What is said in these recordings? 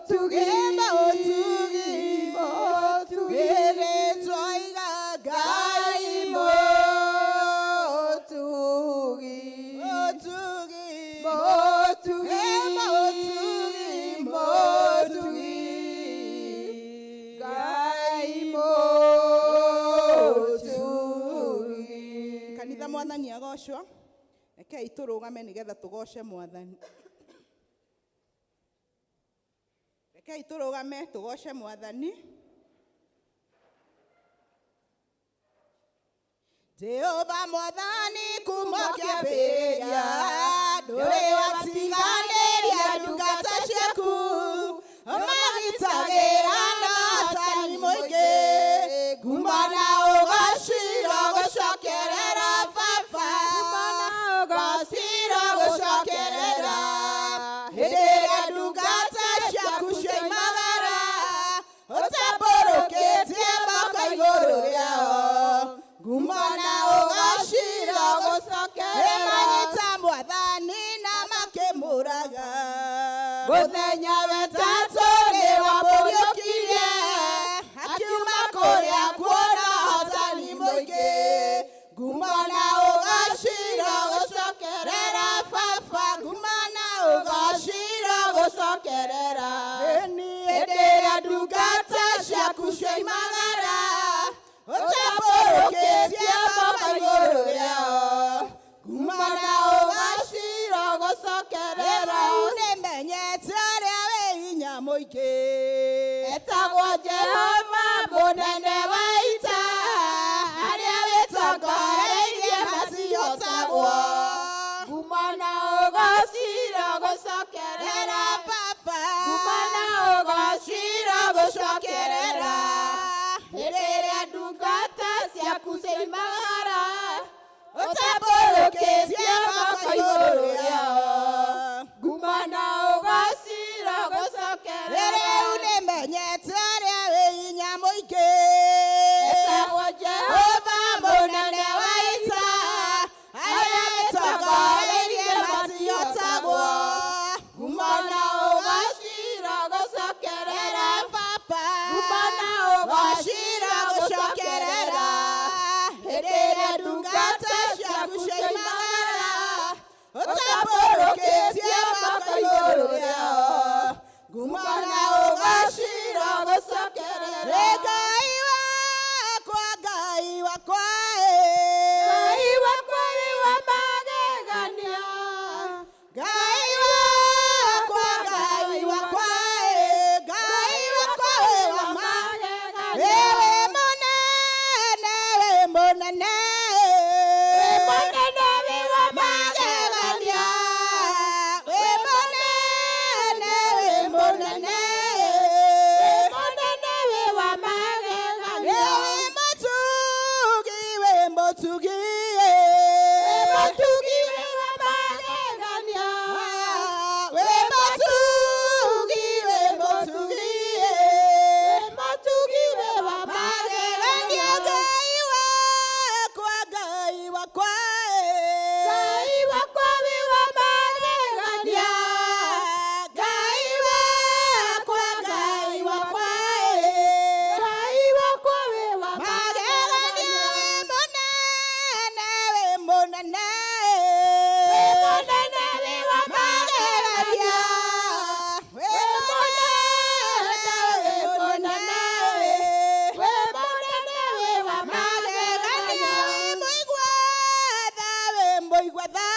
Motugi, motugi, motugi, twaiga Ngai motugi, motugi, motugi, motugi, motugi, Ngai motugi. Kanitha, Mwathani agocwo. Rekei tũrũgame nĩgetha tũgoce Mwathani. Rekei tũrũgame tũgoce Mwathani. Jehova Mwathani, kuma kĩambĩrĩria ndũrĩ watiganĩria ndungata ciaku. Magitagĩra na tani mũingĩ. Nguma na ũgaciro gũcokerera Baba, gaciro gũcokerera. Hĩndĩ ĩrĩa ndungata ciaku cioimagara, ũtambũrũkĩtie moko igũrũ rĩao. Nguma na ũgaciro gũcokerera. Magĩta Mwathani na makĩmũraga. Mũthenya wetatũ nĩ wamũriũkirie, akiuma kũrĩa kuona hotani mũingĩ. Nguma na ũgaciro gũcokerera Baba, nguma na ũgaciro gũcokerera. Hĩndĩ ĩrĩa ndungata ciaku cioimagara, ũtambũrũkĩtie moko igũrũ rĩao. Nguma na ũgaciro gũcokerera. Nĩmenyete ũrĩa wĩ hinya mũingĩ. Etagwo Jehova mũnene wa ita, arĩa wĩtongoreirie matihotagwo. Nguma na ũgaciro gũcokerera. Baba, Nguma na ũgaciro gũcokerera. Hĩndĩ ĩrĩa ndungata ciaku cioimagara, ũtambũrũkĩtie moko igũrũ rĩao. Nguma na ũgaciro gũcokerera. Rĩu nĩmenyete ũrĩa wĩ hinya mũingĩ. Etagwo Jehova mũnene wa ita, arĩa wĩtongoreirie matihotagwo. Nguma na ũgaciro gũcokerera. Baba, Nguma na ũgaciro gũcokerera. Hĩndĩ ĩrĩa ndungata ciaku cioimagara, ũtambũrũkĩtie moko igũrũ rĩao. Nguma na ũgaciro gũcokerera. Ngai wakwa, Ngai wakwa, Ngai wakwa wĩ wa magegania. Ngai wakwa, Ngai wakwa, Ngai wakwa wĩ wa magegania. Wĩ mũnene, wĩ mũnene, Wĩ mũnene wĩ wa magegania. Wĩ mũnene, wĩ mũnene, Wĩ mũnene wĩ wa magegania. Wĩ mũtugi, wĩ mũtugi, Wĩ mũtugi wĩ wa magegania. Wĩ mũtugi, wĩ mũtugi, Wĩ mũtugi wĩ wa magegania. magegania. Ngai wakwa, Ngai wakwa, Ngai wakwa wĩ wa magegania. Ngai wakwa, Ngai wakwa, Ngai wakwa wĩ wa magegania. Wĩ mũnene, wĩ mũnene, Wĩ mũnene wĩ wa magegania. Wĩ mũnene, wĩ mũnene, Wĩ mũnene wĩ wa magegania. magegania. Wĩ mũigua tha, wĩ mũigua tha,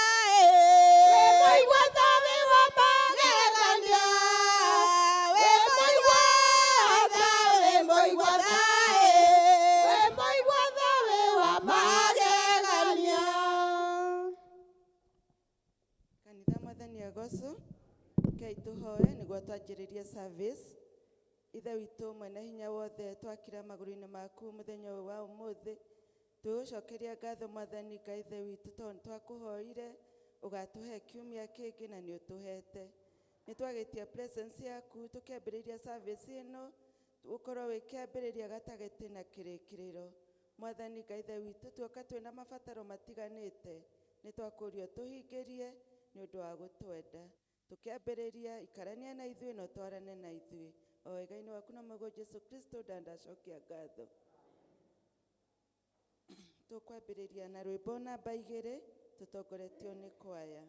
Wĩ mũigua tha wĩ wa magegania. Wĩ mũigua tha, wĩ mũigua tha, Wĩ mũigua tha wĩ wa magegania. Kanitha, Mwathani agocwo. Rekei tũhoe nĩguo twanjĩrĩrie service. Ithe witũ mwene hinya wothe, twakira magũrũ-inĩ maku mũthenya ũyũ wa ũmũthĩ. Twĩgũcokeria ngatho, Mwathani Ngai Ithe witũ, tondũ nĩ twakũhoire ũgatũhe kiumia kĩngĩ na nĩ ũtũhete. Nĩ twagĩtia presence yaku tũkĩambĩrĩria service ĩno, ũkorwo wĩ kĩambĩrĩria, gatagatĩ na kĩrĩkĩrĩro. Mwathani Ngai Ithe witũ, tuoka twĩna mabataro matiganĩte, nĩ twakũria ũtũhingĩrie nĩ ũndũ wa gũtwenda. Tukiambĩrĩria ikarania na ithuĩ na ũtwarane na ithuĩ o wega-inĩ waku na mũguo Jesu Kristo ndandacokia ngatho. Tũkwambĩrĩria na rwĩmbo namba 2 tũtongoretio nĩ kwaya.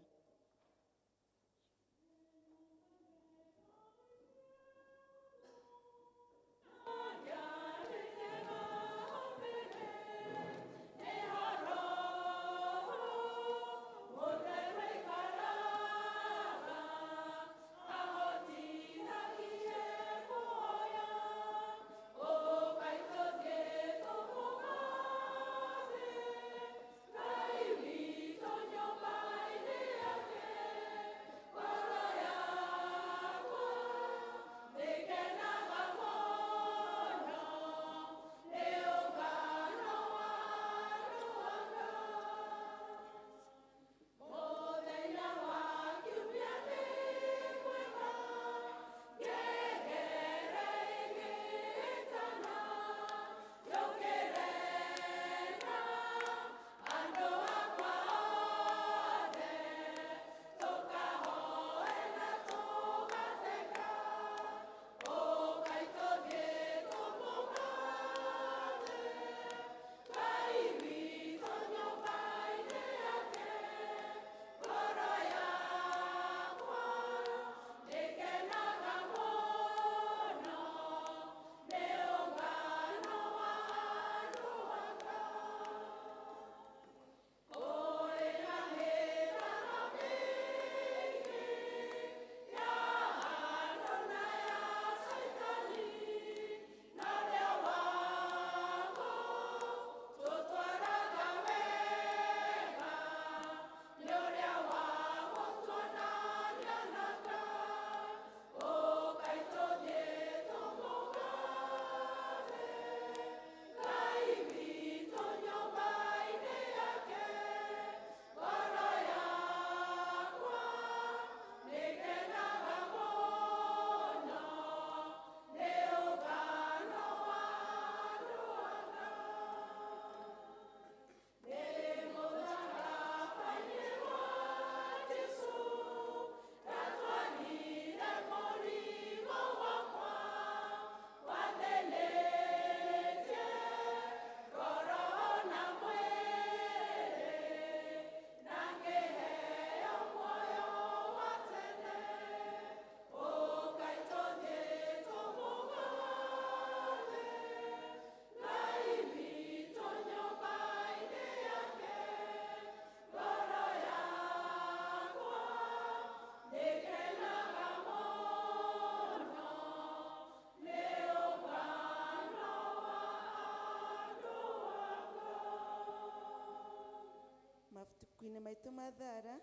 Mabuku-inĩ maitũ mathara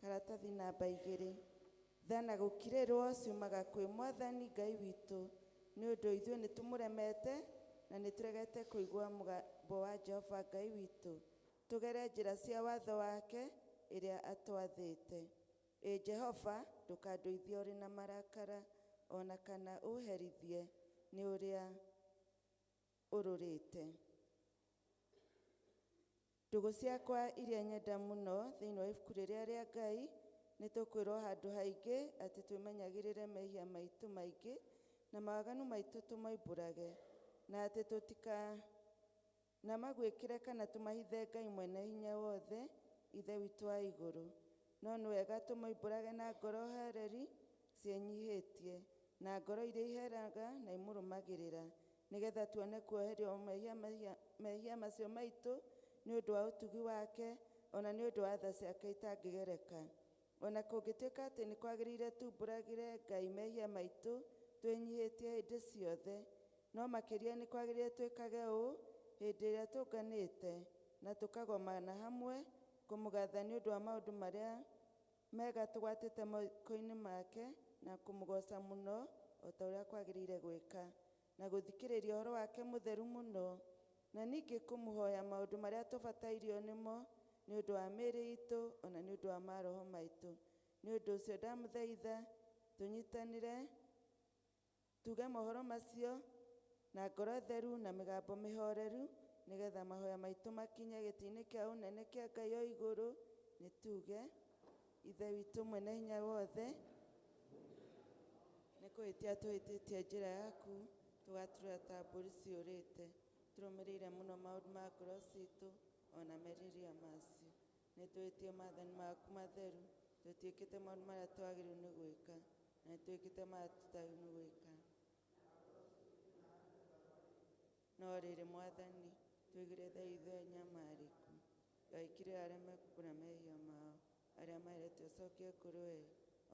karatathi namba 2 thana gũkirĩrwo ciumaga kwĩ mwathani Ngai witũ nĩ ũndũ ithuĩ nĩ tũmũremete na nĩ tũregete kũigua mũgambo wa Jehova Ngai witũ tũgere njĩra cia watho wake ĩrĩa atwathĩte. Ĩ Jehova ndũkandũithie ũrĩ na marakara ona kana ũherithie nĩ ũrĩa ũrũrĩte. Ndũgũ ciakwa iria nyenda mũno thĩinĩ wa ibuku rĩrĩa rĩa Ngai nĩ tũkwĩrwo handũ haingĩ atĩ twĩmenyagĩrĩre mehia maitũ maingĩ na mawaganu maitũ tũmoimbũrage na atĩ tũtika na magwĩkĩre kana tũmahithe Ngai mwene hinya wothe ithe witũ wa igũrũ. No nĩ wega tũmoimbũrage na ngoro horeri ciĩnyihĩtie na ngoro iria iheraga na imũrũmagĩrĩra nĩgetha tuone kuoherio mehia macio maitũ nĩ ũndũ wa ũtugi wake ona nĩ ũndũ wa tha ciake itangĩgereka. Ona kũngĩtuĩka atĩ nĩ kwagĩrĩire tumbũragĩre Ngai mehia maitũ twĩnyihĩtie hĩndĩ ciothe, no makĩria nĩ kwagĩrĩire twĩkage ũũ hĩndĩ ĩrĩa tũnganĩte na tũkagomana hamwe kũmũgatha nĩ ũndũ wa maũndũ marĩa mega tũgwatĩte moko-inĩ make na kũmũgoca mũno o ta ũrĩa kwagĩrĩire gwĩka na gũthikĩrĩria ũhoro wake mũtheru mũno na ningĩ kũmũhoya maũndũ marĩa tũbatairio nĩmo nĩ ũndũ wa mĩĩrĩ itũ ona nĩ ũndũ wa maroho maitũ. Nĩ ũndũ ũcio ndamũthaitha tũnyitanĩre tuge mohoro macio na ngoro theru na mĩgambo mĩhoreru nĩgetha mahoya maitũ makinye gĩtĩ-inĩ kĩa ũnene kĩa Ngai o igũrũ. Nĩ tuge Ithe witũ mwene hinya wothe, nĩ kũhĩtia tũhĩtĩtie njĩra yaku, tũgatura ta mbũri ciũrĩte. Tũrũmĩrĩire mũno maũndũ ma ngoro citũ ona merirĩria macio. Nĩ tũhĩtie maathani maku matheru, tũtiĩkĩte maũndũ marĩa twagĩrĩirwo nĩ gwĩka, na nĩ twĩkĩte marĩa tũtagĩrĩirwo nĩ gwĩka. No rĩrĩ Mwathani, tũigĩre tha ithuĩ anyamarĩku. Ngai kĩrĩa arĩa mekumbũra mehia mao, arĩa maherete ũcokie kũrĩ we,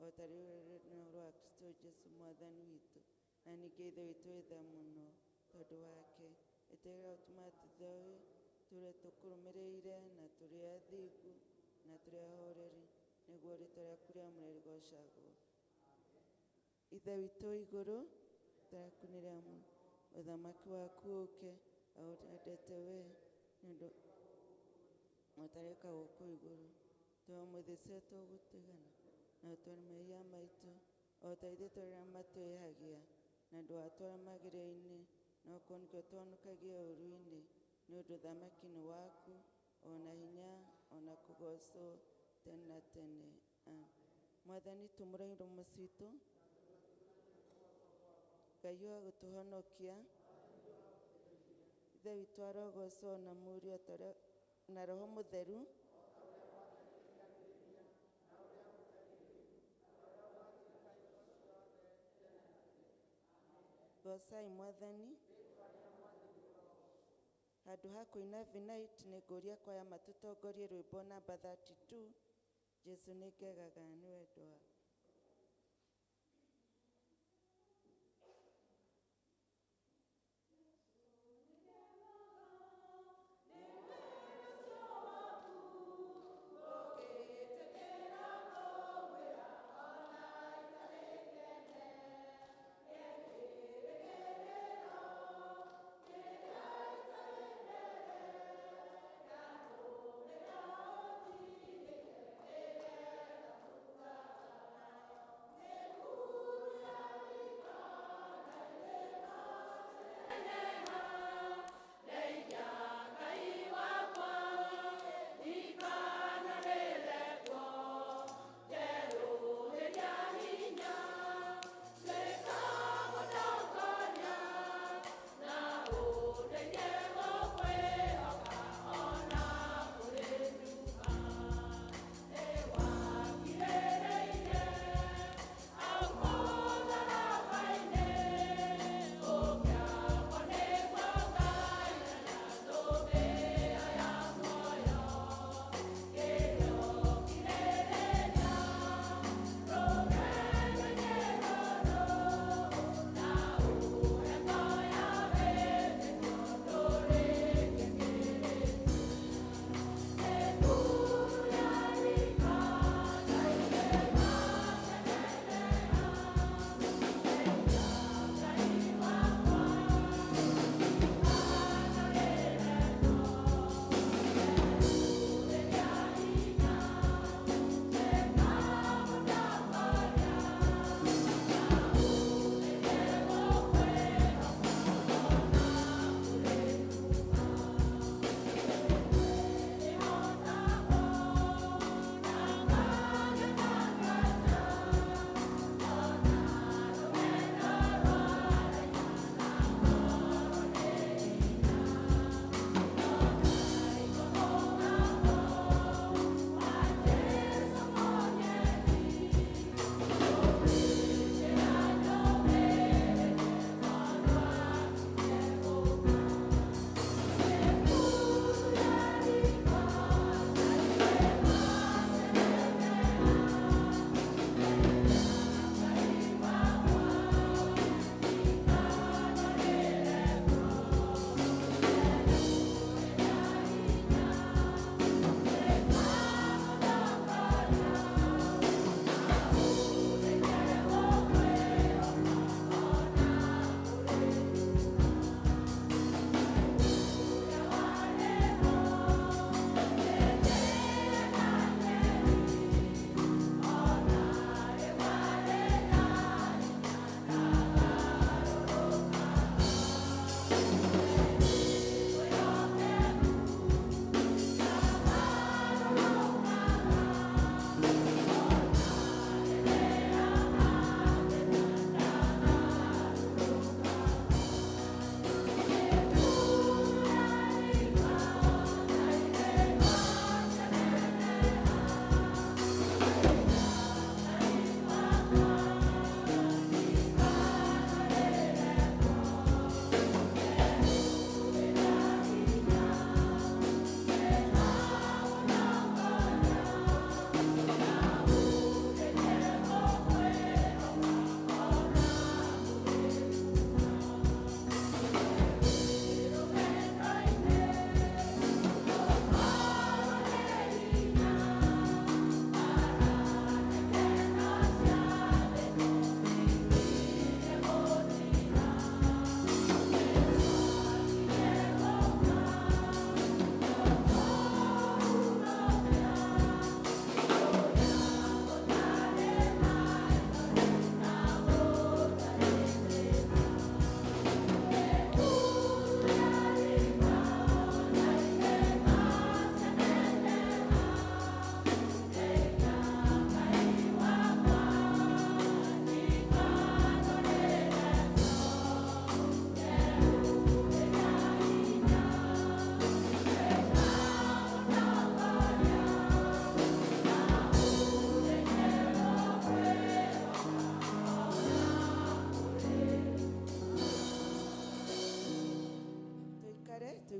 o ta rĩu rwa Kristo Jesu Mwathani witũ. Na ningĩ Ithe witũ wĩ tha mũno tondũ wake, ĩtĩkĩra gũtũma tũthoe tũre tũkũrũmĩrĩire na tũrĩ athingu na tũrĩ ahoreri, nĩguo rĩĩtwa rĩaku rĩamũre rĩgoocagwo. Ithe witũ wĩ igũrũ, rĩĩtwa rĩaku nĩ rĩamũre, ũthamaki waku ũũke, o ũrĩa wendete we, nĩ ũndũ o ta ũrĩa wĩkagwo kũu igũrũ. Tũhe ũmũthĩ ũcio tũgũtũigana, na ũtũhe mehia maitũ, o ta ithuĩ tũrĩa matwĩhagia, na ndũgatware magerio-inĩ, no kũhonokia ũtũhonokagie ũũru-inĩ, nĩ ũndũ ũthamaki nĩ waku, ona hinya, ona kũgoocwo tene na tene. Amen. Mwathani, tumũra iromo citũ, Ngai wa gũtũhonokia. Ithe witũ arogocwo na Mũriũ na Roho Mũtheru. Goocai Mwathani. Handũ ha kũina Vinite nĩ ngũria kwaya matũtongorie rwĩmbo namba 32, Jesu nĩ ngegaga nĩ wendo waku.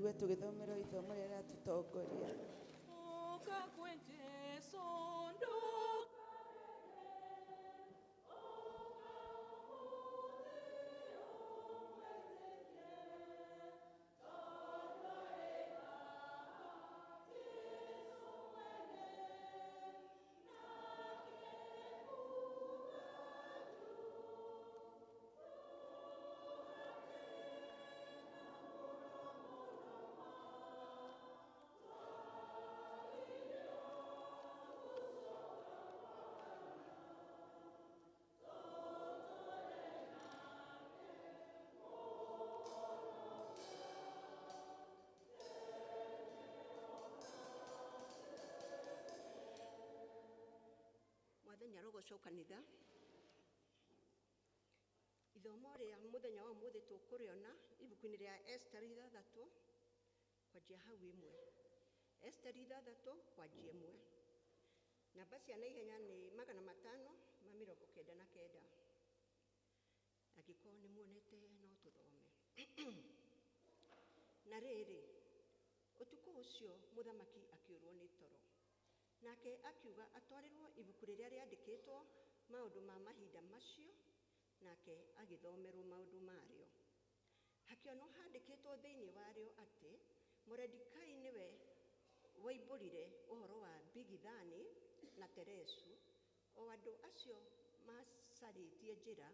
Tũigue tũgĩthomerwo ithomo rĩrĩa rĩratũtongoria. Ũka kwĩ Jesũ. Mwathani arogocwo kanitha. Ithomo rĩa mũthenya wa ũmũthĩ tũkũrĩona ibuku-inĩ rĩa Esther 6 kwanjia hau 1. Esther 6 kwanjia 1. Namba cia naihenya nĩ 599. Angĩkorwo nĩ muonete no tũthome. Na rĩrĩ, ũtukũ ũcio mũthamaki akĩũrwo nĩ toro. Nake akiuga atwarĩrwo ibuku rĩrĩa rĩandĩkĩtwo maũndũ ma mahinda macio, nake agĩthomerwo maũndũ marĩo. Hakĩonwo handĩkĩtwo thĩinĩ warĩo atĩ Moredikai nĩwe woimbũrire ũhoro wa Bigithani na Teresu, o andũ acio macarĩtie njĩra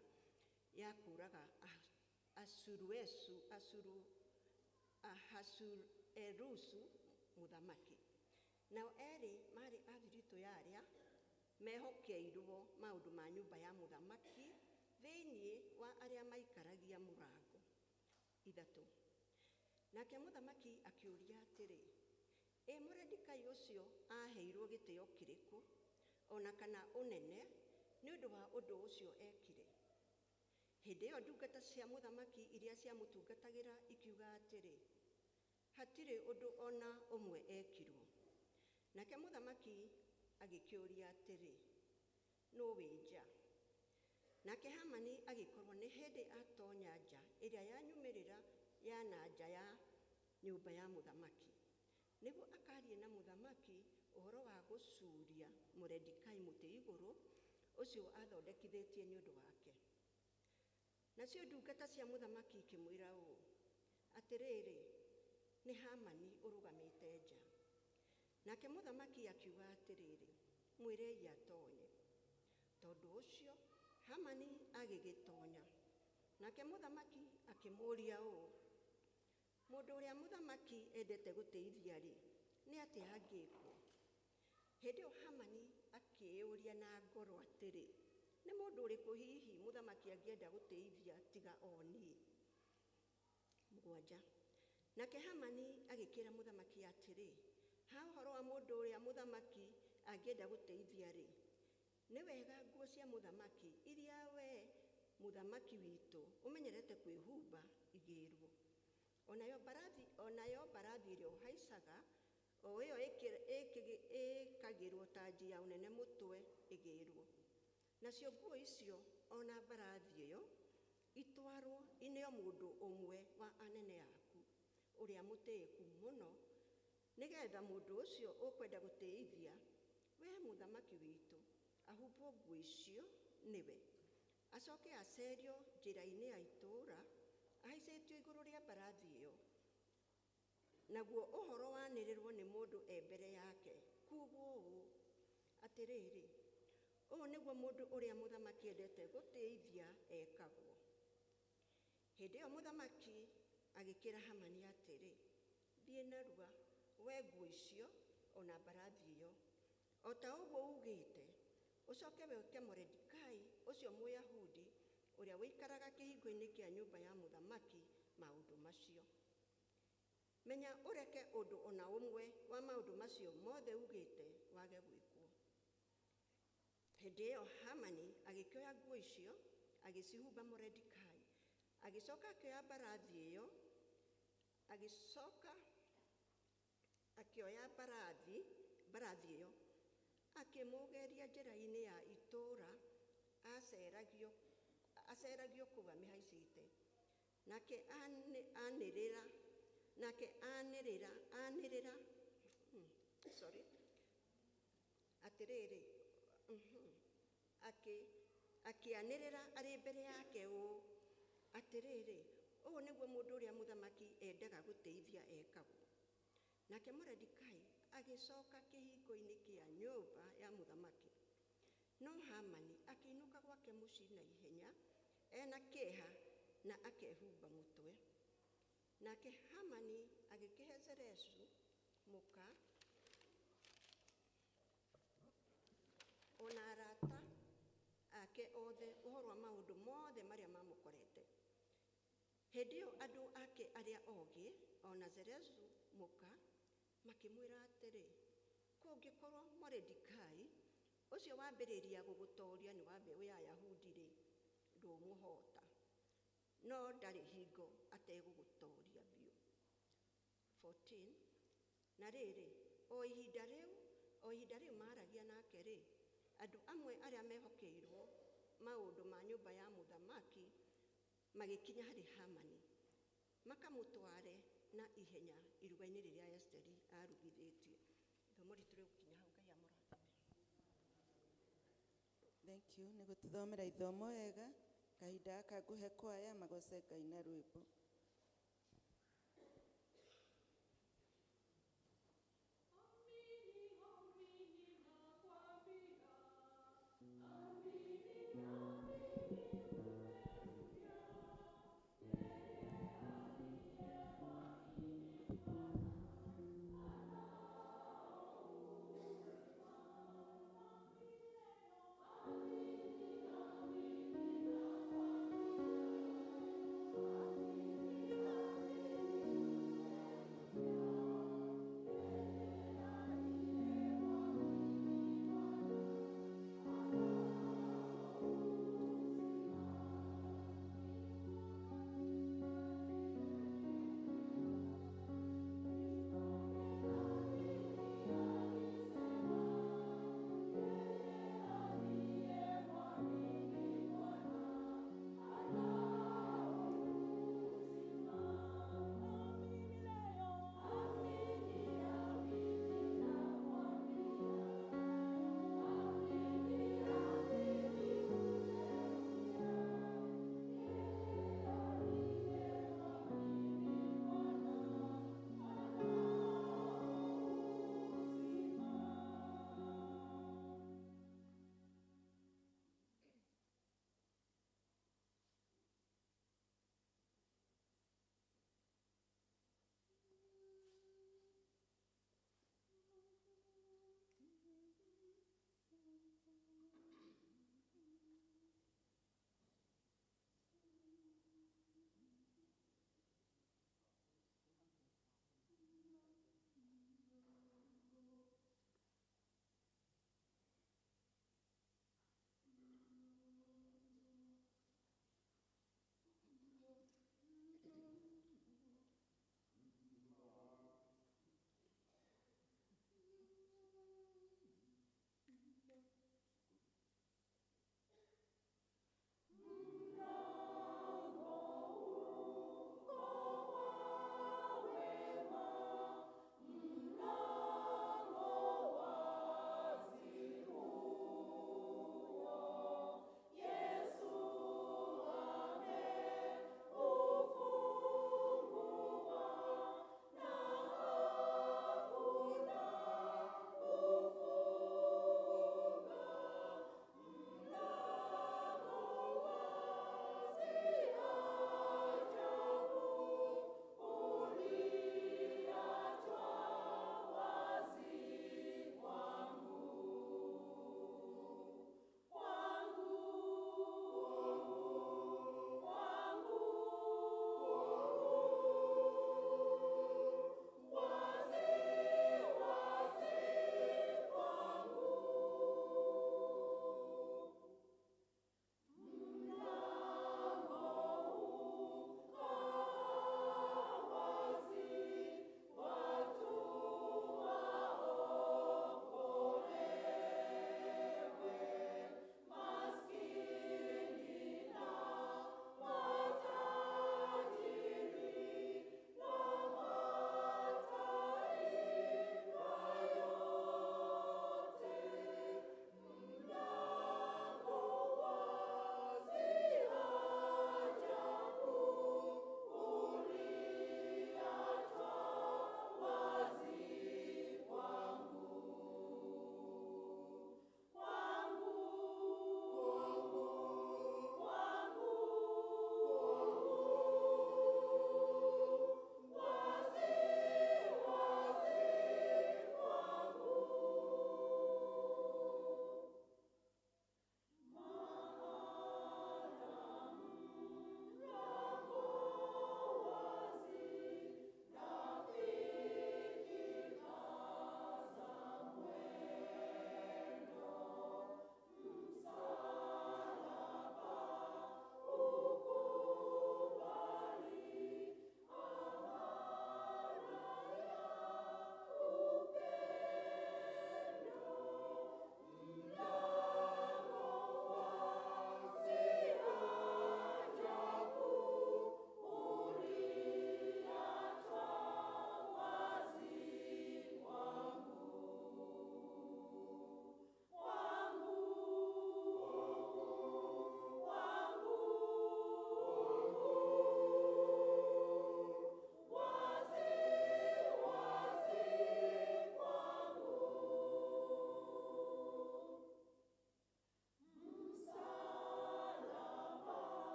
ya kũũraga Ahasuerusu mũthamaki. Nao erĩ marĩ a thiritũ ya arĩa mehokeirwo maũndũ ma nyũmba ya mũthamaki thĩinĩ wa arĩa maikaragia mũrango. 3. Nake mũthamaki akĩũria atĩrĩ, ĩ Moredikai ũcio aheirwo gĩtĩo kĩrĩkũ ona kana ũnene nĩ ũndũ wa ũndũ ũcio ekire? Hĩndĩ ĩyo ndungata cia mũthamaki iria ciamũtungatagĩra ikiuga atĩrĩ, hatirĩ ũndũ ona ũmwe ekirwo. Nake mũthamaki agĩkĩũria atĩrĩ, nũ wĩ nja? Nake Hamani agĩkorwo nĩ hĩndĩ atonya nja ĩrĩa yanyumĩrĩra ya na nja ya nyũmba ya mũthamaki, nĩguo akarie na mũthamaki ũhoro wa gũcuria Moredikai mũtĩ igũrũ ũcio athondekithĩtie nĩ ũndũ wake. Nacio ndungata cia mũthamaki ikĩmwĩra ũũ, atĩrĩrĩ, nĩ Hamani ũrũgamĩte nja. Nake mũthamaki akiuga atĩrĩrĩ, mwĩrei atonye. Tondũ ũcio Hamani agĩgĩtonya. Nake mũthamaki akĩmũũria ũũ, mũndũ ũrĩa mũthamaki endete gũtĩithia-rĩ, nĩ atĩa angĩkwo? Hĩndĩ ĩyo Hamani akĩĩyũria na ngoro atĩrĩ, nĩ mũndũ ũrĩkũ hihi mũthamaki angĩenda gũtĩithia tiga o niĩ? 7. Nake Hamani agĩkĩra mũthamaki atĩrĩ, ha ũhoro wa mũndũ ũrĩa mũthamaki angĩenda gũtĩithia-rĩ, nĩ wega nguo cia mũthamaki iria we mũthamaki witũ ũmenyerete kwĩhumba igĩrwo. Onayo mbarathi ĩrĩa ũhaicaga, o ĩyo ĩkagĩrwo tanji ya ũnene mũtwe ĩgĩrwo. Nacio nguo icio ona mbarathi ĩyo itwarwo ineo mũndũ ũmwe wa anene aku ũrĩa mũtĩĩku mũno, nĩgetha mũndũ ũcio ũkwenda gũtĩithia we mũthamaki witũ ahumbwo nguo icio nĩwe, acoke acerio njĩra-inĩ ya itũũra ahaicĩtio igũrũ rĩa mbarathi ĩyo, naguo ũhoro wanĩrĩrwo nĩ mũndũ e mbere yake kuugwo ũũ, atĩrĩrĩ, ũũ nĩguo mũndũ ũrĩa mũthamaki endete gũtĩithia ekagwo. Hĩndĩ ĩyo mũthamaki agĩkĩra Hamani atĩrĩ, thiĩ narua we nguo icio ona mbarathi ĩyo, o ta ũguo ugĩte, ũcoke wĩke Moredikai ũcio Mũyahudi ũrĩa ũikaraga kĩhingo-inĩ kĩa nyũmba ya mũthamaki maũndũ macio. Menya ũreke ũndũ ona ũmwe wa maũndũ macio mothe ugĩte wage gwĩkwo. Hĩndĩ ĩyo Hamani agĩkĩoya nguo icio agĩcihumba Moredikai, agĩcoka akĩoya mbarathi ĩyo, agĩcoka akĩoya mbarathi ĩyo akĩmũgeria njĩra-inĩ ya itũũra aceragio kũu amĩhaicĩte. Nake anĩrĩra Nake anĩrĩra anĩrĩra sorry, atĩrĩrĩ, akĩanĩrĩra arĩ mbere yake ũũ, atĩrĩrĩ, ũũ nĩguo mũndũ ũrĩa mũthamaki endaga gũteithia ekagwo. Nake Moridekai agĩcoka kĩhingo-inĩ kĩa nyũmba ya mũthamaki. No Hamani akĩinũka gwake mũciĩ na ihenya ena kĩeha na akehumba mũtwe. Nake Hamani agĩkĩhe Zereshu mũka ona arata ake othe ũhoro wa maũndũ mothe marĩa mamũkorete. Hĩndĩ ĩyo andũ ake arĩa ogĩ ona Zereshu mũka makĩmwĩra atĩrĩ, kũngĩkorwo Moridekai ũcio wambĩrĩria gũgũtooria nĩ wa mbeũ ya Yahudi-rĩ, ndũmũhota, no ndarĩ hingo ategũgũtooria biũ. 14. Na rĩrĩ, o ihinda rĩu maaragia nake-rĩ, andũ amwe arĩa mehokeirwo maũndũ ma nyũmba ya mũthamaki magĩkinya harĩ Hamani, makamũtware na ihenya iruga-inĩ rĩrĩa Esteri arugithĩtie. Ithomo ritũ rĩgũkinya hau. Ngai amũrathime. Thank you. Nĩ gũtũthomera ithomo wega. Kahinda gaka ngũhe kwaya magoce Ngai na rwĩmbo. Amini, amini,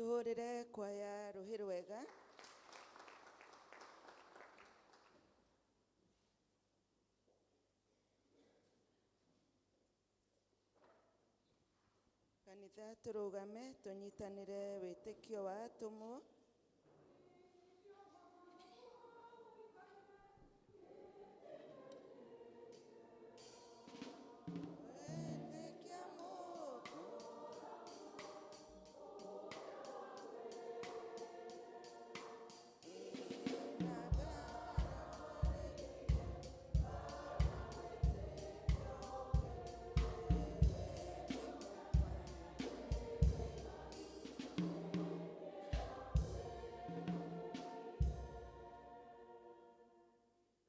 Tuhurire kwaya ruhi rwega. Kanitha turugame tunyitanire witikio wa atumwo.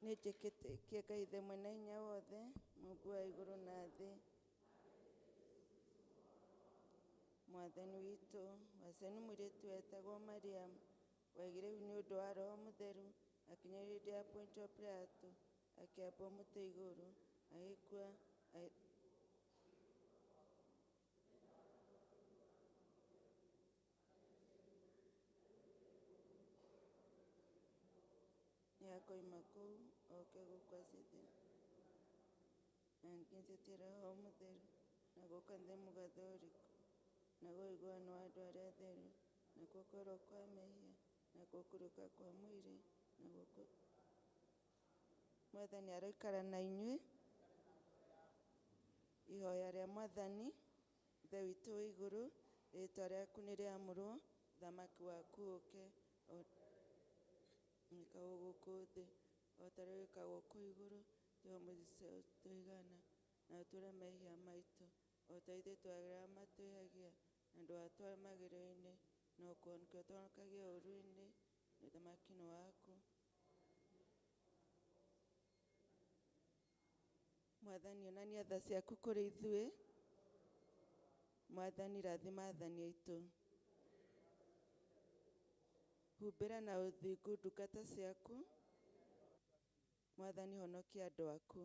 Nĩnjĩkĩtie Ngai Ithe mwene hinya wothe, Mũmbi wa igũrũ na thĩ, Mwathani witũ, waciarwo nĩ mũirĩtu wetagwo Mariamu, waigire ihu nĩ ũndũ wa Roho Mũtheru, akinyĩrĩrio hĩndĩ ya Pontio Pilato, akĩambwo mũtĩ igũrũ, agĩkua, nĩakoima kũu oke gũkũ acithĩ na nĩnjĩtĩkĩtie Roho Mũtheru na gũka nthĩ Mũgathoriko na ũiguano wa andũ arĩa atheru na kuokerwo kwa mehia na kũrũka kwa mwĩrĩ na gũkũ. Mwathani aroikara na inyuĩ. Ihoya rĩa Mwathani. Ithe witũ wĩ igũrũ, rĩtwa rĩaku nĩ rĩamũrwo, ũthamaki waku ũke, wĩkagwo gũkũ thĩ o ta ũrĩa wĩkagwo kũu igũrũ. Tũhe ũmũthĩ tũigana, na ũtũre mehia maitũ o ta ithuĩ twagĩra matwĩhagia, na ndũgatware magerio-inĩ, no kũhonokia ũtũhonokagie ũũru-inĩ. Ũthamaki nĩ waku. Mwathani, onania tha ciaku kũrĩ ithuĩ. Mwathani, rathima athani aitũ. Humbĩra na ũthingu ndungata ciaku. Mwathani, honokia andũ aku.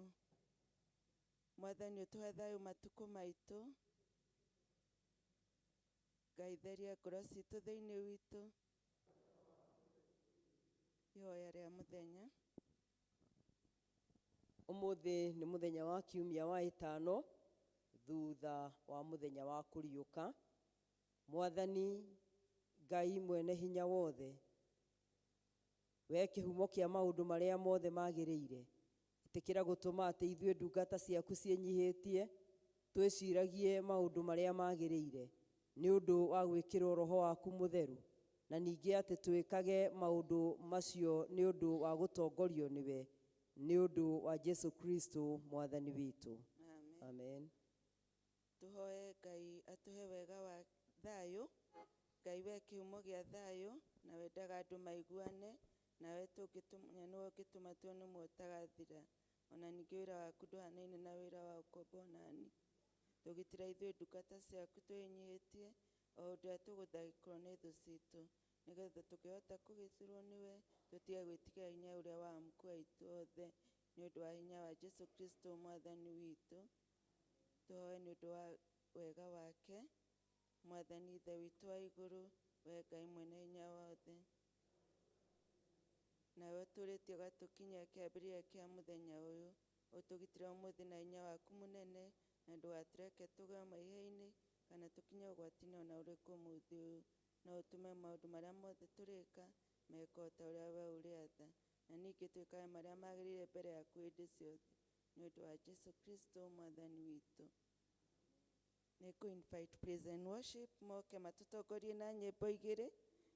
Mwathani, ũtũhe thayũ matukũ maitũ. Ngai, theria ngoro citũ thĩinĩ witũ. Ihoya rĩa mũthenya. Ũmũthĩ nĩ mũthenya wa kiumia wa ĩtano thutha wa mũthenya wa kũriũka. Mwathani Ngai mwene hinya wothe, we kĩhumo kĩa maũndũ marĩa mothe magĩrĩire, ĩtĩkĩra gũtũma atĩ ithuĩ ndungata ciaku ciĩnyihĩtie twĩciragie maũndũ marĩa magĩrĩire nĩ ũndũ wa gwĩkĩrwo Roho waku Mũtheru, na ningĩ atĩ twĩkage maũndũ macio nĩ ũndũ wa gũtongorio nĩwe, nĩ ũndũ wa Jesu Kristo Mwathani witũ. Amen. Amen. Tuhoe Ngai atũhe wega wa thayũ. Ngai we kĩhumo gĩa thayũ na wendaga andũ maiguane nawe, tũngĩtũmenya nĩwe ũngĩtũma tuone muoyo ũtagathira. Ona ningĩ wĩra waku ndũhanaine na wĩra wa ũkombo onani. Tũgitĩra ithuĩ ndungata ciaku twĩnyihĩtie o ũndũ ũrĩa tũgũtharĩkĩrwo nĩ thũ citũ, nĩgetha tũngĩhota kũgitĩrwo nĩwe tũtige gwĩtigĩra hinya ũrĩa wa amuku aitũ othe, nĩ ũndũ wa hinya wa Jesu Kristo Mwathani witũ. Tũhoe nĩ ũndũ wa wega wake. Mwathani Ithe witũ wa igũrũ, we Ngai mwene hinya wothe, nawe ũtũrĩtie ũgatũkinyia kĩambĩrĩria kĩa mũthenya ũyũ, ũtũgitĩre ũmũthĩ na hinya waku mũnene, na ndũgatũreke tũgwe mehia-inĩ kana tũkinye ũgwati-inĩ ona ũrĩkũ ũmũthĩ ũyũ, no ũtũme maũndũ marĩa mothe tũrĩka mekwo ta ũrĩa we ũrĩatha, na ningĩ twĩkage marĩa magĩrĩire mbere yaku hĩndĩ ciothe, nĩ ũndũ wa Jesu Kristo Mwathani witũ. Nĩ ngũ invite praise and worship moke matũtongorie na nyĩmbo igĩrĩ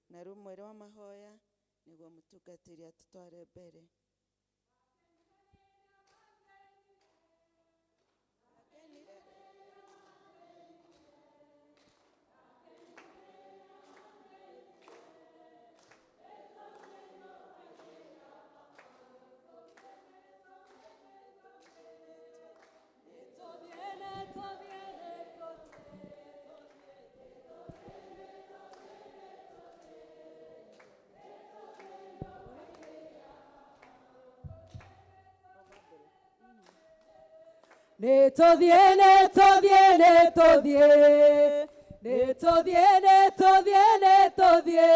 na rũmwe rwa mahoya, nĩguo mũtungatĩri atũtware mbere. Nĩ tũthiĩ, nĩ tũthiĩ, nĩ tũthiĩ, Nĩtũthiĩ, nĩtũthiĩ, nĩtũthiĩ,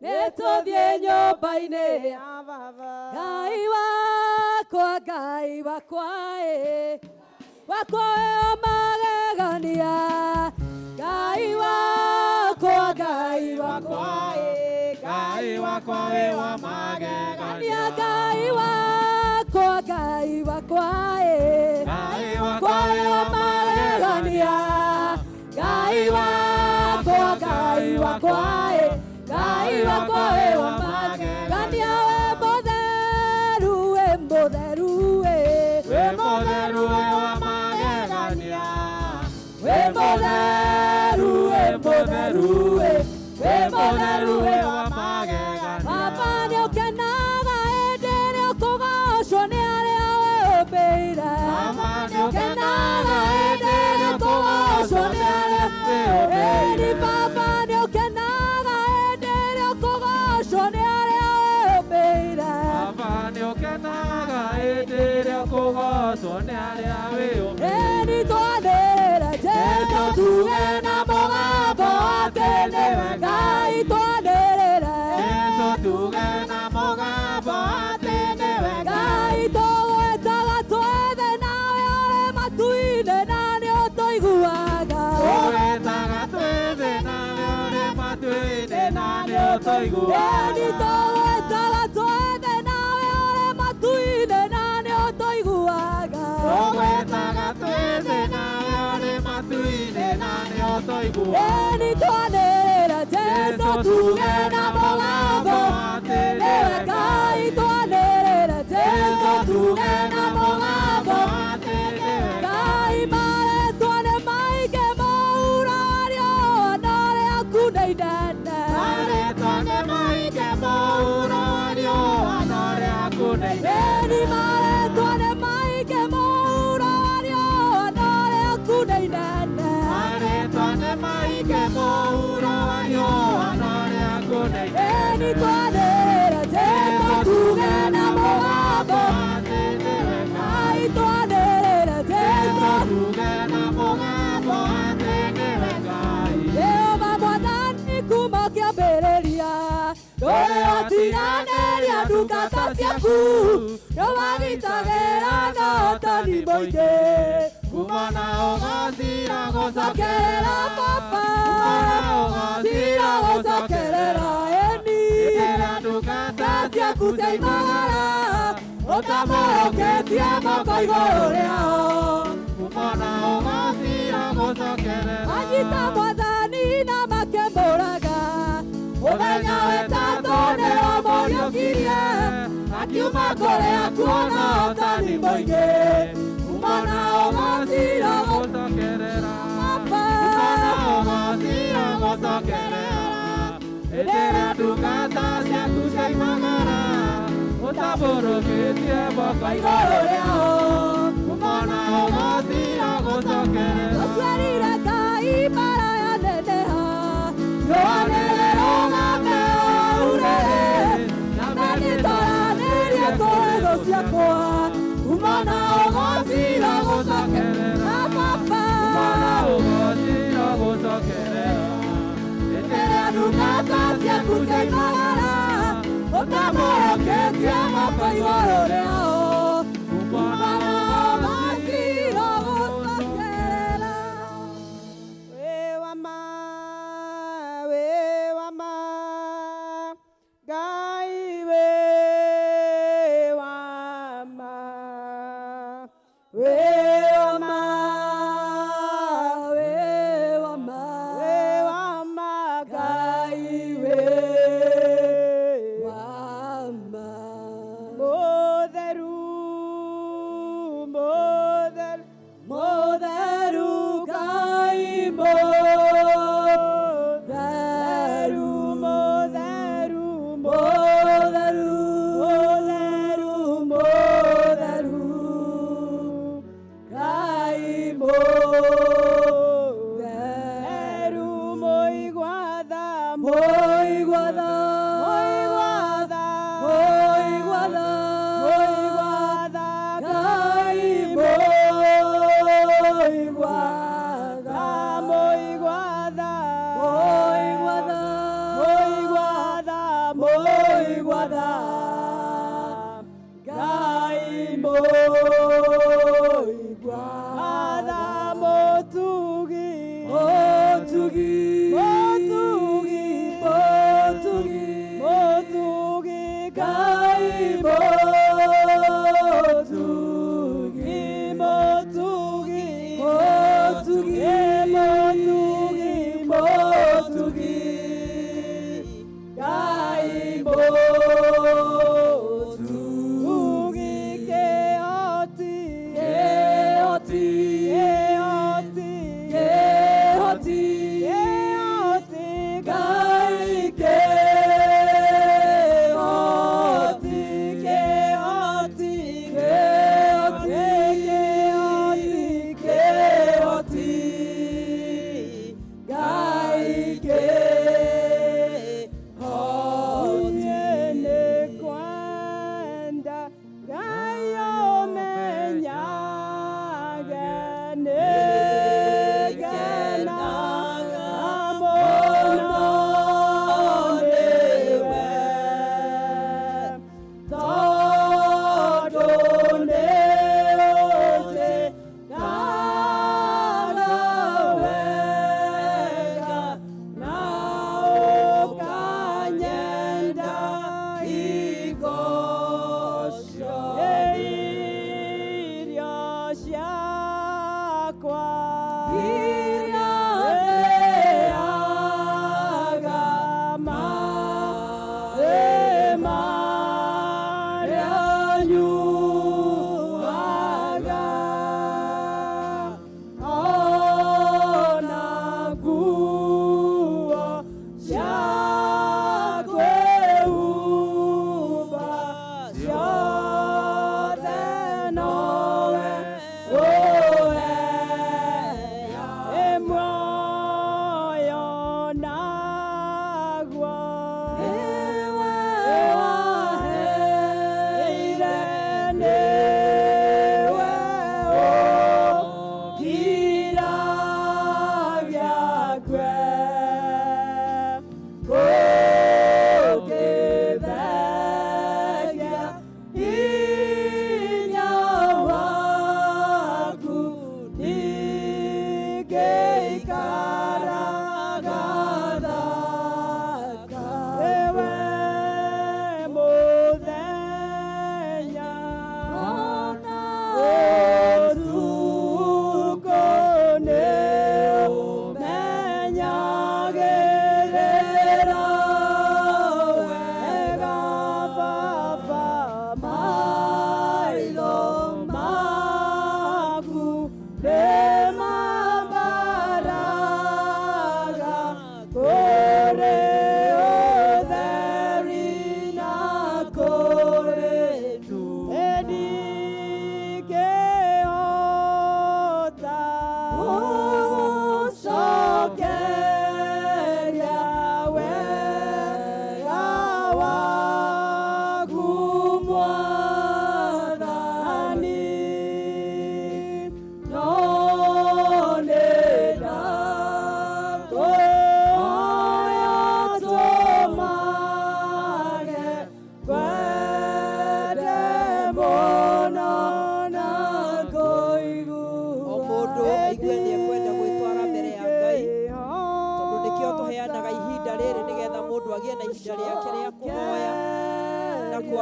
nĩtũthiĩ nyũmba-inĩ ya Baba. Ngai wakwa, Ngai wakwa, ĩ wakwa wĩ wa magegania. Ngai wakwa, Ngai wakwa, Ngai wakwa wĩ wa magegania. Ngai wakwa, Ngai wakwa, ĩ Ngai wakwa wakwa wĩ wa magegania. Ngai wakwa, Ngai wakwa, ĩ Ngai wakwa wĩ wa magegania. Wĩ mũtheru, wĩ mũtheru, ĩ Wĩ mũtheru wĩ wa magegania. Wĩ mũtheru, wĩ mũtheru, ĩ wĩ mũtheru, wĩ wa magegania. Baba nĩũkenaga hĩndĩ ĩrĩa ũkũgocwo nĩ arĩa wĩũmbĩire. Baba Nĩũkenaga hĩndĩ ĩrĩa ũkũgocwo nĩ arĩa wĩũmbĩire. Baba nĩũkenaga hĩndĩ ĩrĩa ũkũgocwo nĩ arĩa wĩũmbĩire. Baba nĩũkenaga hĩndĩ ĩrĩa ũkũgocwo nĩ arĩa wĩũmbĩire. Ĩni twanĩrĩre Jesũ tuge na mũgambo atĩ nĩwe Ngai, twanĩrĩre. Jesũ tuge na mũgambo atĩ nĩwe Ngai tũgwĩtaga twethe nawe ũrĩ matu-inĩ na nĩũtũiguaga. Tũgwĩtaga twĩ thĩ nawe ũrĩ matu-inĩ na nĩũtũiguaga. Ĩni tũgwĩtaga twethe nawe ũrĩ matu-inĩ na nĩũtũiguaga. Tũgwĩtaga twĩ thĩ nawe ũrĩ matu-inĩ na nĩũtũiguaga. Ĩni twanĩrĩre Jesũ tuge na mũgambo atĩ nĩwe Ngai, twanĩrĩre Jesũ tuge na mũgambo atĩ nĩwe Ngai. Marĩtwa nĩ maingĩ mũhuro wa riũa no rĩaku nĩ inene. Marĩtwa nĩ maingĩ mũhuro wa riũa no rĩaku nĩ inene. Ĩni marĩtwa nĩ maingĩ mũhuro wa riũa no rĩaku nĩ inene. Marĩtwa nĩ maingĩ mũhuro wa riũa no rĩaku nĩ inene. Ĩni twanĩrĩre Jesũ tuge na mũgambo atĩ nĩwe Ngai, twanĩrĩre Jesũ tuge na mũgambo atĩ nĩwe Ngai. Jehova Mwathani kuma kĩambĩrĩria ndũrĩ watiganĩria ndungata ciaku, nĩwagitagĩra na ũtani mũingĩ. Kuma na ũgacira Gũcokerera Baba, Kuma na ũgacira cira gũcokerera ĩni Ĩrĩa ndungata ciaku ciaimagara ũtamũrũkĩtie moko igũrũ rĩao. Kuma na ũgacira gũcokerera. Anyita Mwathani na makĩmũraga, mũthenya wetatũ nĩwamũriũkirie akiuma kũrĩa kuona ũtani mũingĩ. Kuma na ũgacira gũcokerera. Baba. Kuma na ũgacira gũcokerera. Hĩndĩ ĩrĩa ndungata ciaku ciaimagara ũtambũrũkĩtie moko igũrũ rĩao. Kuma na ũgacira gũcokerera. Ũciarire Ngai mbara yaneneha, rũanĩrĩro ng'ambe ũrĩrĩ na nĩtwaranĩrie kũrĩ thũ ciakwa. Kuma na ũgacira gũcokerera Baba. Kuma na ũgacira gũcokerera. Hĩndĩ ĩrĩa ndungata ciaku ciaimagara ũtamũrũkĩtie moko igũrũ rĩao. Kuma Kuma na ũgacira gũcokerera. Wĩ wa ma, wĩ wa ma, Ngai wĩ wa ma, wĩ wa ma, Wĩ wa ma, wĩ wa ma, Ngai Ngai wĩ wĩ wa ma. Mũrũ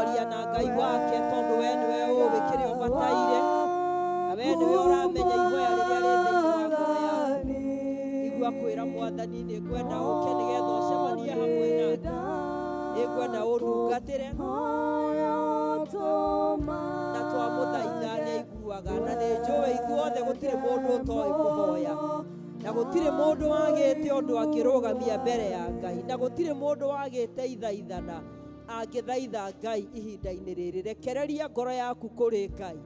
Kwaria na Ngai wake tondũ we nĩwe ũĩ kĩrĩa ũbataire na we nĩwe ũramenya ihoya rĩrĩa rĩ thĩinĩ wa ngoro yaku. Igua kwĩra Mwathani nĩ ngwenda ũke nĩgetha ũcemanie hamwe nake, nĩ ngwenda ũndungatĩre. Na twamũthaitha nĩ aiguaga, na nĩ njũĩ ithuothe gũtirĩ mũndũ ũtoĩ kũhoya, na gũtirĩ mũndũ wagĩte ũndũ akĩrũgamia mbere ya Ngai, na gũtirĩ mũndũ wagĩte ithaithana angĩthaitha Ngai ihinda-inĩ rĩrĩ. Rekereria ngoro yaku kũrĩ Ngai,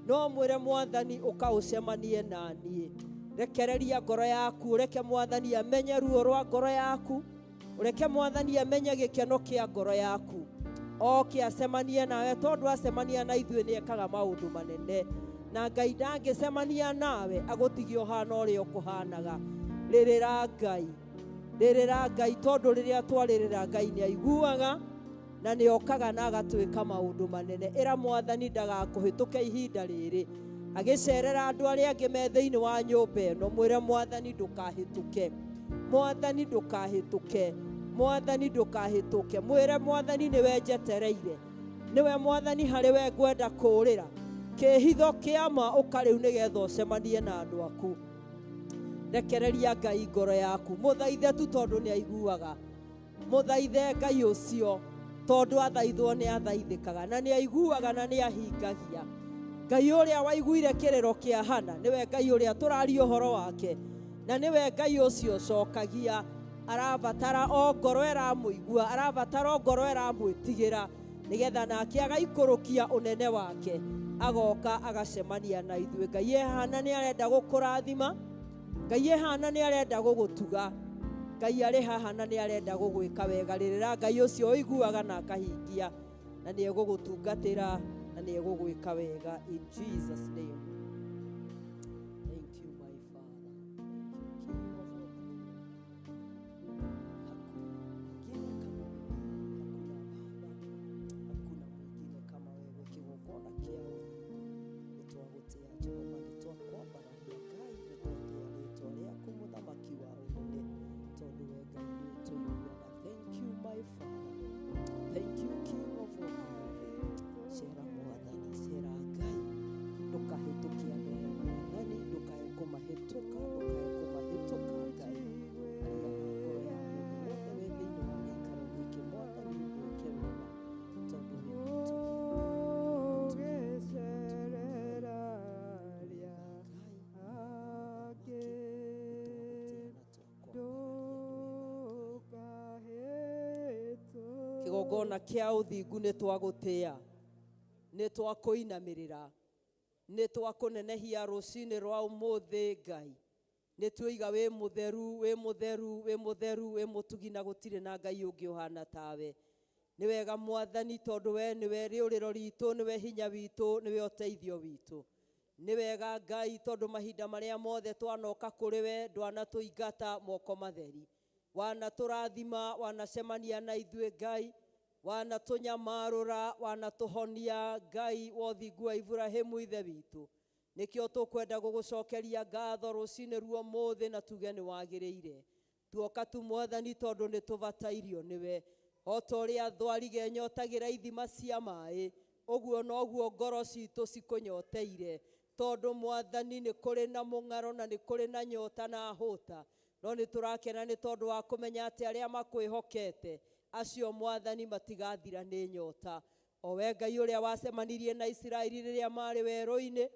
no mwĩre Mwathani ũka ũcemanie na niĩ. Rekereria ngoro yaku, ũreke Mwathani amenye ruo rwa ngoro yaku, ũreke Mwathani amenye gĩkeno kĩa ngoro yaku, oke acemanie nawe, tondũ acemania na ithuĩ nĩ ekaga maũndũ manene. Na Ngai ndangĩcemania nawe agũtigie ũhana ũrĩa ũkũhanaga. Rĩrĩra Ngai, rĩrĩra Ngai, tondũ rĩrĩa twarĩrĩra Ngai nĩ aiguaga na nĩ okaga na agatwĩka maũndũ manene. Ĩra Mwathani ndagakũhĩtũke ihinda rĩrĩ agĩcerera andũ arĩa angĩ me thĩinĩ wa nyũmba ĩno. Mwĩre Mwathani ndũkahĩtũke, Mwathani ndũkahĩtũke, Mwathani ndũkahĩtũke. Mwĩre Mwathani nĩwe njetereire, nĩwe Mwathani harĩ we ngwenda kũũrĩra kĩhitho kĩa ma, ũka rĩu nĩgetha ũcemanie na andũ aku. Rekereria Ngai ngoro yaku, mũthaithe tu tondũ nĩ aiguaga. Mũthaithe Ngai ũcio tondũ athaithwo nĩ athaithĩkaga, na nĩ aiguaga na nĩ ahingagia. Ngai ũrĩa waiguire kĩrĩro kĩa Hana nĩwe Ngai ũrĩa tũraria ũhoro wake, na nĩwe Ngai ũcio ũcokagia. Arabatara o ngoro ĩramũigua, arabatara o ngoro ĩramwĩtigĩra, nĩgetha nake agaikũrũkia ũnene wake, agoka agacemania na ithuĩ. Ngai ehana nĩ arenda gũkũrathima, Ngai ehana nĩ arenda gũgũtuga, Ngai arĩ haha na nĩ arenda gũgwĩka wega. Rĩrĩra Ngai ũcio ũiguaga na akahingia, na nĩ egũgũtungatĩra na nĩ egũgwĩka wega. In Jesus name. Thank you, my Father. Thank you, King of all glory. Hakuna mwingine kama wewe, hakuna Baba, hakuna mwingine kama wewe. Kĩgongona kĩa ũthingu nĩ twagũtĩa Jehova, nĩ twakwambararia Ngai, nĩ twatĩa rĩtwa rĩaku mũthamaki wa ũnene, tondũ we Ngai nĩ ũtũiguaga. Thank you, my Father. Thank you, King of all glory. Cera Mwathani, cera Ngai, ndũkahĩtũkie andũ aya Mwathani, ndũkae kũmahĩtũka, ndũkae kũmahĩtũka Ngai. Aria na ngoro ya mũndũ wothe wĩ thĩinĩ wa gĩikaro gĩkĩ Mwathani, mwĩke wega tondũ wĩ mũtugi, wĩ mũtugi, wĩ mũtugi Ngai, wega Ngai, mũthamaki, nĩ twagũtĩa na twakwambararia, nĩ wega Ngai. Kĩgongona kĩa ũthingu nĩ twagũtĩa, nĩ twakũinamĩrĩra, nĩ twakũnenehia rũcinĩ rwa ũmũthĩ Ngai. Nĩ tuoiga wĩ mũtheru, wĩ mũtheru, wĩ mũtheru, wĩ mũtugi, na gũtirĩ na Ngai ũngĩ ũhana tawe. Nĩ wega Mwathani, tondũ we nĩwe rĩũrĩro ritũ, nĩwe hinya witũ, nĩwe ũteithio witũ. Nĩ wega Ngai, tondũ mahinda marĩa mothe twanoka kũrĩ we ndwanatũingata moko matheri, wanatũrathima, wanacemania na ithuĩ Ngai, wanatũnyamarũra, wanatũhonia Ngai wa ũthingu wa Iburahĩmu ithe witũ. Nĩkĩo tũkwenda gũgũcokeria ngatho rũcinĩ ruo mũthĩ na tuge nĩ wagĩrĩire. Tuoka tu Mwathani tondũ nĩ tũbatairio nĩwe. O ta ũrĩa thwariga ĩnyotagĩra ithima cia maĩ, ũguo noguo ngoro citũ cikũnyoteire, tondũ Mwathani nĩ kũrĩ na mũng'aro na nĩ kũrĩ na nyota na hũta. No nĩ tũrakena nĩ tondũ wa kũmenya atĩ arĩa makwĩhokete acio Mwathani matigathira nĩ nyota. O we Ngai ũrĩa wacemanirie na Isiraeli rĩrĩa marĩ werũ-inĩ,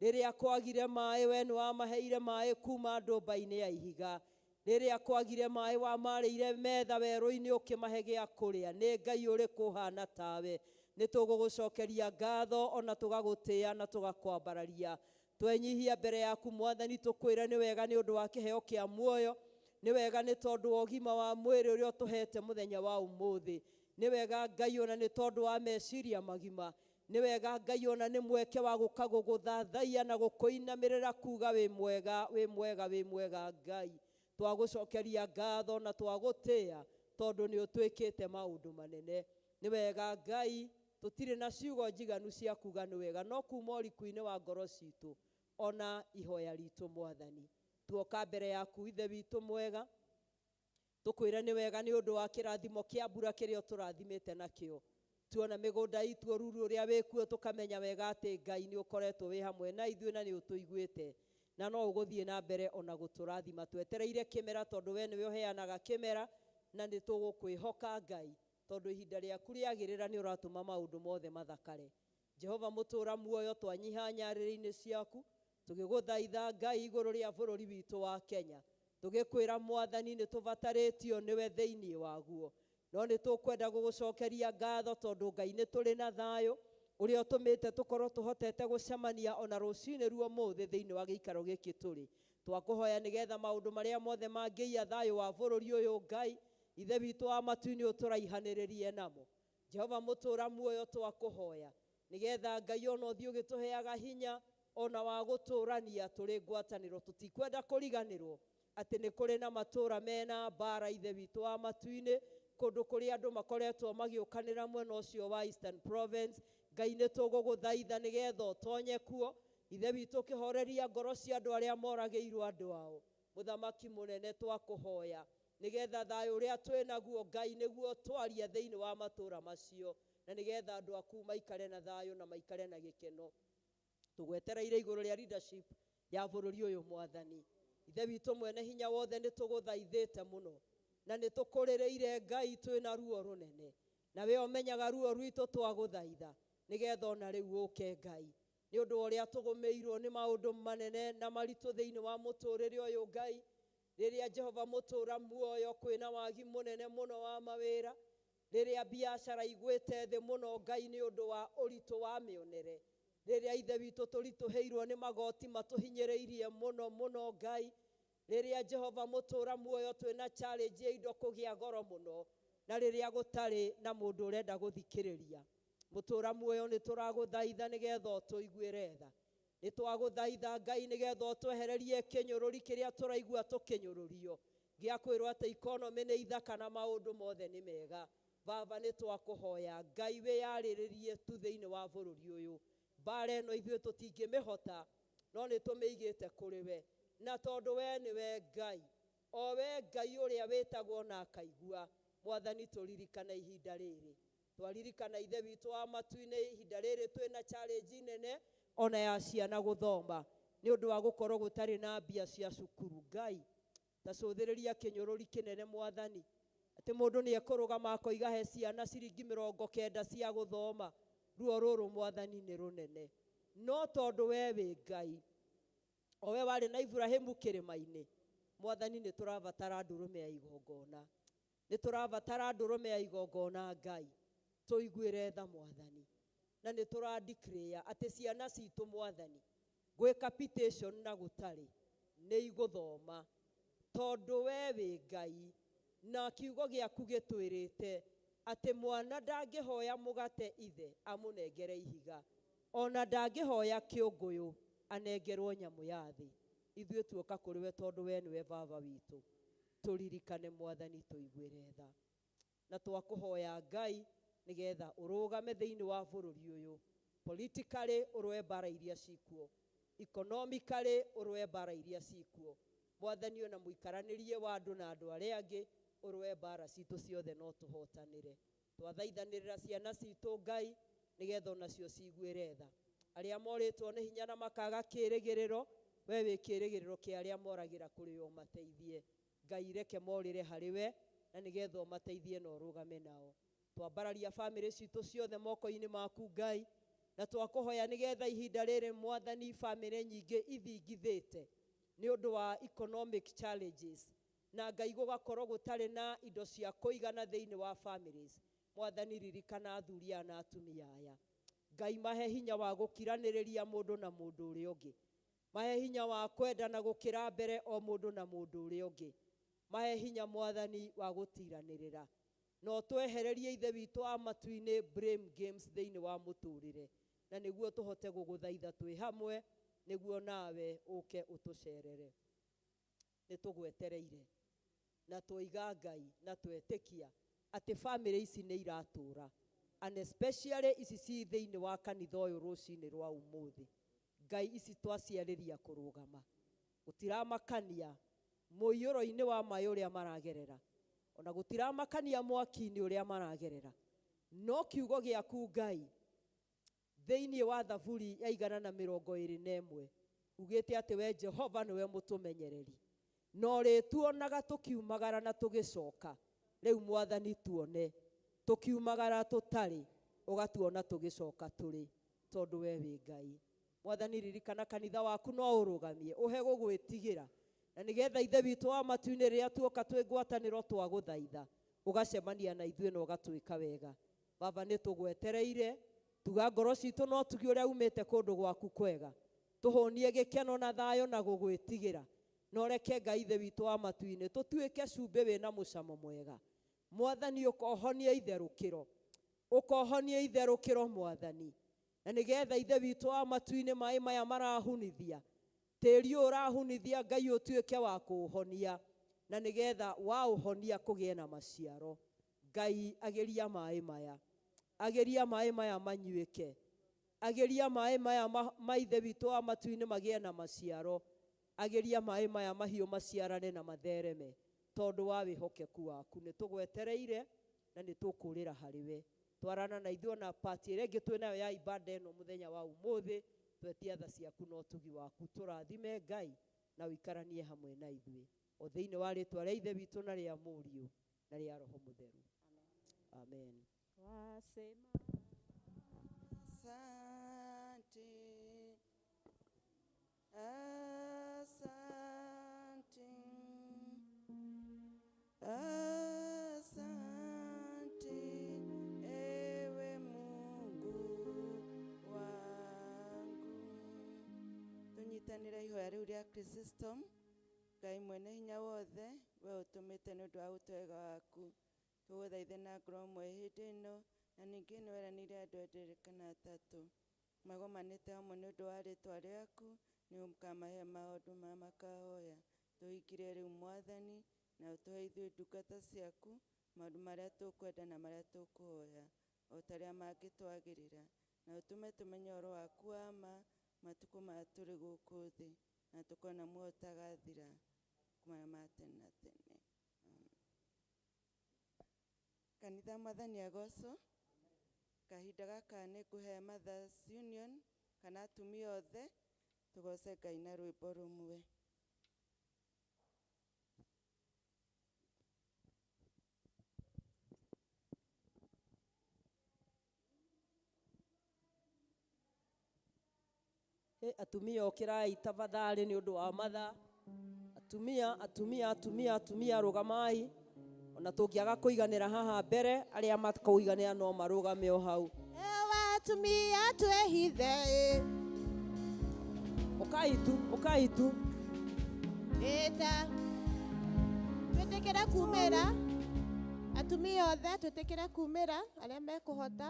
rĩrĩa kwagire maĩ, we nĩ wamaheire maĩ kuma ndũmba-inĩ ya ihiga. Rĩrĩa kwagire maĩ, wamarĩire metha werũ-inĩ ũkĩmahe gĩa kũrĩa. Nĩ Ngai ũrĩkũ ũhana tawe? Nĩ tũgũgũcokeria ngatho ona tũgagũtĩa na tũgakwambararia. Twenyihia mbere yaku Mwathani, tũkwĩre nĩ wega nĩ ũndũ wa kĩheo kĩa muoyo, nĩ wega nĩ tondũ wa ũgima wa mwĩrĩ ũrĩa ũtũhete mũthenya wa ũmũthĩ, nĩ wega Ngai ona nĩ tondũ wa meciria magima, nĩ wega Ngai ona nĩ mweke wa gũka gũgũthathaiya na gũkũinamĩrĩra kuga wĩ mwega, wĩ mwega, wĩ mwega Ngai. Twagũcokeria ngatho na twagũtĩa tondũ nĩ ũtwĩkĩte maũndũ manene. Nĩ wega Ngai, tũtirĩ na ciugo njiganu cia kuga nĩ wega, no kuma ũriku-inĩ wa ngoro citũ ona ihoya ritũ Mwathani, tuoka mbere yaku Ithe witũ mwega, tũkwĩre nĩ wega nĩ ũndũ wa kĩrathimo kĩa mbura kĩrĩa ũtũrathimĩte nakĩo. Tuona mĩgũnda itũ ruru ũrĩa wĩkuo tũkamenya wega atĩ Ngai nĩ ũkoretwo wĩ hamwe na ithuĩ na nĩ ũtũiguĩte na no ũgũthiĩ na mbere ona gũtũrathima. Twetereire kĩmera tondũ we nĩwe ũheanaga kĩmera na nĩ tũgũkwĩhoka Ngai tondũ ihinda rĩaku rĩagĩrĩra nĩ ũratũma maũndũ mothe mathakare. Jehova mũtũra muoyo twanyiha nyarĩrĩ-inĩ ciaku tũgĩgũthaitha Ngai igũrũ rĩa bũrũri witũ wa Kenya tũgĩkwĩra Mwathani nĩ tũbatarĩtio nĩwe thĩinĩ waguo no nĩ tũkwenda gũgũcokeria ngatho tondũ Ngai nĩ tũrĩ na thayũ ũrĩa ũtũmĩte tũkorwo tũhotete gũcemania ona rũcinĩ ruo mũthĩ thĩinĩ wa gĩikaro gĩkĩ tũrĩ. Twakũhoya nĩgetha maũndũ marĩa mothe mangĩiya thayũ wa bũrũri ũyũ Ngai Ithe witũ wa matu-inĩ ũtũraihanĩrĩrie namo. Jehova mũtũra muoyo twakũhoya nĩgetha Ngai ona ũthiĩ ũgĩtũheaga hinya ona wa gũtũrania tũrĩ ngwatanĩro. Tũtikwenda kũriganĩrwo atĩ nĩ kũrĩ na matũra mena mbara Ithe witũ wa matu-inĩ kũndũ kũrĩa andũ makoretwo magĩũkanĩra mwena ũcio wa Eastern Province. Ngai nĩ tũgũgũthaitha nĩgetha ũtonye kuo Ithe witũ ũkĩhoreria ngoro cia andũ arĩa moragĩirwo andũ ao. Mũthamaki mũnene twakũhoya nĩgetha thayũ ũrĩa twĩ naguo Ngai nĩguo twaria thĩinĩ wa matũra macio na nĩgetha andũ aku maikare na thayũ na maikare na gĩkeno. Tũgwetereire igũrũ rĩa leadership ya bũrũri ũyũ Mwathani. Ithe witũ mwene hinya wothe nĩ tũgũthaithĩte mũno na nĩ tũkũrĩrĩire Ngai twĩna ruo rũnene na we ũmenyaga ruo rwitũ twagũthaitha nĩgetha ona rĩu ũke Ngai nĩ ũndũ wa ũrĩa tũgũmĩirwo nĩ maũndũ manene na maritũ thĩinĩ wa mũtũrĩre ũyũ Ngai. Rĩrĩa Jehova mũtũra muoyo kwĩna wagi mũnene mũno wa mawĩra, rĩrĩa biacara igwĩte thĩ mũno Ngai nĩ ũndũ wa ũritũ wa mĩonere, rĩrĩa Ithe witũ tũritũhĩirwo nĩ magoti matũhinyĩrĩirie mũno mũno Ngai, rĩrĩa Jehova mũtũra muoyo twĩna challenge ya indo kũgĩa goro mũno na rĩrĩa gũtarĩ na mũndũ ũrenda gũthikĩrĩria. Mũtũra muoyo nĩ tũragũthaitha nĩgetha ũtũiguĩre tha. Nĩ twagũthaitha Ngai nĩgetha ũtwehererie kĩnyũrũri kĩrĩa tũraigua tũkĩnyũrũrio gĩa kwĩrwo atĩ economy nĩ ithaka na maũndũ mothe nĩ mega. Baba nĩ twakũhoya Ngai wĩyarĩrĩrie tu thĩinĩ wa bũrũri ũyũ. Mbara ĩno ithuĩ tũtingĩmĩhota no nĩ tũmĩigĩte kũrĩ we, na tondũ we nĩwe Ngai, o we Ngai ũrĩa wĩtagwo na akaigua. Mwathani tũririkane ihinda rĩrĩ, twaririkana Ithe witũ wa matu-inĩ ihinda rĩrĩ twĩna challenge nene ona ya ciana gũthoma nĩ ũndũ wa gũkorwo gũtarĩ na mbia cia cukuru. Ngai ta cũthĩrĩria kĩnyũrũri kĩnene Mwathani atĩ mũndũ nĩ ekũrũgama akoiga he ciana ciringi 90 cia gũthoma. Ruo rũrũ Mwathani nĩ rũnene, no tondũ we wĩ Ngai o we warĩ na Iburahĩmu kĩrĩma-inĩ, Mwathani nĩ tũrabatara ndũrũme ya igongona, nĩ tũrabatara ndũrũme ya igongona Ngai tũiguĩre tha Mwathani, na nĩ tũradeclare atĩ ciana citũ Mwathani gwĩ capitation na gũtarĩ nĩ igũthoma tondũ we wĩ Ngai na kiugo gĩaku gĩtwĩrĩte atĩ mwana ndangĩhoya mũgate ithe amũnengere ihiga, ona ndangĩhoya kĩũngũyũ anengerwo nyamũ ya thĩ. Ithuĩ tuoka kũrĩ we tondũ we nĩwe baba witũ. Tũririkane Mwathani tũiguĩre tha na twakũhoya Ngai nĩgetha ũrũgame thĩinĩ wa bũrũri ũyũ politically ũrũe mbara iria cikuo, economically ũrũe mbara iria cikuo Mwathani, ona mũikaranĩrie wa andũ na andũ arĩa angĩ ũrũe mbara citũ ciothe no tũhotanĩre. Twathaithanĩrĩra ciana citũ Ngai nĩgetha onacio ciguĩre tha. Arĩa morĩtwo nĩ hinya na makaga kĩrĩgĩrĩro, we wĩ kĩrĩgĩrĩro kĩa arĩa moragĩra kũrĩ o mateithie. Ngai reke morĩre harĩ we na nĩgetha ũmateithie na ũrũgame nao. Twambararia bamĩrĩ citũ ciothe moko-inĩ maku Ngai, na twakũhoya nĩgetha ihinda rĩrĩ Mwathani bamĩrĩ nyingĩ ithingithĩte nĩ ũndũ wa economic challenges na Ngai gũgakorwo gũtarĩ na indo cia kũigana thĩinĩ wa families. Mwathani ririkana athuri aya na atumia aya. Ngai mahe hinya wa gũkiranĩrĩria mũndũ na mũndũ ũrĩa ũngĩ, mahe hinya wa kwenda na gũkĩra mbere o mũndũ na mũndũ ũrĩa ũngĩ, mahe hinya Mwathani wa gũtiranĩrĩra na ũtwehererie Ithe witũ wa matu-inĩ blame games thĩinĩ wa mũtũrĩre, na nĩguo tũhote gũgũthaitha twĩ hamwe, nĩguo nawe ũke ũtũcerere. Nĩ tũgwetereire na twoiga Ngai na twetĩkia atĩ bamĩrĩ ici nĩ iratũra, and especially ici ci thĩinĩ wa kanitha ũyũ rũcinĩ rwa ũmũthĩ. Ngai ici twaciarĩria kũrũgama gũtiramakania mũiyũro-inĩ wa maĩ ũrĩa maragerera, ona gũtiramakania mwaki-inĩ ũrĩa maragerera. No kiugo gĩaku Ngai thĩinĩ wa Thaburi ya 121 ugĩte atĩ we Jehova nĩwe mũtũmenyereri, na ũrĩtuonaga tũkiumagara na tũgĩcoka. Rĩu Mwathani tuone tũkiumagara tũtarĩ, ũgatuona tũgĩcoka tũrĩ, tondũ we wĩ Ngai. Mwathani ririkana kanitha waku no ũrũgamie, ũhe gũgwĩtigĩra, na nĩgetha Ithe witũ wa matu-inĩ rĩrĩa tuoka twĩ ngwatanĩro twagũthaitha, ũgacemania na ithuĩ na ũgatwĩka wega. Baba nĩ tũgwetereire, tuga ngoro citũ no tuge ũrĩa umĩte kũndũ gwaku kwega, tũhũnie gĩkeno na thayũ na gũgwĩtigĩra, na ũreke Ngai Ithe witũ wa matu-inĩ tũtuĩke cumbĩ wĩna mũcamo mwega. Mwathani ũkohonia itherũkĩro, ũkohonia itherũkĩro Mwathani, na nĩgetha Ithe witũ wa matu-inĩ maĩ maya marahunithia, tĩri ũyũ ũrahunithia Ngai ũtuĩke wa kũũhonia, na nĩgetha waũhonia kũgĩe na maciaro. Ngai agĩria maĩ maya, agĩria maĩ maya manyuĩke, agĩria maĩ maya ma Ithe witũ wa matu-inĩ magĩe na maciaro, agĩria maĩ maya mahiũ maciarane na mathereme, tondũ wa wĩhokeku waku. Nĩ tũgwetereire na nĩ tũkũrĩra harĩ we. Twarana na ithuĩ ona pati ĩrĩa ĩngĩ twĩ nayo ya ibada ĩno mũthenya wa ũmũthĩ, twetia tha ciaku na ũtugi waku. Tũrathime Ngai na ũikaranie hamwe na ithuĩ, o thĩinĩ wa rĩtwa rĩa Ithe witũ na rĩa Mũriũ na rĩa Roho Mũtheru. Amen. Wasema Asante, asante, asante, ewe Mungu wangu. Tunyitanĩre ihoya rĩu rĩa Chrysostom. Ngai mwene hinya wothe, we ũtũmĩte nĩ ũndũ wa ũtwega waku, tũgũthaithe na ngoro ĩmwe hĩndĩ ĩno, na ningĩ nĩ weranĩire andũ erĩ kana atatũ magomanĩte hamwe nĩ ũndũ wa rĩtwa rĩaku, nĩ ũkamahe maũndũ marĩa makahoya. Tũhingĩrie rĩu Mwathani, na ũtũhe ithuĩ ndungata ciaku maũndũ marĩa tũkwenda na marĩa tũkũhoya, o ta ũrĩa mangĩtwagĩrĩra, na ũtũme tũmenye ũhoro waku wa ma matukũ maya tũrĩ gũkũ thĩ, na tũkorwo na muoyo ũtagathira maya ma tene na tene. Kanitha Mwathani agocwo. Kahinda gaka nĩ ngũhe Mothers Union kana atumia othe tũgoce Ngai na rwĩmbo rũmwe. Hey, atumia ũkĩrai tafadhali nĩ ũndũ wa mathaa. Atumia, atumia, atumia, atumia rũgamai. Ona tũngĩaga kũiganĩra haha mbere, arĩa makũiganĩra no marũgame o hau. Ewe atumia twĩhithe. Ũkai tu, ũkai tu. Ĩta. Twĩtĩkĩre kumĩra. Atumia othe twĩtĩkĩre kumĩra arĩa mekũhota.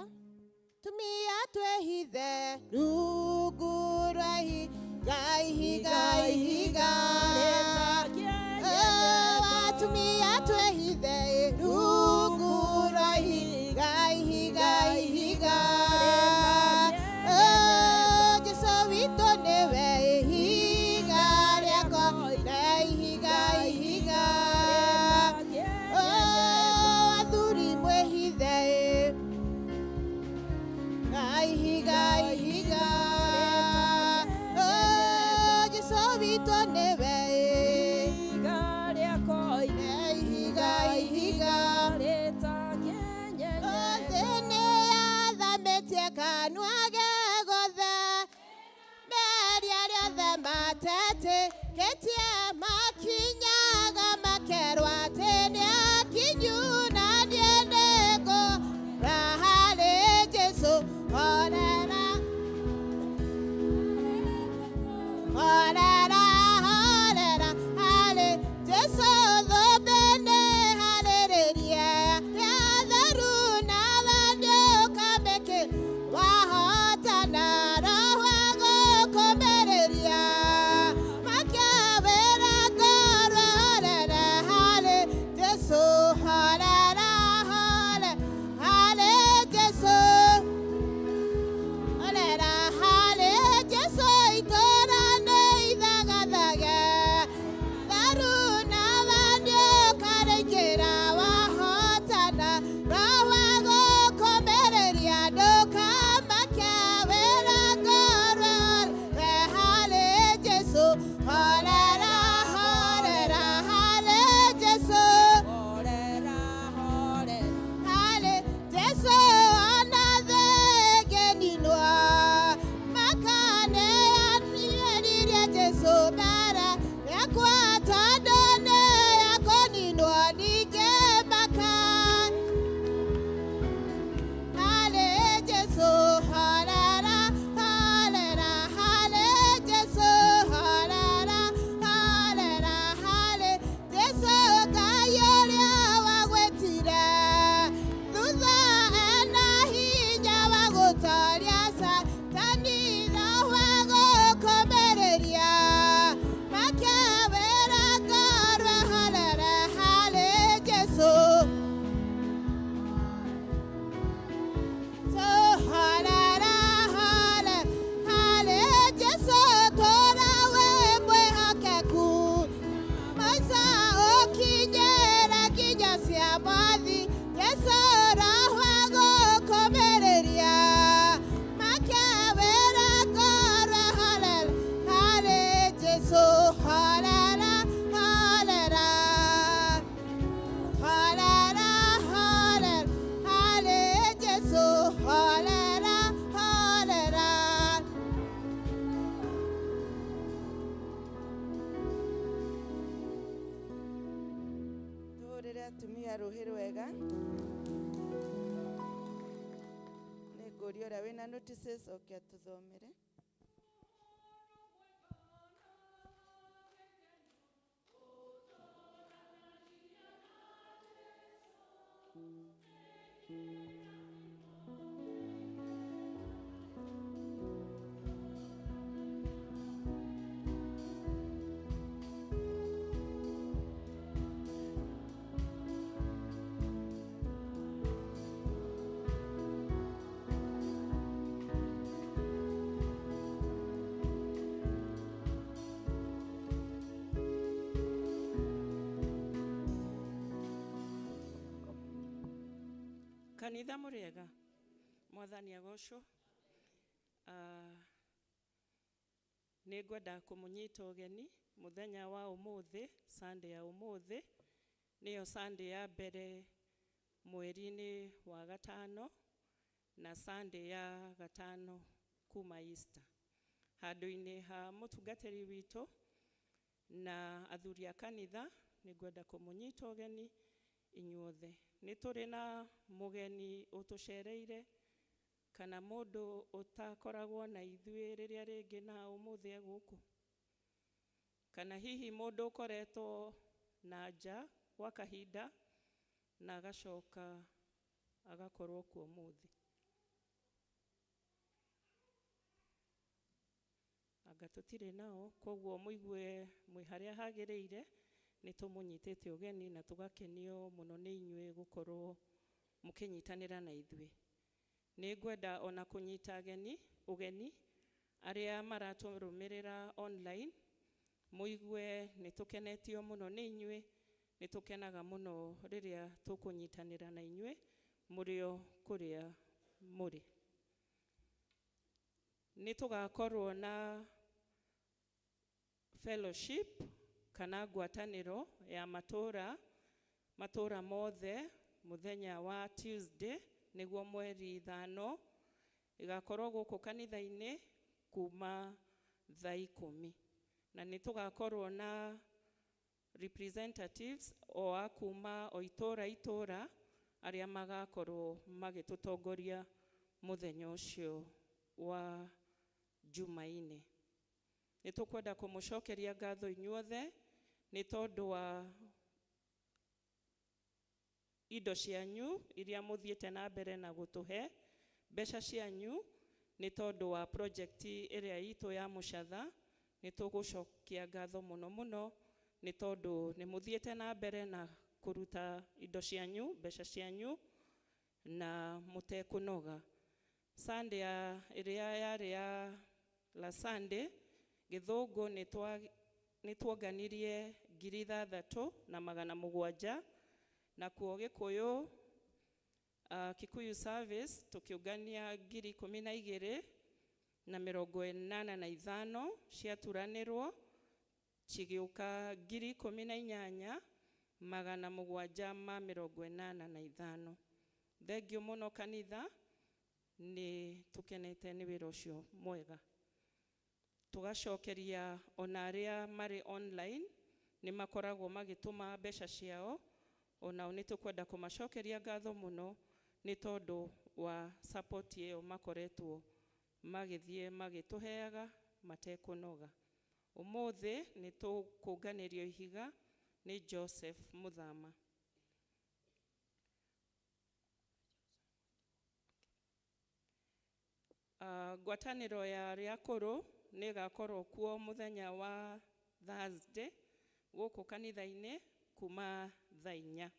Atumia twĩhithe rungu rwa ihiga, ihiga, ihiga. Atumia twĩhithe rungu rwa ihiga, ihiga, ihiga. Jesu witũ nĩwe ihiga rĩakwa, na ihiga, ihiga. Athuri mwĩhithe ihiga, ihiga. Jesu witũ nĩwe ihiga rĩakwa, ihiga, ihiga. Thĩ nĩyathamĩtie kanua ge gothe, meria rĩothe matetĩkĩtie makinyaga makerwo atĩ nĩakinyu, na niĩ nĩngũra harĩ Jesũ. Horera, horera, horera harĩ Jesũ, thũmbĩ nĩharĩrĩrie rĩa theru, nawe nĩũkamĩkĩ wahotana roho agũkũmĩrĩria makĩwĩra. Atumia rũhĩ rwega. Nĩ ngũria ũrĩa wĩna notices oke atũthomere. Kanitha mũrĩega, Mwathani agocwo. Nĩ ngwenda kũmũnyita ũgeni mũthenya wa ũmũthĩ, Sunday ya ũmũthĩ, nĩyo Sunday ya mbere mweri-inĩ wa gatano na Sunday ya gatano kuma Easter. Handũ-inĩ ha mũtungatĩri witũ na athuri a kanitha, nĩ ngwenda kũmũnyita ũgeni inyuothe. Nĩ tũrĩ na mũgeni ũtũcereire kana mũndũ ũtakoragwo na ithuĩ rĩrĩa rĩngĩ na ũmũthĩ e gũkũ, kana hihi mũndũ ũkoretwo na nja gwa kahinda na agacoka agakorwo kuo ũmũthĩ. Anga tũtirĩ nao, koguo mũigue mwĩ harĩa hagĩrĩire. Nĩ tũmũnyitĩte ũgeni na tũgakenio mũno nĩ inyuĩ gũkorwo mũkĩnyitanĩra na ithuĩ. Nĩ ngwenda ona kũnyita ũgeni arĩa maratũrũmĩrĩra online, mũigue nĩ tũkenetio mũno nĩ inyuĩ, nĩ tũkenaga mũno rĩrĩa tũkũnyitanĩra na inyuĩ mũrĩ o kũrĩa mũrĩ. Nĩ tũgakorwo na fellowship kana ngwatanĩro ya matũra mothe mũthenya wa Tuesday nĩguo mweri 5, ĩgakorwo gũkũ kanitha-inĩ kuma thaa 10, na nĩ tũgakorwo na representatives o a kuma o itũra itũra arĩa magakorwo magĩtũtongoria mũthenya ũcio wa Jumaine. Nĩ tũkwenda kũmũcokeria ngatho inyuothe nĩ tondũ wa indo cianyu iria mũthiĩte na mbere na gũtũhe mbeca cianyu, nĩ tondũ wa project ĩrĩa itũ ya mũcatha. Nĩ tũgũcokia ngatho mũno mũno nĩ tondũ nĩ mũthiĩte na mbere na kũruta indo cianyu, mbeca cianyu na mũtekũnoga. Sunday ĩrĩa yarĩ ya la Sunday Gĩthũngũ nĩ tuonganirie 6,700, nakuo Gĩkũyũ Kikuyu service tũkĩũngania 12,085, ciaturanĩrwo cigĩũka 18,785. Thengiũ mũno kanitha, nĩ tũkenete nĩ wĩra ũcio mwega. Tũgacokeria ona arĩa marĩ online nĩ makoragwo magĩtũma mbeca ciao, onao nĩ tũkwenda kũmacokeria ngatho mũno nĩ tondũ wa support ĩyo makoretwo magĩthiĩ magĩtũheaga matekũnoga. Ũmũthĩ nĩ tũkũnganĩrio ihiga nĩ Joseph Muthama. Ngwatanĩro ya arĩa akũrũ nĩ ĩgakorwo kuo mũthenya wa Thursday gũkũ kanitha-inĩ kuma thaa 4.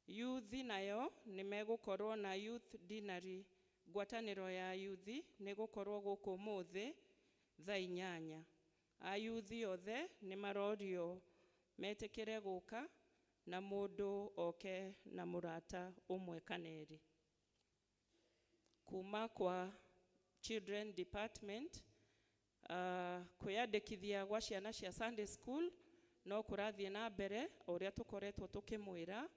Youth nayo nĩ megũkorwo na youth dinner. Ngwatanĩro ya youth nĩ gũkorwo gũkũ ũmũthĩ thaa 8. A youth othe nĩ marorio metĩkĩre gũka na mũndũ oke na mũrata ũmwe kana erĩ. Kuma kwa Children Department, kwĩyandĩkithia gwa ciana cia Sunday School no kũrathiĩ na mbere o ũrĩa tũkoretwo tũkĩmwĩra,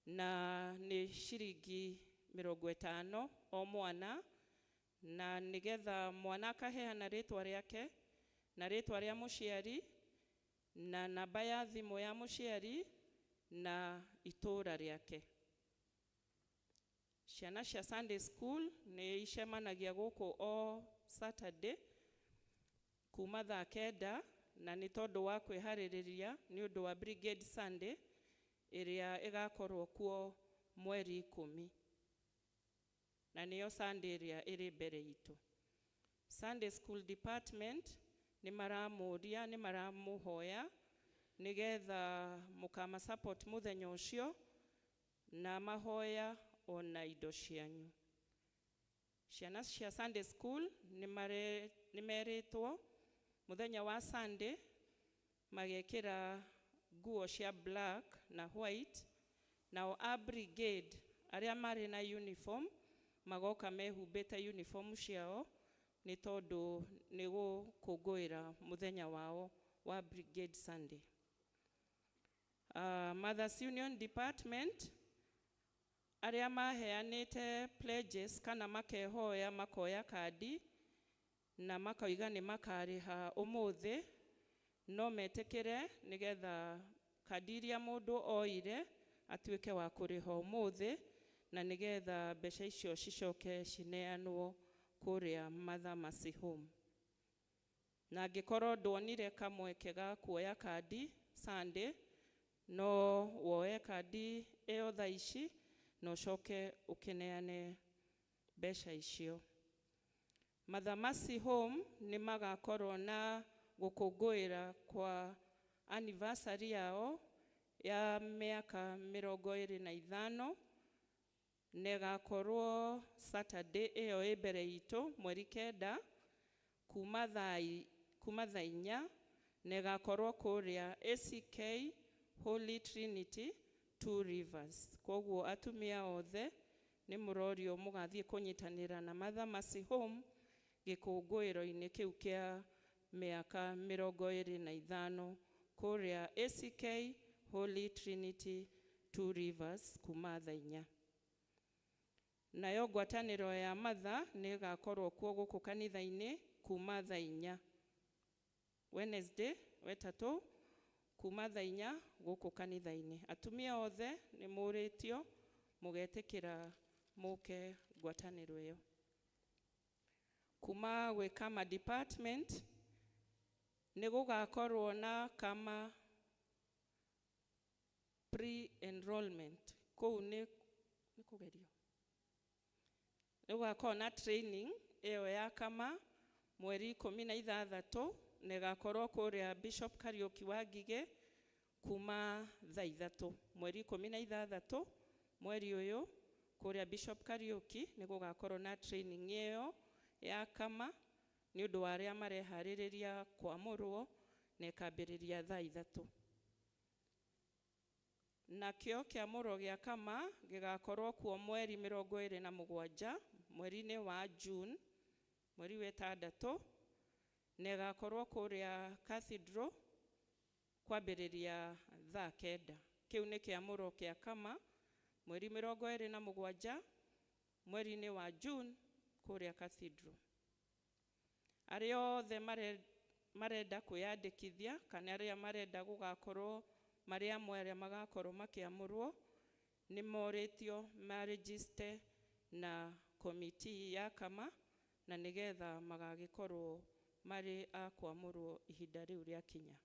na nĩ ciringi 50 o mwana, na nĩgetha mwana akaheana rĩtwa rĩake na rĩtwa rĩa mũciari na namba ya thimũ ya mũciari na itũũra rĩake. Ciana cia Sunday school nĩ icemanagia gũkũ o Saturday kuma thaa 9, na nĩ tondũ wa kwĩharĩrĩria nĩ ũndũ wa Brigade Sunday ĩrĩa ĩgakorwo kuo mweri 10, na nĩyo Sunday ĩrĩa ĩrĩ mbere itũ. Sunday school department nĩ maramũria, nĩ maramũhoya nĩgetha mũkama support mũthenya ũcio na mahoya ona indo cianyu. Ciana cia Sunday school nĩ merĩtwo mũthenya wa Sunday magekĩra nguo cia black na white, nao a brigade arĩa marĩ na uniform magoka mehumbĩte uniform ciao nĩ tondũ nĩ gũkũngũĩra mũthenya wao wa Brigade Sunday. Mothers Union Department arĩa maheanĩte pledges kana makehoya makoya kandi na makoiga nĩ makarĩha ũmũthĩ, no metĩkĩre nĩgetha kandi iria mũndũ oire atuĩke wa kũrĩha ũmũthĩ, na nĩgetha mbeca icio cicoke cineanwo kũrĩa Mother Mercy Home. Na angĩkorwo nduonire kamweke ga kuoya kandi Sunday, no woe kandi ĩyo thaa ici na ũcoke ũkĩneane mbeca icio. Mother Mercy Home nĩ magakorwo na gũkũngũĩra kwa anniversary yao ya mĩaka 25, na ĩgakorwo Saturday ĩyo ĩ mbere itũ mweri 9 kuma thaa 4, na ĩgakorwo kũrĩa ACK Holy Trinity Two Rivers. Koguo atumia othe nĩ mũrorio mũgathiĩ kũnyitanĩra na Mother Mercy Home gĩkũngũĩro-inĩ kĩu kĩa mĩaka 25 kũrĩa ACK Holy Trinity Two Rivers kuma thaa 4. Nayo ngwatanĩro ya Mother nĩ ĩgakorwo kuo gũkũ kanitha-inĩ kuma thaa 4 Wednesday wetatũ kuma thaa 4 gũkũ kanitha-inĩ. Atumia othe nĩ mũrĩtio mũgetĩkĩra mũke ngwatanĩro ĩyo. Kuma gwĩ Kama department nĩ gũgakorwo na Kama pre-enrollment, kũu nĩ kũgerio, nĩ gũgakorwo na training ĩyo ya Kama mweri 16, na ĩgakorwo kũrĩa Bishop Kariuki wa Ngigĩ kuma thaa 3 mweri 16 mweri ũyũ kũrĩa Bishop Kariuki nĩ gũgakorwo na training ĩyo ya Kama nĩ ũndũ wa arĩa mareharĩrĩria kwamũrwo, na ĩkambĩrĩria thaa 3. Nakĩo kĩamũro gĩa Kama gĩgakorwo kuo mweri 27 mweri-inĩ wa June mweri wa 6, na ĩgakorwo kũrĩa Cathedral kwambĩrĩria thaa 9. Kĩu nĩ kĩamũro kĩa Kama mweri 27 mweri-inĩ wa June kũrĩa Cathedral. Arĩa othe marenda kwĩyandĩkithia kana arĩa marenda gũgakorwo marĩ amwe arĩa magakorwo makĩamũrwo nĩ morĩtio marĩjiste na komiti ya Kama, na nĩgetha magagĩkorwo marĩ a kwamũrwo ihinda rĩu rĩakinya.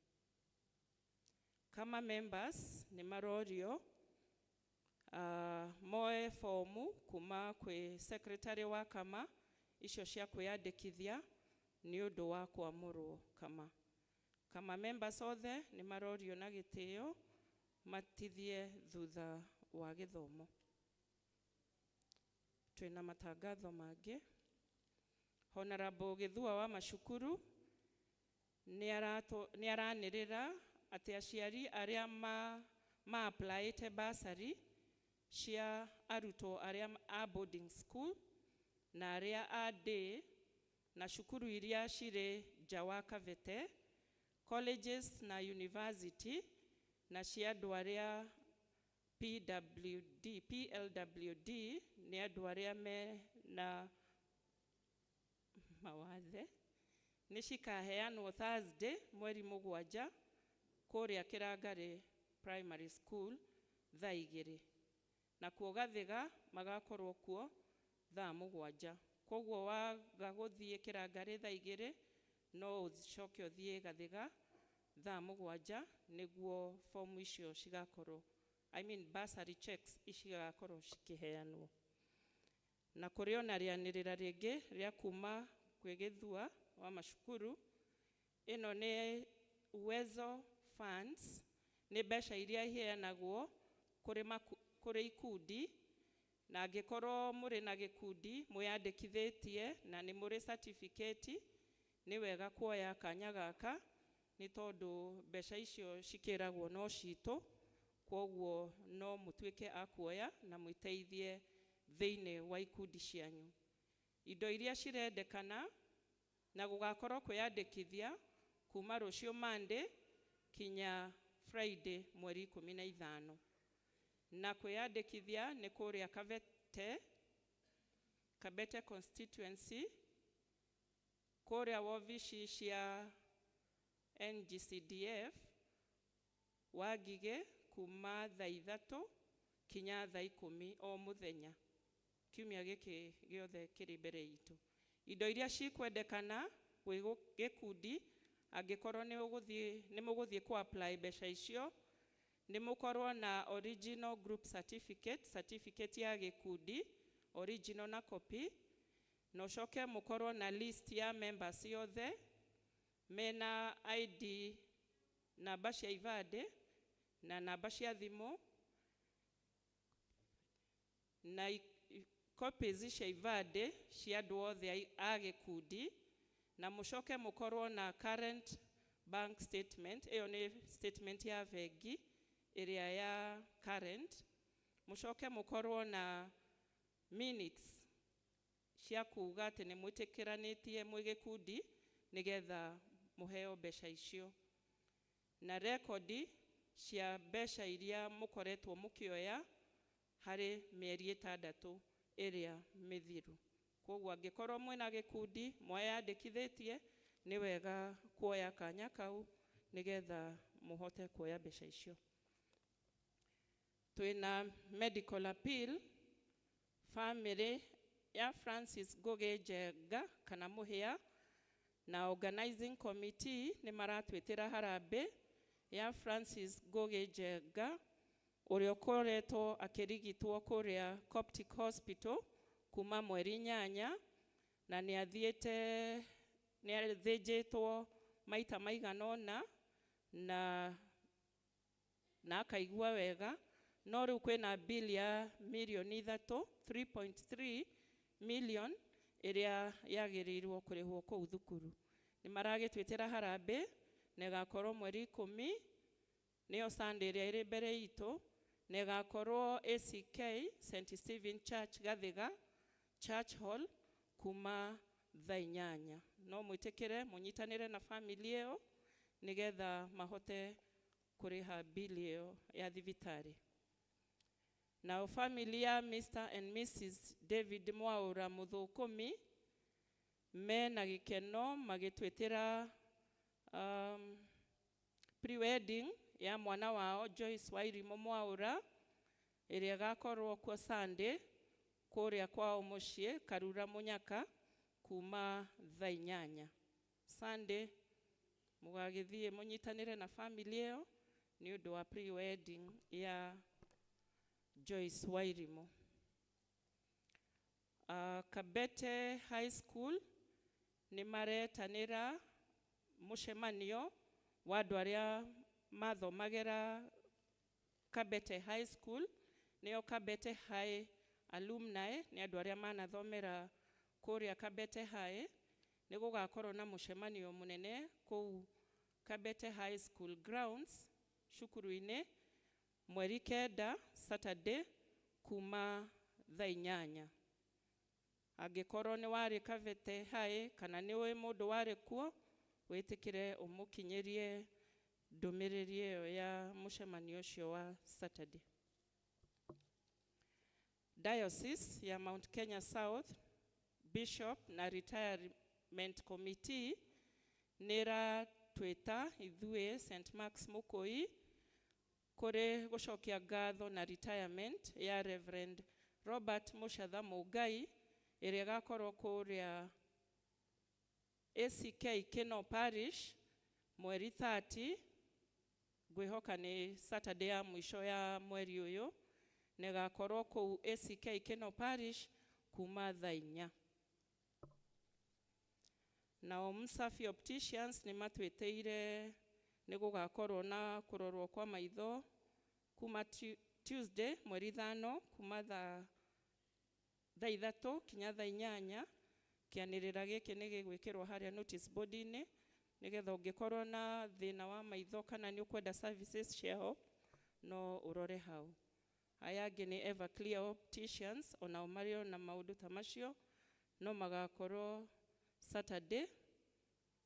Kama members nĩ marorio moe fomu kuma kwĩ secretary wa Kama icio cia kwĩyandĩkithia nĩ ũndũ wa kwamũrwo Kama. Kama members othe nĩ marorio na gĩtĩo matithie thutha wa gĩthomo. Twĩna matangatho mangĩ. Honorable Gĩthua wa Macukuru nĩ aranĩrĩra atĩ aciari arĩa ma applyĩte bursary cia arutwo arĩa a boarding school na arĩa a day na cukuru iria cirĩ nja wa Kabete, colleges na university, na cia andũ arĩa PWD, PLWD nĩ andũ arĩa me na mawathe, nĩ cikaheanwo Thursday mweri 7 Kũrĩa Kĩrangarĩ Primary School thaa 2, nakuo Gathiga magakorwo kuo thaa 7. Koguo waga gũthiĩ Kĩrangarĩ thaa 2, no ũcoke ũthiĩ Gathiga thaa 7, nĩguo fomu icio cigakorwo, I mean bursary checks cigakorwo cikĩheanwo. Na kũrĩ ona rĩanĩrĩra rĩngĩ rĩa kuma kwĩ Gĩthua wa macukuru. Ĩno nĩ Uwezo Funds, nĩ mbeca iria iheanagwo kũrĩ ikundi, na angĩkorwo mũrĩ na gĩkundi mwĩyandĩkithĩtie na nĩ mũrĩ certificate, nĩ wega kuoya kanya gaka, nĩ tondũ mbeca icio cikĩragwo no citũ. Kwoguo no mũtuĩke a kuoya na mwĩteithie thĩinĩ wa ikundi cianyu. Indo iria cirendekana, na gũgakorwo kwĩyandĩkithia kuma rũciũ Monday kinya Friday mweri 15, na kwĩyandĩkithia nĩ kũrĩa Kabete constituency, kũrĩa wobici cia NGCDF Wangigĩ, kuma thaa 3 kinya thaa 10 o mũthenya kiumia gĩkĩ gĩothe kĩrĩ mbere itũ. Indo iria cikwendekana gwĩ gĩkundi, angĩkorwo nĩ ũgũthiĩ, nĩ mũgũthiĩ ku apply mbeca icio, nĩ mũkorwo na original group certificate, certificate ya gĩkundi original na copy, na ũcoke mũkorwo na list ya members yothe mena ID, namba cia ibandĩ na namba cia thimũ, na copies cia ibandĩ cia andũ othe a gĩkundi, na mũcoke mũkorwo na current bank statement. Ĩyo nĩ statement ya bengi ĩrĩa ya current. Mũcoke mũkorwo na minutes cia kuga atĩ nĩ mwĩtĩkĩranĩtie mwĩ gĩkundi nĩgetha mũheo mbeca icio, na rekondi cia mbeca iria mũkoretwo mũkĩoya harĩ mĩeri 6 ĩrĩa mĩthiru. Koguo angĩkorwo mwĩna gĩkundi mweyandĩkithĩtie, nĩ wega kuoya kanya kau nĩgetha mũhote kuoya mbeca icio. Twĩna medical appeal. Family ya Francis Ngugi Njenga kana Mũhĩa na organizing committee nĩ maratwĩtĩra harambĩ ya Francis Ngugi Njenga, ũrĩa ũkoretwo akĩrigitwo kũrĩa Coptic Hospital kuma mweri 8, na nĩ athiĩte, nĩ athĩnjĩtwo maita maigana ũna na akaigua wega, no rĩu kwĩna bill ya mirioni 3, 3.3 million, ĩrĩa yagĩrĩirwo kũrĩhwo kũu thukuru. Nĩ maragĩtwĩtĩra harambĩ na ĩgakorwo mweri 10, nĩyo Sunday ĩrĩa ĩrĩ mbere itũ, na ĩgakorwo ACK St Stephen Church, Gathiga Church Hall, kuma thaa 8. No mwĩtĩkĩre mũnyitanĩre na family ĩyo nĩgetha mahote kũrĩha bill ĩyo ya thibitarĩ. Nao family ya Mr and Mrs David Mwaũra Mũthũkũmi mena gĩkeno magĩtwĩtĩra pre-wedding ya mwana wao Joyce Wairimu Mwaũra, ĩrĩa ĩgakorwo kuo Sunday kũrĩa kwao mũciĩ Karura Mũnyaka, kuma thaa 8 Sunday. Mũgagĩthiĩ mũnyitanĩre na family ĩyo nĩ ũndũ wa pre-wedding ya Joyce Wairimu. Kabete High School nĩ maretanĩra mũcemanio wa andũ arĩa mathomagĩra Kabete High School, nĩyo Kabete High alumni, nĩ andũ arĩa manathomera kũrĩa Kabete High. Nĩ gũgakorwo na mũcemanio mũnene kũu Kabete High School grounds, cukuru-inĩ, mweri 9, Saturday, kuma thaa 8. Angĩkorwo nĩ warĩ Kabete High kana nĩ ũĩ mũndũ warĩ kuo, wĩtĩkĩre ũmũkinyĩrie ndũmĩrĩri ĩyo ya mũcemanio ũcio wa Saturday. Diocese ya Mount Kenya South, Bishop na Retirement Committee nĩ maratwĩta ithuĩ St Mark's Mũkũi kũrĩ gũcokia ngatho na retirement ya Reverend Robert Mũcatha Mũngai ĩrĩa ĩgakorwo kũrĩa ACK Kino Parish mweri 30, ngwĩhoka nĩ Saturday ya mũico ya mweri ũyũ, na ĩgakorwo kũu ACK Kino Parish kuma thaa 4. Nao Msafi Opticians nĩ matwĩtĩire nĩ gũgakorwo na kũrorwo kwa maitho kuma Tuesday mweri 5 kuma thaa 3 kinya thaa 8. Kĩanĩrĩra gĩkĩ nĩ gĩgwĩkĩrwo harĩa notice board-inĩ nĩgetha ũngĩkorwo na thĩna wa maitho kana nĩ ũkwenda services ciao no ũrore hau. Aya angĩ nĩ Everclear Opticians, onao marĩ o na maũndũ ta macio, no magakorwo Saturday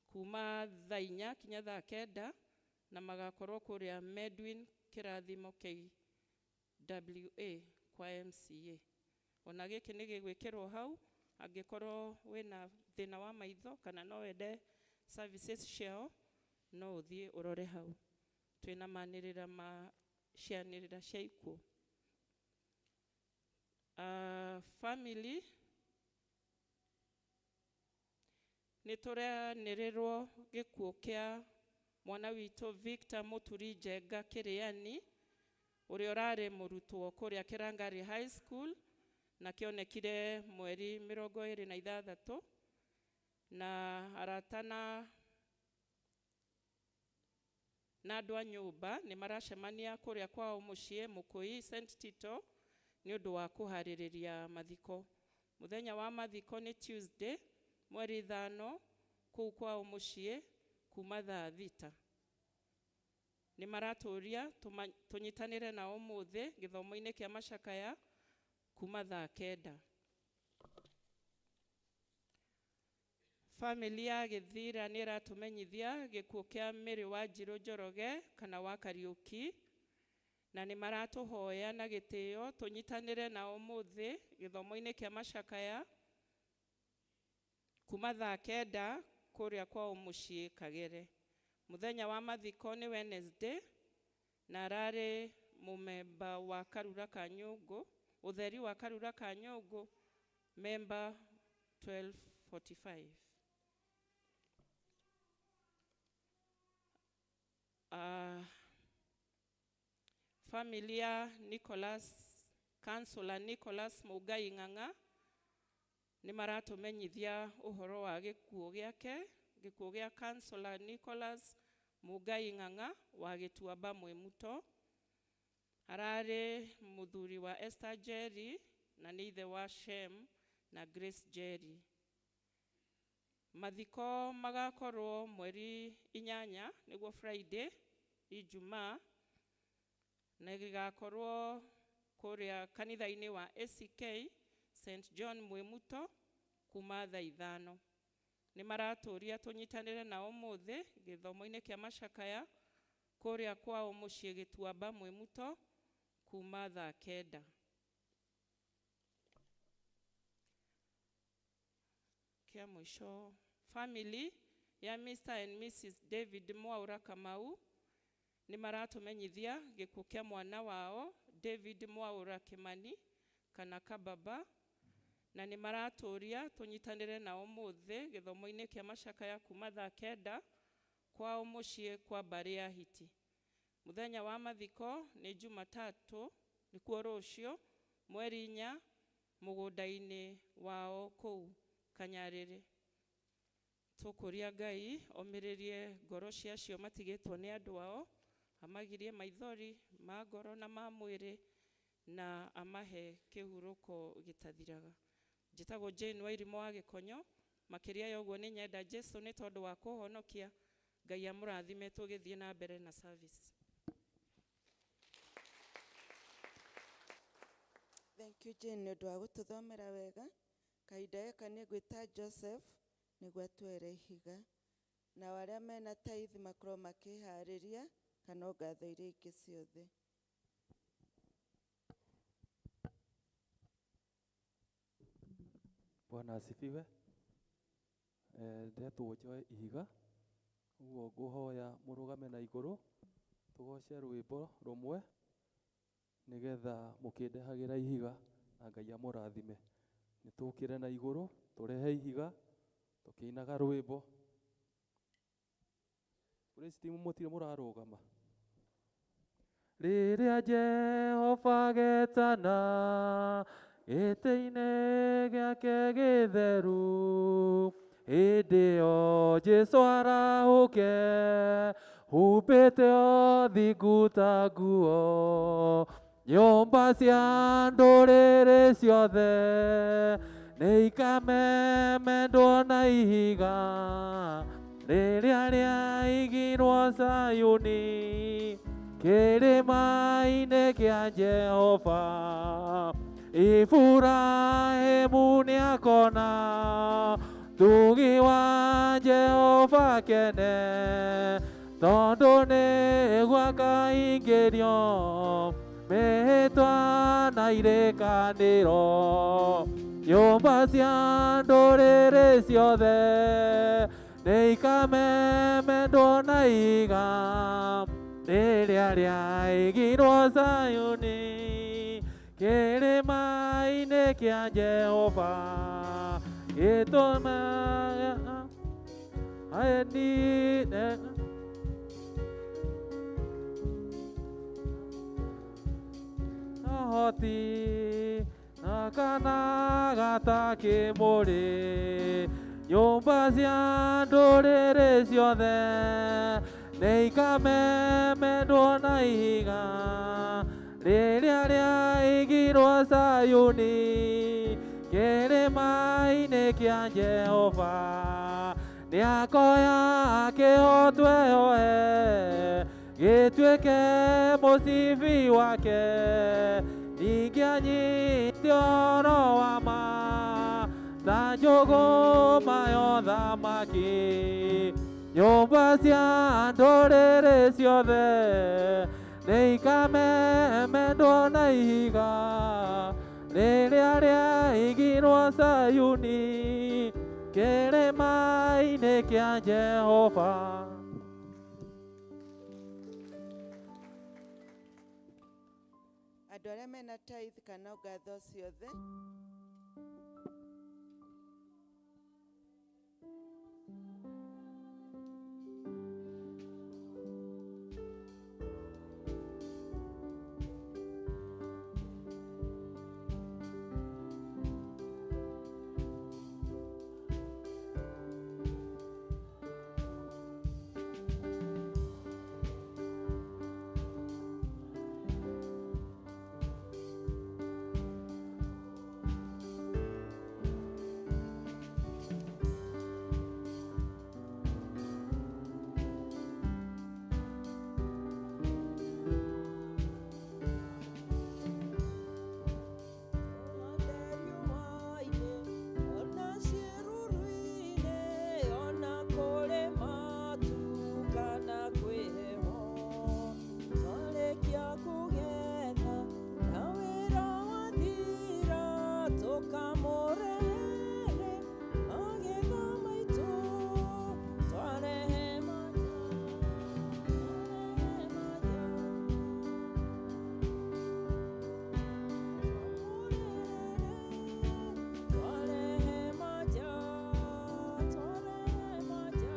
kuma thaa 4 kinya thaa 9, na magakorwo kũrĩa Medwin Kĩrathimo KWA kwa MCA. Ona gĩkĩ nĩ gĩgwĩkĩrwo hau angĩkorwo wĩna thĩna wa maitho kana no wende services ciao no ũthiĩ ũrore hau. Twĩna manĩrĩra ma cianĩrĩra cia ikuũ. Family nĩ tũranĩrĩrwo gĩkuũ kĩa mwana witũ Victor Mũturi Njenga Kĩrĩani ũrĩa ũrarĩ mũrutwo kũrĩa Kĩrangari High School na kĩonekire mweri 26, na arata na andũ a nyũmba nĩ maracemania kũrĩa kwao mũciĩ Mũkũi St Tito nĩ ũndũ wa kũharĩrĩria mathiko. Mũthenya wa mathiko nĩ Tuesday mweri 5 kũu kwao mũciĩ kuma thaa 6. Nĩ maratũria tũnyitanĩre nao ũmũthĩ gĩthomo-inĩ kĩa macakaya kuma thaa 9. Family ya Gĩthira nĩ ĩratũmenyithia gĩkuũ kĩa Mary Wanjirũ Njoroge kana wa Kariũki, na nĩ maratũhoya na gĩtĩo tũnyitanĩre nao ũmũthĩ gĩthomo-inĩ kĩa macakaya kuma thaa 9 kũrĩa kwao mũciĩ Kagere. Mũthenya wa mathiko nĩ Wednesday, na ararĩ mũmemba wa Karura ka Nyũngũ, ũtheri wa Karura ka Nyũngũ, member 1245. Familia Nicholas, Councillor Nicholas Mũngai Ng'ang'a nĩ maratũmenyithia ũhoro wa gĩkuũ gĩake, gĩkuũ gĩa Councillor Nicholas Mũngai Ng'ang'a wa Gĩtuamba Mwĩmuto. Ararĩ mũthuri wa Esther Jerry na nĩ ithe wa Shem na Grace Jerry. Mathiko magakorwo mweri 8 nĩguo Friday, Ijumaa, na gĩgakorwo kũrĩa kanitha-inĩ wa ACK St John Mwĩmuto kuma thaa 5. Nĩ maratũria tũnyitanĩre nao ũmũthĩ gĩthomo-inĩ kĩa macakaya kũrĩa kwao mũciĩ Gĩtuamba Mwĩmuto kuma thaa 9. Kĩa mũico, family ya Mr and Mrs David Mwaura Kamau nĩ maratũmenyithia gĩkuũ kĩa mwana wao David Mwaura Kimani kana Kababa, na nĩ maratũria tũnyitanĩre nao ũmũthĩ gĩthomo-inĩ kĩa macakaya kuma thaa 9 kwao mũciĩ kwa mbarĩ ya Hiti. Mũthenya wa mathiko nĩ Jumatatũ, nĩkuo rũciũ mweri 4 mũgũnda-inĩ wao kũu Kanyarĩrĩ. Tũkũria Ngai omĩrĩrie ngoro cia acio matigĩtwo nĩ andũ ao, amagirie maithori ma ngoro na ma mwĩrĩ, na amahe kĩhurũko gĩtathiraga. Njĩtagwo Jane Wairimũ wa Gĩkonyo. Makĩria ya ũguo nĩ nyenda Jesu nĩ tondũ wa kũhonokia. Ngai amũrathime tũgĩthiĩ na mbere na service. Thank you Jane nĩ ũndũ wa gũtũthomera wega. Kahinda gaka nĩ ngwĩta Joseph nĩguo atuere ihiga. Nao arĩa mena tithe makorwo makĩharĩria kana o ngatho iria ingĩ ciothe. Bwana asifiwe. Ndetwo Joy Ihiga Ũguo ngũhoya mũrũgame na igũrũ tũgoce rwĩmbo rũmwe nĩgetha mũkĩndehagĩra ihiga na Ngai amũrathime. Nĩ tũkĩre na igũrũ tũrehe ihiga tũkĩinaga rwĩmbo. Praise team mũtirĩ mũrarũgama. Rĩrĩa Jehova getana gĩtĩ-inĩ gĩake gĩtheru, hĩndĩ ĩyo Jesũ arahũke humbĩte ũthingu ta nguo, nyũmba cia ndũrĩrĩ ciothe nĩ ikamemendwo na ihiga rĩrĩa rĩaigirwo Zayuni kĩrĩma-inĩ kĩa Jehova. Iburahĩmu nĩakona tugi wa Jehova kene, tondũ nĩguo akaingĩrio mĩhĩtwa na irĩkanĩro. Nyũmba cia ndũrĩrĩ ciothe nĩ ikamemendwo na ihiga rĩrĩa rĩaigirwo Zayuni kĩrĩma-inĩ kĩa Jehova gĩtũmaga aeni ũhoti na kana gatakĩmũrĩ nyũmba cia ndũrĩrĩ ciothe nĩ ikamemendwo na ihiga rĩrĩa rĩaigirwo Zayuni kĩrĩma-inĩ kĩa Jehova. Nĩakoya kĩhotwe oe gĩtuĩke mũcibi wake, ningĩ anyite ũhoro wa ma ta njũgũma ya ũthamaki. Nyũmba cia ndũrĩrĩ ciothe nĩ ikamemendwo na ihiga rĩrĩa rĩaigirwo Zayuni kĩrĩma-inĩ kĩa Jehova. Andũ arĩa mena tithe kana ngatho ciothe Ona ciĩruru-inĩ, ona kũrĩ matu kana kwĩ heho, twarĩkia kũgetha na wĩra wathira, tũkamũrehere magetha maitũ, twarehe twarehe maja, twarehe maja,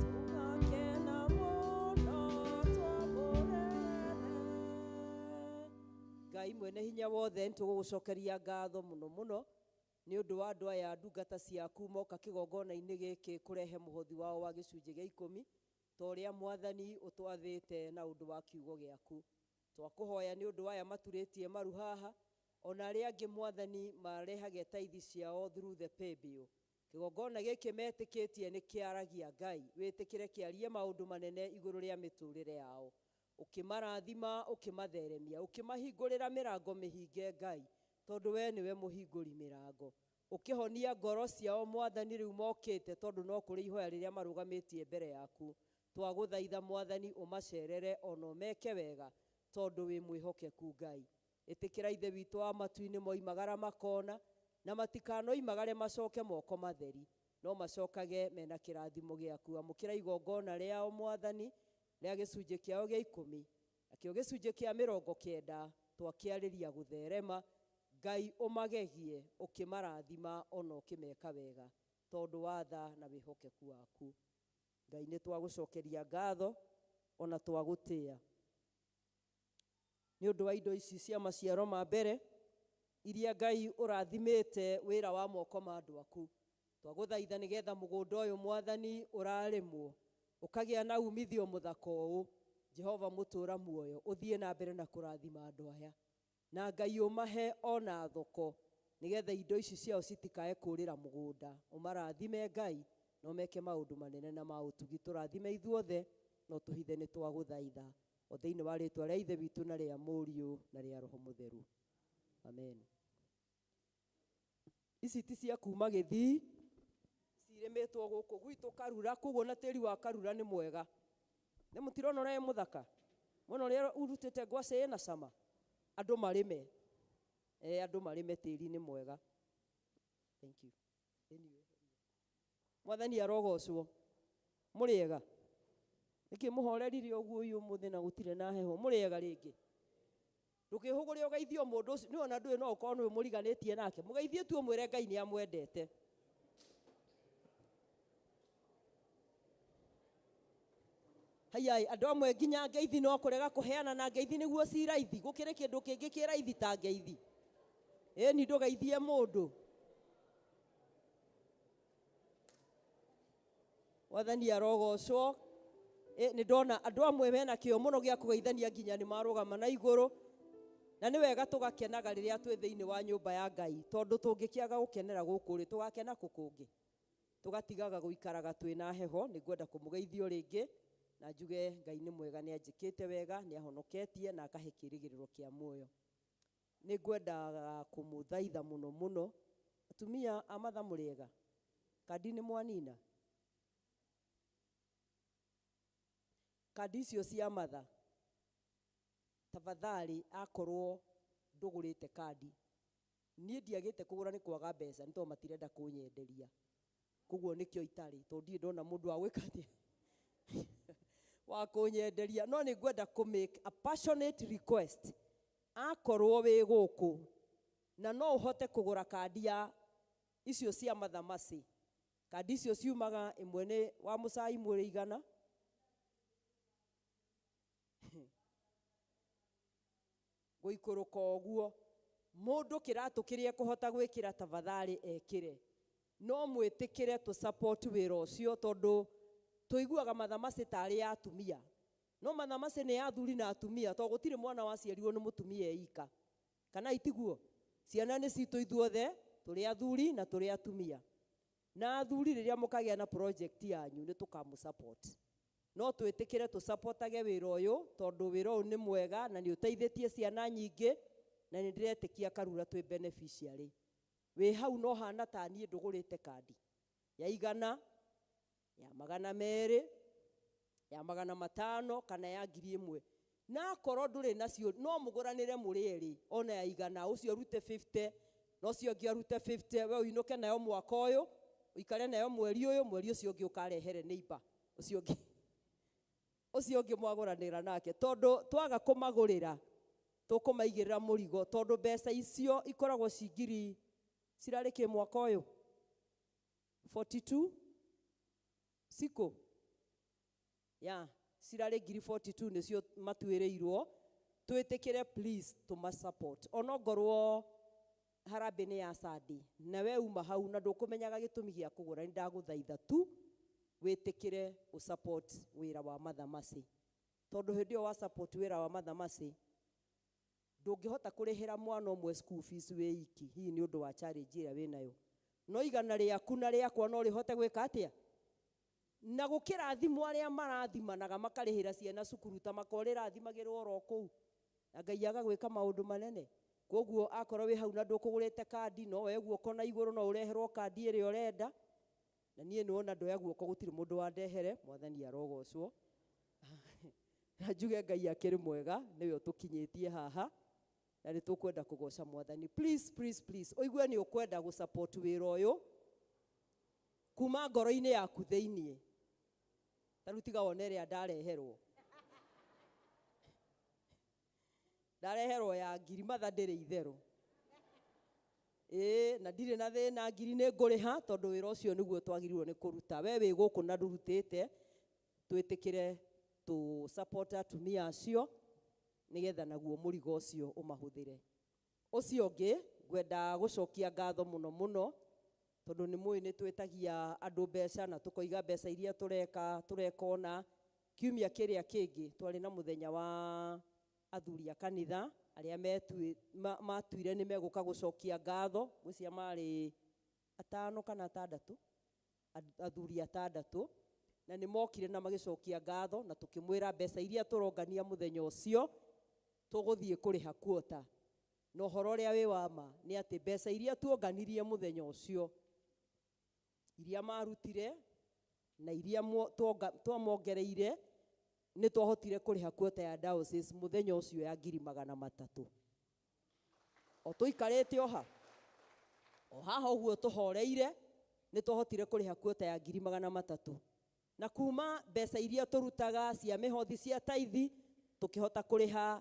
tũgakena mũno twamũrehere. Ngai mwene hinya wothe nĩtũgũgũcokeria ngatho mũno mũno nĩ ũndũ wa andũ aya ndungata ciaku moka kĩgongona-inĩ gĩkĩ kũrehe mũhothi wao wa gĩcunjĩ gĩa ikũmi ta ũrĩa Mwathani ũtwathĩte na ũndũ wa kiugo gĩaku. Twakũhoya nĩ ũndũ wa aya maturĩtie maru haha ona arĩa angĩ Mwathani marehage taithi ciao through the paybill. Kĩgongona gĩkĩ metĩkĩtie nĩ kĩaragia Ngai, wĩtĩkĩre kĩarie maũndũ manene igũrũ rĩa mĩtũrĩre yao, ũkĩmarathima, ũkĩmatheremia, ũkĩmahingũrĩra mĩrango mĩhinge Ngai, tondũ we nĩwe mũhingũri mĩrango. Ũkĩhonia ngoro ciao Mwathani rĩu mokĩte, tondũ no kũrĩ ihoya rĩrĩa marũgamĩtie mbere yaku. Twagũthaitha Mwathani ũmacerere ona ũmeke wega, tondũ wĩ mwĩhokeku Ngai. Ĩtĩkĩra Ithe witũ wa matu-inĩ moimagara makona, na matikanoimagare macoke moko matheri. No macokage mena kĩrathimo gĩaku. Amũkĩra igongona rĩao Mwathani rĩa gĩcunjĩ kĩao gĩa 10, nakĩo gĩcunjĩ kĩa 90 twakĩarĩria gũtherema. Ngai ũmagegie ũkĩmarathima ona ũkĩmeka wega tondũ wa tha na wĩhokeku waku. Ngai nĩ twagũcokeria ngatho ona twagũtĩa nĩ ũndũ wa indo ici cia maciaro ma mbere iria Ngai ũrathimĩte wĩra wa moko ma andũ aku. Twagũthaitha nĩgetha mũgũnda ũyũ Mwathani ũrarĩmwo ũkagĩa na umithio mũthaka ũũ. Jehova mũtũra muoyo ũthiĩ na mbere na kũrathima andũ aya, na Ngai ũmahe ona thoko nĩgetha indo ici ciao citikae kũrĩra mũgũnda. Ũmarathime Ngai na ũmeke maũndũ manene na ma ũtugi. Tũrathime ithuothe no tũhithe nĩ twagũthaitha o thĩinĩ wa rĩtwa rĩa Ithe witũ na rĩa Mũriũ na rĩa Roho Mũtheru. Amen. Ici ti cia kuma Gĩthii, cirĩmĩtwo gũkũ gwitũ Karura, koguo na tĩri wa Karura nĩ mwega. Nĩ mũtirona ũrĩa wĩ mũthaka? Mwona ũrĩa urutĩte ngwacĩ ĩna cama? Andũ marĩme. Andũ marĩme, tĩri nĩ mwega. Thank you. Anyway. Mwathani arogocwo. Mũrĩega? Nĩkĩ mũhorerire ũguo ũyũ ũmũthĩ na gũtirĩ na heho? Mũrĩega rĩngĩ? Ndũkĩhũgũre ũgeithio mũndũ ũcio, nĩ ona ndũĩ no ũkorwo nĩwe mũriganĩtie nake. Mũgeithie tu ũmwĩre Ngai nĩ amwendete. Haiya, andũ amwe nginya ngeithi no kũrega kũheana, na ngeithi nĩguo ci raithi. Gũkĩrĩ kĩndũ kĩngĩ kĩ raithi ta ngeithi? Ĩni ndũgeithie mũndũ. Mwathani arogocwo. Nĩ ndona andũ amwe mena kĩo mũno gĩa kũgeithania nginya nĩ marũgama na igũrũ. Na nĩ wega tũgakenaga rĩrĩa twĩ thĩinĩ wa nyũmba ya Ngai, tondũ tũngĩkĩaga gũkenera gũkũ rĩ, tũgakena kũ kũngĩ? Tũgatigaga gũikaraga twĩna heho. Nĩ ngwenda kũmũgeithio rĩngĩ na njuge Ngai nĩ mwega, nĩ anjĩkĩte wega, nĩ ahonoketie na akahe kĩĩrĩgĩrĩro kĩa muoyo. Nĩ ngwendaga kũmũthaitha mũno mũno. Atumia a matha mũrĩega? Kandi nĩ mwanina? Kandi icio cia matha, tafadhali akorwo ndũgũrĩte kandi, niĩ ndiagĩte kũgũra nĩ kwaga mbeca, nĩ tondũ matirenda kũnyenderia. Koguo nĩkĩo itarĩ, tondũ ndirĩ ndona mũndũ wa gwĩka atĩa wa kũnyenderia. No nĩ ngwenda kũ make a passionate request, akorwo wĩ gũkũ na no ũhote kũgũra kandi ya icio cia mathamasi. Kandi icio ciumaga ĩmwe nĩ wa mũcai mwĩrĩ 100, gũikũrũka ũguo. Mũndũ kĩratũ kĩrĩa ekũhota gwĩkĩra tafadhali ekĩre. No mwĩtĩkĩre tũ support wĩra ũcio, tondũ tũiguaga mathamasi tarĩ ya atumia. No mathamasi nĩ ya athuri na atumia, tondũ gũtirĩ mwana waciarirwo nĩ mũtumia eika. Kana itiguo? Ciana nĩ citũ ithuothe, tũrĩ athuri na tũrĩ atumia. Na athuri rĩrĩa mũkagĩa na project yanyu nĩ tũkamũ support. No twĩtĩkĩre tũsupportage wĩra ũyũ, tondũ wĩra ũyũ nĩ mwega na nĩ ũteithĩtie ciana nyingĩ, na nĩ ndĩretĩkia Karura twĩ beneficiary. Wĩ hau no hana ta niĩ ndũgũrĩte kandi ya 100, ya 200, ya 500 kana ya 1000. Na akorwo ndũrĩ nacio no mũgũranĩre mũrĩ erĩ, ona ya 100, ũcio ũrute 50 na ũcio ũngĩ arute 50, we ũinũke nayo mwaka ũyũ, ũikare nayo mweri ũyũ, mweri ũcio ũngĩ ũkarehere neighbor ũcio ũngĩ, ũcio ũngĩ mwagũranĩra nake. Tondũ twaga kũmagũrĩra tũkũmaigĩrĩra mũrigo, tondũ mbeca icio ikoragwo ci ngiri cirarĩ kĩ mwaka ũyũ 42 siko ya cirarĩ ngiri 42 nĩcio matuĩrĩirwo. Twĩtĩkĩre please tũma support, onongorwo harambĩ nĩ ya Sunday na we uma hau na ndũkũmenyaga gĩtũmi gĩa kũgũra, nĩ ndagũthaitha tu wĩtĩkĩre ũ support wĩra wa mathamasi, tondũ hĩndĩ ĩyo wa support wĩra wa mathamasi ndũngĩhota kũrĩhĩra mwana ũmwe school fees wĩ iki, hihi nĩ ũndũ wa challenge ĩrĩa wĩnayo. No 100 rĩaku na rĩakwa no rĩhote gwĩka atĩa? Na gũkĩra thimũ arĩa marathimanaga makarĩhĩra ciana cukuru ta makorĩra thimagĩrwo oro kũu, na Ngai agagwĩka maũndũ manene. Koguo akorwo wĩ hau na ndũkũgũrĩte kandi, no woe guoko na igũrũ, no ũreherwo kandi ĩrĩa ũrenda. Na niĩ nĩwona ndoya guoko gũtirĩ mũndũ wandehere. Mwathani arogocwo. Na njuge Ngai akĩrĩ mwega, nĩwe ũtũkinyĩtie haha, na nĩ tũkwenda kũgoca Mwathani. Please, please, please, ũigue nĩ ũkwenda gũ support wĩra ũyũ. Kuma ngoro-inĩ yaku thĩiniĩ. Ta rĩu tiga wone ĩrĩa ndareherwo. Ndareherwo ya ngiri matha ndĩrĩ itherũ. Ĩĩ na ndirĩ na thĩna ngiri nĩ ngũrĩha tondũ wĩra ũcio nĩguo twagĩrĩirwo nĩ kũruta. We wĩ gũkũ na ndũrutĩte, twĩtĩkĩre tũ support atumia acio nĩgetha naguo mũrigo ũcio ũmahũthĩre. Ũcio ũngĩ ngwenda gũcokia ngatho mũno mũno tondũ nĩ mũĩ nĩ twĩtagia andũ mbeca na tũkoiga mbeca iria tũreka tũreka ũna. Kiumia kĩrĩa kĩngĩ twarĩ na mũthenya wa athuri a kanitha arĩa matuire nĩ megũka gũcokia ngatho, ngwĩciria marĩ atano kana atandatũ, athuri atandatũ, na nĩ mokire na magĩcokia ngatho na tũkĩmwĩra mbeca iria tũrongania mũthenya ũcio tũgũthiĩ kũrĩha kuota. Na ũhoro ũrĩa wĩ wa ma nĩ atĩ mbeca iria tuonganirie mũthenya ũcio, iria marutire na iria twamongereire, nĩ twahotire kũrĩha kuota ya diocese mũthenya ũcio ya ngiri magana matatũ. O tũikarĩte o ha, o haha ũguo tũhoreire, nĩ twahotire kũrĩha kuota ya ngiri magana matatũ. Na kuma mbeca iria tũrutaga cia mĩhothi cia taithi, tũkĩhota kũrĩha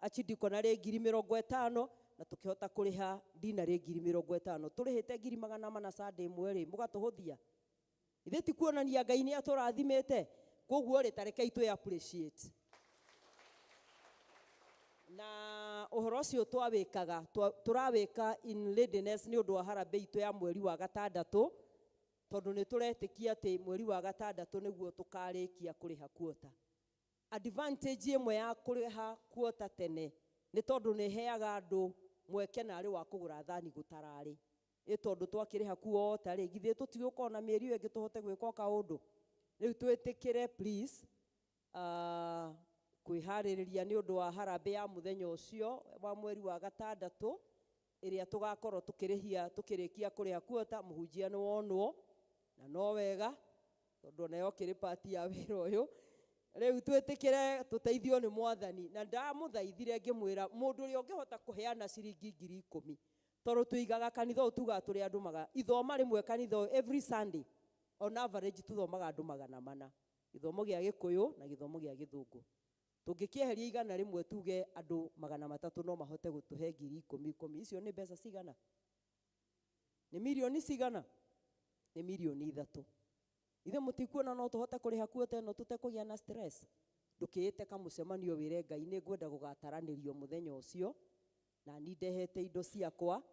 achidikonarĩ ngiri mĩrongo ĩtano, na tũkĩhota kũrĩha dinarĩ ngiri mĩrongo ĩtano. Tũrĩhĩte ngiri magana mana Sunday ĩmwe rĩ, mũgatũhũthia. Ithuĩ ti kuonania Ngai nĩ atũrathimĩte, koguo rĩ, ta rekei twĩ appreciate. Na ũhoro ũcio twawĩkaga, tũrawĩka in readiness nĩ ũndũ wa harambee itũ ya mweri wa gatandatũ, tondũ nĩ tũretĩkia atĩ mweri wa gatandatũ nĩguo tũkarĩkia kũrĩha kuota. Advantage ĩmwe ya kũrĩha kuota tene nĩ tondũ nĩ ĩheaga andũ mweke narĩ wa kũgũra thani gũtararĩ. Ĩ tondũ twakĩrĩha kuota rĩ, githĩ tũtigũkorwo na mĩeri ĩyo ĩngĩ tũhote gwĩka o kaũndũ. Rĩu twĩtĩkĩre please, kwĩharĩrĩria nĩ ũndũ wa harambee ya mũthenya ũcio wa mweri wa gatandatũ, ĩrĩa tũgakorwo tũkĩrĩkia kũrĩha kuota. Mũhunjia nĩ wonwo na no wega tondũ ona yokĩrĩ part ya wĩra ũyũ. Rĩu twĩtĩkĩre tũteithio nĩ Mwathani, na ndamũthaithire ngĩmwĩra mũndũ ũrĩa ũngĩhota kũheana ciringi ngiri ikũmi, tondũ tũigaga kanitha ũyũ tugaga tũrĩ andũ magana, ithoma rĩmwe kanitha ũyũ every Sunday on average tuthomaga andũ magana mana, gĩthomo gĩa Gĩkũyũ na gĩthomo gĩa Gĩthũngũ. Tũngĩkĩeheria igana rĩmwe tuge andũ magana matatũ no mahote gũtũhe ngiri ikũmi ikũmi, icio nĩ mbeca cigana? Nĩ mirioni cigana? Nĩ mirioni ithatũ. Ithe mũtikuona no tũhote kũrĩha kuota ĩno tũtekũgĩa na stress? Ndũkĩĩte kamũcemanio wĩre Ngai nĩ ngwenda gũgataranĩrio mũthenya ũcio, na ni ndehete indo ciakwa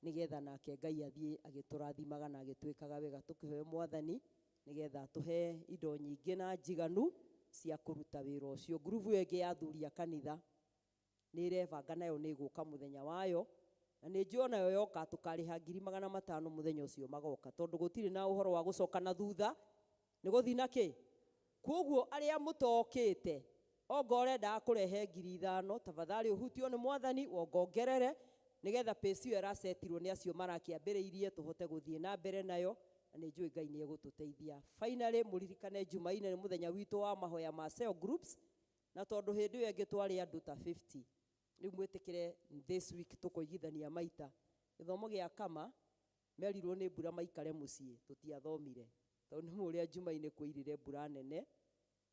nĩgetha nake Ngai athiĩ agĩtũrathimaga na agĩtwĩkaga wega. Tũkĩhoe Mwathani nĩgetha atũhe indo nyingĩ na njiganu cia kũruta wĩra ũcio. Ngurubu ĩyo ĩngĩ ya athuri a kanitha nĩ ĩrebanga nayo nĩ ĩgũka mũthenya wayo, na nĩ njũĩ onayo yoka tũkarĩha ngiri magana matano mũthenya ũcio magoka, tondũ gũtirĩ na ũhoro wa gũcoka na thutha, nĩ gũthiĩ na kĩ. Koguo arĩa mũtokĩte, ongo ũrendaga kũrehe ngiri ithano, tafadhali ũhutio nĩ Mwathani wongongerere nĩgetha pace ĩyo ĩracetirwo nĩ acio marakĩambĩrĩirie tũhote gũthiĩ na mbere nayo, na nĩ njũĩ Ngai nĩ egũtũteithia. Finally, mũririkane Jumaine nĩ mũthenya witũ wa mahoya ma cell groups, na tondũ hĩndĩ ĩyo ĩngĩ twarĩ andũ ta 50, rĩu mwĩtĩkĩre this week tũkũigithania maita. Gĩthomo gĩa kama merirwo nĩ mbura maikare mũciĩ, tũtiathomire tondũ nĩ mũrĩa Jumaine kwĩirire mbura nene,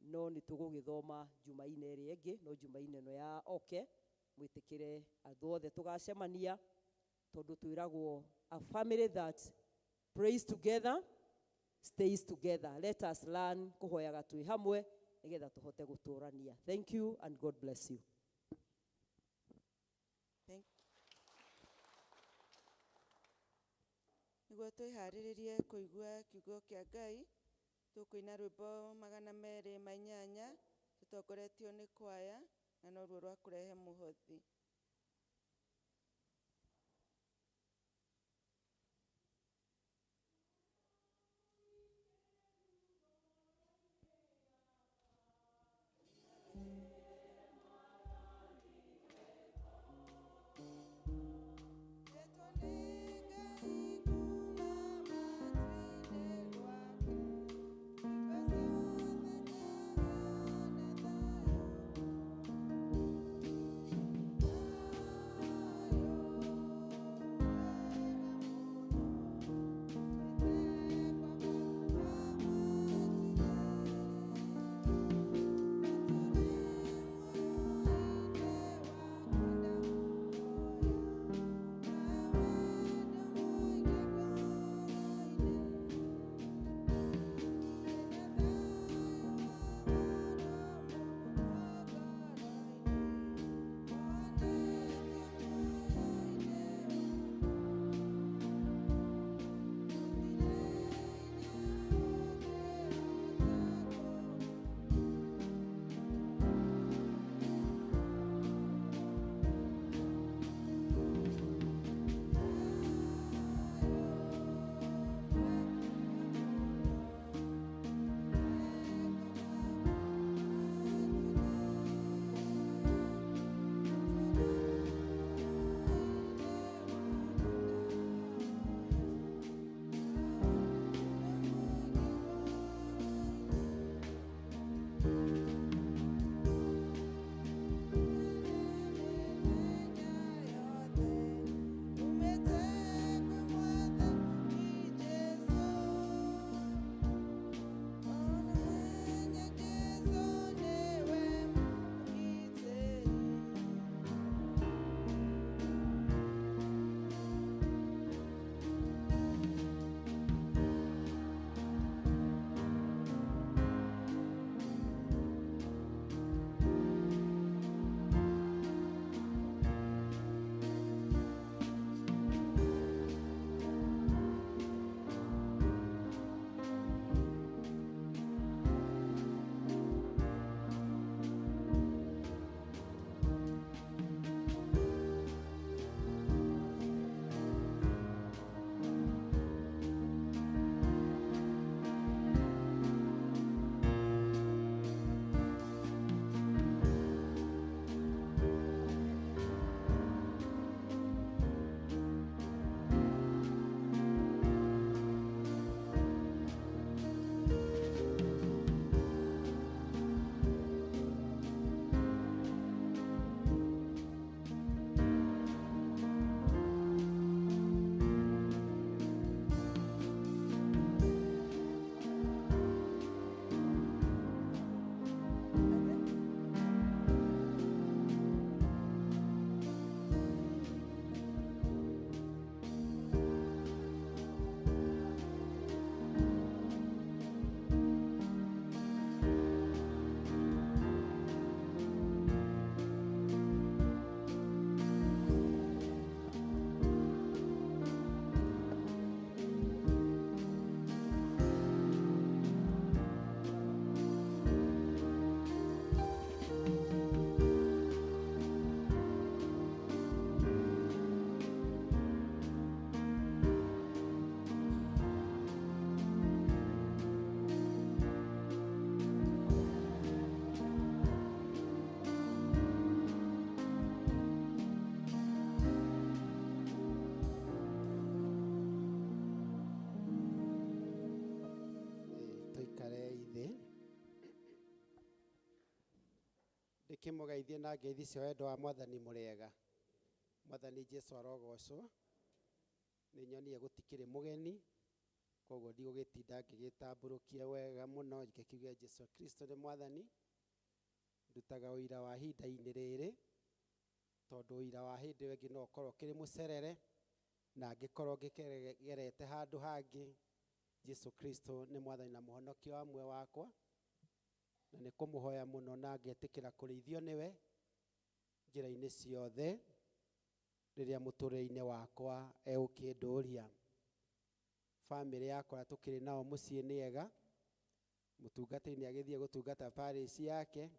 no nĩ tũgũgĩthoma Jumaine ĩrĩa ĩngĩ, no Jumaine ĩno ya oke mwĩtĩkĩre andũ othe tũgacemania, tondũ twĩragwo a family that prays together stays together. Let us learn kũhoyaga twĩ hamwe nĩgetha tũhote gũtũrania. Thank you and God bless you. Thank Nĩguo twĩharĩrĩrie kũigua kiugo kĩa Ngai, tũkũina rwĩmbo magana merĩ ma inyanya tũtongoretio nĩ kwaya, na noruo rwa kũrehe mũhothi. Ndĩkĩmũgeithie na ngeithi cia wendo wa Mwathani mũrĩega. Mwathani Jesu arogocwo. Nĩ nyonire gũtikĩrĩ mũgeni, koguo ndigũgĩtinda ngĩgĩtambũrũkia wega mũno, ngĩkiuge Jesu Kristo nĩ Mwathani. Ndutaga ũira wa ihinda-inĩ rĩrĩ, tondũ ũira wa hĩndĩ ĩyo ĩngĩ no ũkorwo ũkĩrĩ mũcerere, na angĩkorwo ngĩgerete handũ hangĩ, Jesu Kristo nĩ Mwathani na Mũhonokia wa muoyo wakwa, na nĩ kũmũhoya mũno na ngetĩkĩra kũrĩithio nĩwe njĩra-inĩ ciothe rĩrĩa mũtũrĩre-inĩ wakwa egũkĩndũria. Bamĩrĩ yakwa tũkĩrĩ nao mũciĩ nĩ ega, mũtungatĩri nĩ agĩthiĩ gũtungata parish yake,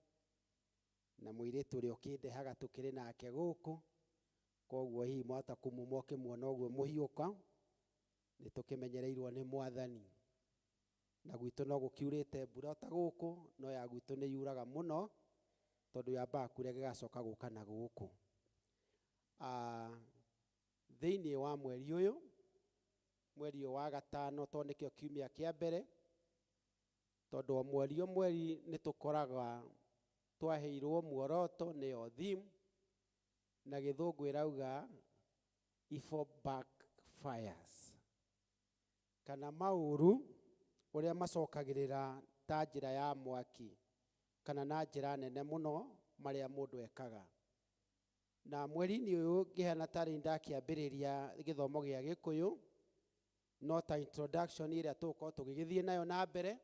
na mũirĩtu ũrĩa ũkĩndehaga tũkĩrĩ nake gũkũ, koguo hihi mwahota kũmuma ũkĩmuona ũguo mũhiũka, nĩ tũkĩmenyereirwo nĩ Mwathani. Na gwitũ no gũkiurĩte mbura ta gũkũ, no ya gwitũ nĩ yuraga mũno, tondũ yambaga kuura ĩgĩgacoka gũka na gũkũ. Thĩinĩ wa mweri ũyũ, mweri ũyũ wa gatano, tondũ nĩkĩo kiumia kĩa mbere, tondũ o mweri o mweri nĩ tũkoraga twaheirwo muoroto nĩyo theme, na gĩthũngũ ĩrauga evil backfires, kana maũru ũrĩa macokagĩrĩra ta njĩra ya mwaki, kana na njĩra nene mũno marĩa mũndũ ekaga. Na mweri-inĩ ũyũ ngĩhana tarĩ ndakĩambĩrĩria gĩthomo gĩa Gĩkũyũ, no ta introduction ĩrĩa tũgũkorwo tũgĩgĩthiĩ nayo na mbere,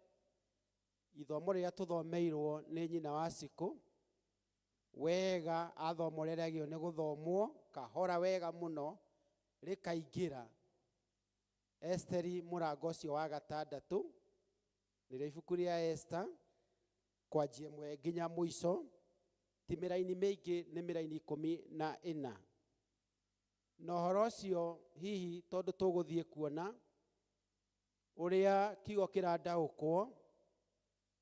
ithomo rĩrĩa tũthomeirwo nĩ nyina wa Cikũ, wega athoma ũrĩa rĩagĩrĩirwo nĩ gũthomwo, kahora wega mũno, rĩkaingĩra. Esteri mũrango ũcio wa gatandatũ, nĩrĩo ibuku rĩa Esther, kwanjia ĩmwe nginya mũico, ti mĩraini mĩingĩ, nĩ mĩraini 14. Na ũhoro ũcio hihi tondũ tũgũthiĩ kuona ũrĩa kiugo kĩrandaũkwo,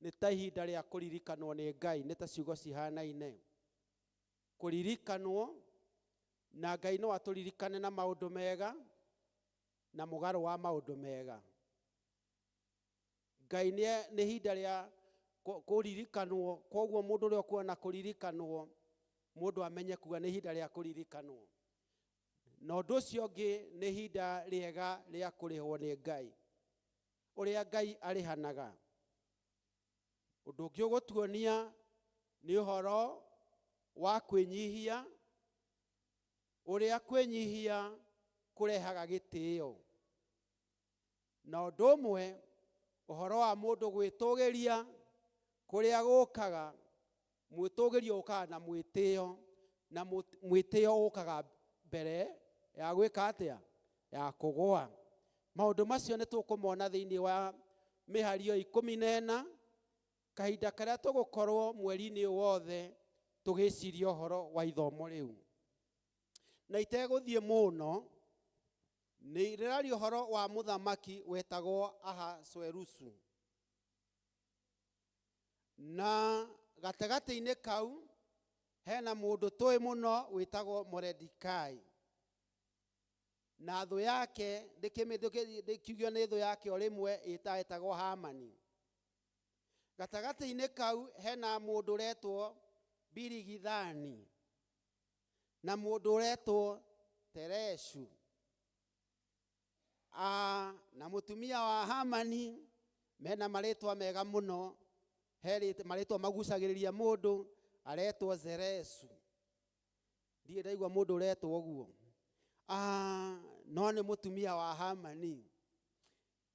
nĩ ta ihinda rĩa kũririkanwo nĩ Ngai, nĩ ta ciugo cihanaine. Kũririkanwo, na Ngai no atũririkane na maũndũ mega, na mũgarũ wa maũndũ mega. Ngai nĩ ihinda rĩa kũririkanwo, koguo mũndũ ũrĩa ũkuona kũririkanwo, mũndũ amenye kuga nĩ ihinda rĩa kũririkanwo. Na ũndũ ũcio ũngĩ nĩ ihinda rĩega rĩa kũrĩhwo nĩ Ngai, ũrĩa Ngai arĩhanaga. Ũndũ ũngĩ ũgũtuonia nĩ ũhoro wa kwĩnyihia, ũrĩa kwĩnyihia kũrehaga gĩtĩo. Na ũndũ ũmwe, ũhoro wa mũndũ gwĩtũgĩria kũrĩa gũkaga, mwĩtũgĩrio ũkaga na mwĩtĩo, na mwĩtĩo ũkaga mbere ya gwĩka atĩa? Ya kũgũa. Maũndũ macio nĩ tũkũmona thĩinĩ wa mĩhari ĩyo 14, kahinda karĩa tũgũkorwo mweri-inĩ ũyũ wothe tũgĩciria ũhoro wa ithomo rĩu. Na itegũthiĩ mũno, nĩ rĩraria ũhoro wa mũthamaki wetagwo Ahasuerusu. Na gatagatĩ-inĩ kau hena mũndũ tũĩ mũno wĩtagwo Mordecai. Na thũ yake, ndĩkiugio nĩ thũ yake o rĩmwe, ĩtagwo Hamani. Gatagatĩ-inĩ kau hena mũndũ ũretwo Birigithani na mũndũ ũretwo Tereshu. Na mũtumia wa Hamani mena marĩtwa mega mũno, he marĩtwa magucagĩrĩria mũndũ, aretwo Zeresu. Ndirĩ ndaigua mũndũ ũretwo ũguo. No nĩ mũtumia wa Hamani.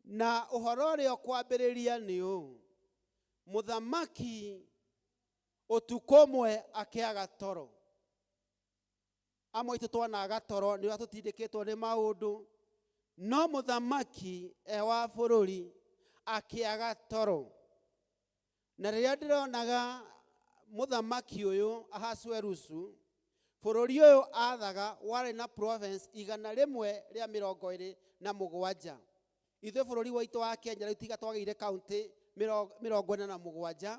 Na ũhoro ũrĩa ũkwambĩrĩria nĩ ũũ, mũthamaki ũtukũ ũmwe akĩaga toro. Amwe aitũ twanaga toro nĩ ũrĩa tũtindĩkĩtwo nĩ maũndũ, no mũthamaki e wa bũrũri akĩaga toro. Na rĩrĩa ndĩronaga mũthamaki ũyũ Ahasuerusu, bũrũri ũyũ athaga warĩ na province igana rĩmwe rĩa mĩrongo ĩrĩ na mũgwanja. Ithuĩ bũrũri waitũ wa Kenya rĩu tiga twagĩire kaunti 47,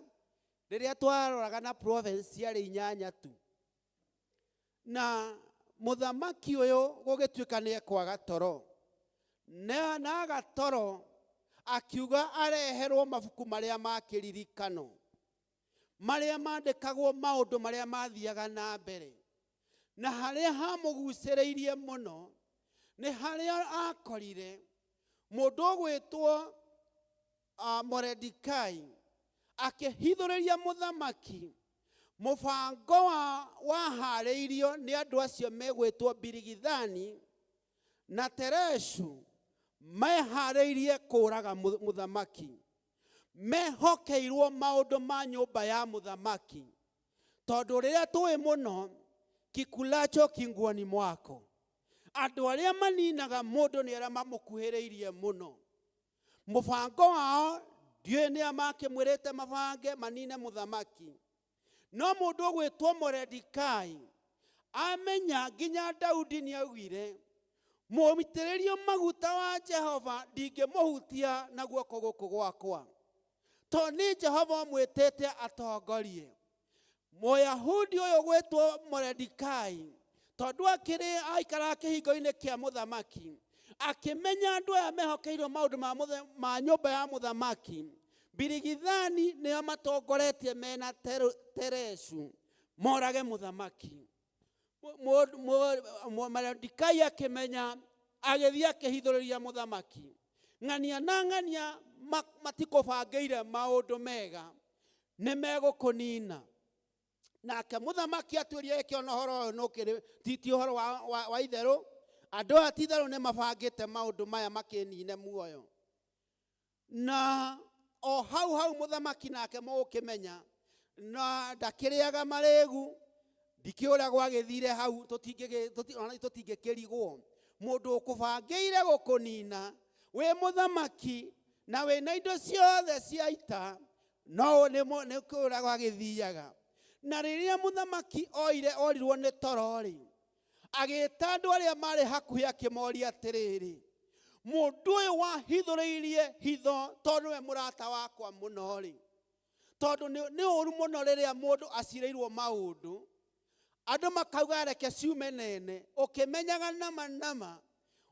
rĩrĩa twaroraga na province ciarĩ 8 tu. Na mũthamaki ũyũ gũgĩtuĩka nĩ ekwaga toro. Na aga toro akiuga areherwo mabuku marĩa ma kĩririkano. Marĩa mandĩkagwo maũndũ marĩa mathiaga na mbere. Na harĩa hamũgucĩrĩirie mũno nĩ harĩa akorire mũndũ ũgwĩtwo Moredikai akĩhithũrĩria mũthamaki mũbango wa waharĩirio nĩ andũ acio megwĩtwo Birigithani na Tereshu meharĩirie kũũraga mũthamaki. Mehokeirwo maũndũ ma nyũmba ya mũthamaki, tondũ rĩrĩa tũĩ mũno kikulacho kinguoni mwako, andũ arĩa maninaga mũndũ nĩ arĩa mamũkuhĩrĩirie mũno. Mũbango wao ndiũĩ nĩa makĩmwĩrĩte mabange manine mũthamaki, no mũndũ ũgwĩtwo Moredikai amenya nginya Daudi nĩaugire mũitĩrĩrio maguta wa Jehova ndingĩmũhutia na guoko gũkũ gwakwa, tondũ nĩ Jehova ũmwĩtĩte atongorie. Mũyahudi ũyũ gwĩtwo Moredikai, tondũ akĩrĩ aikaraga kĩhingo-inĩ kĩa mũthamaki, akĩmenya andũ aya mehokeirwo maũndũ ma nyũmba ya mũthamaki, Birigithani nĩo matongoretie mena Tereshu morage mũthamaki. Moredikai akĩmenya, agĩthiĩ akĩhithũrĩria mũthamaki. Ng'ania na ng'ania matikũbangĩire maũndũ mega, nĩ megũkũnina. Nake mũthamaki atuĩria ĩkĩona ũhoro ũyũ nũkĩrĩ ti ũhoro wa itherũ, andũ aya ti itherũ nĩ mabangĩte maũndũ maya makĩnine muoyo. Na o hau hau mũthamaki nake mũgũkĩmenya na ndakĩrĩaga marĩgu, ndikĩũĩ ũrĩa gwagĩthire hau, ona tũtingĩkĩrigwo. Mũndũ ũkũbangĩire gũkũnina wĩ mũthamaki na wĩna indo ciothe cia ita, no nĩ kũrĩa gwagĩthiaga. Na rĩrĩa mũthamaki orirwo nĩ toro-rĩ, agĩĩta andũ arĩa marĩ hakuhĩ akĩmoria atĩrĩrĩ, mũndũ ũyũ wahithũrĩirie hitho tondũ nĩwe mũrata wakwa mũno-rĩ, tondũ nĩ ũru mũno rĩrĩa mũndũ acirĩirwo maũndũ, andũ makauga reke ciume nene, ũkĩmenyaga nama nama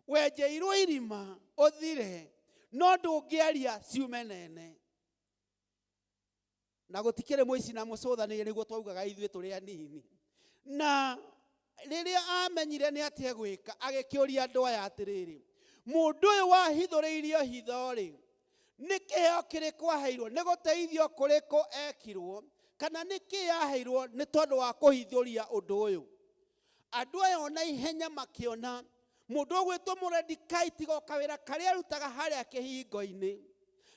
wenjeirwo irima ũthire, no ndũngĩaria ciume nene. Na gũtikĩrĩ mũici na mũcũthanĩrie, nĩguo twaugaga ithuĩ tũrĩ anini. Na rĩrĩa amenyire nĩ atĩa gwĩka, agĩkĩũria andũ aya atĩrĩrĩ, mũndũ ũyũ wahithũrĩirio hitho-rĩ, nĩ kĩheo kĩrĩkũ aheirwo, nĩ gũteithio kũrĩkũ ekirwo, kana nĩ kĩĩ aheirwo nĩ tondũ wa kũhithũria ũndũ ũyũ? Andũ aya ona ihenya makĩona mũndũ ũgwĩtwo Moredikai tiga o kawĩra karĩa arutaga harĩa kĩhingo-inĩ,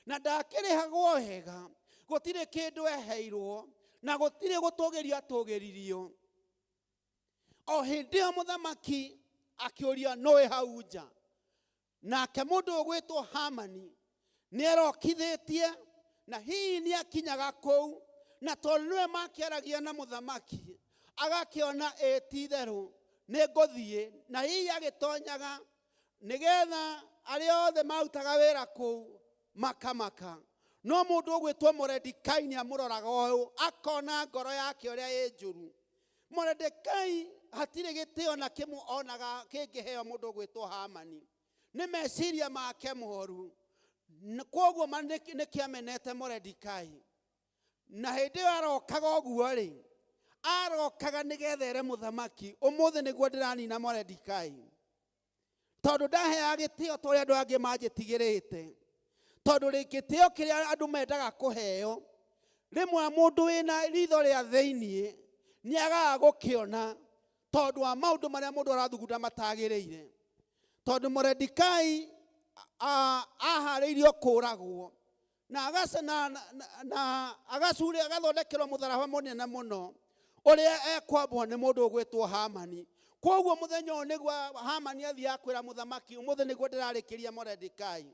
na ndakĩrĩhagwo wega, gũtirĩ kĩndũ eheirwo, na gũtirĩ gũtũgĩrio atũgĩririo. O hĩndĩ ĩyo mũthamaki akĩũria nũĩ hau nja, nake mũndũ ũgwĩtwo Hamani nĩarokithĩtie, na hihi nĩakinyaga kũu, na tondũ nĩwe makĩaragia na mũthamaki, agakĩona ĩ ti itherũ nĩngũthiĩ, na hihi agĩtonyaga nĩgetha arĩa othe marutaga wĩra kũu makamaka. No mũndũ ũgwĩtwo Moredikai nĩamũroraga ũyũ, akona ngoro yake ũrĩa ĩ njũru. Moredikai hatirĩ gĩtĩo na kĩmwe onaga kĩngĩheo mũndũ ũgwĩtwo Hamani, nĩ meciria make moru. Kwoguo nĩkĩamenete Moredikai. Na hĩndĩ ĩyo arokaga ũguo-rĩ, arokaga nĩgetha ere mũthamaki, ũmũthĩ nĩguo ndĩranina Moredikai, tondũ ndaheaga gĩtĩo ta ũrĩa andũ angĩ manjĩtigĩrĩte, tondũ gĩtĩo kĩrĩa andũ mendaga kũheo, rĩmwe mũndũ wĩna ritho rĩa thĩiniĩ nĩagaga gũkĩona tondũ wa maũndũ marĩa mũndũ arathugunda matagĩrĩire. Tondũ Moredikai aharĩirio kũũragwo, na agacure agathondekerwo mũtharaba mũnene mũno ũrĩa ekwambwo nĩ mũndũ ũgwĩtwo Hamani. Kwoguo mũthenya ũyũ nĩguo Hamani athiaga kwĩra mũthamaki, ũmũthĩ nĩguo ndĩrarĩkĩria Moredikai.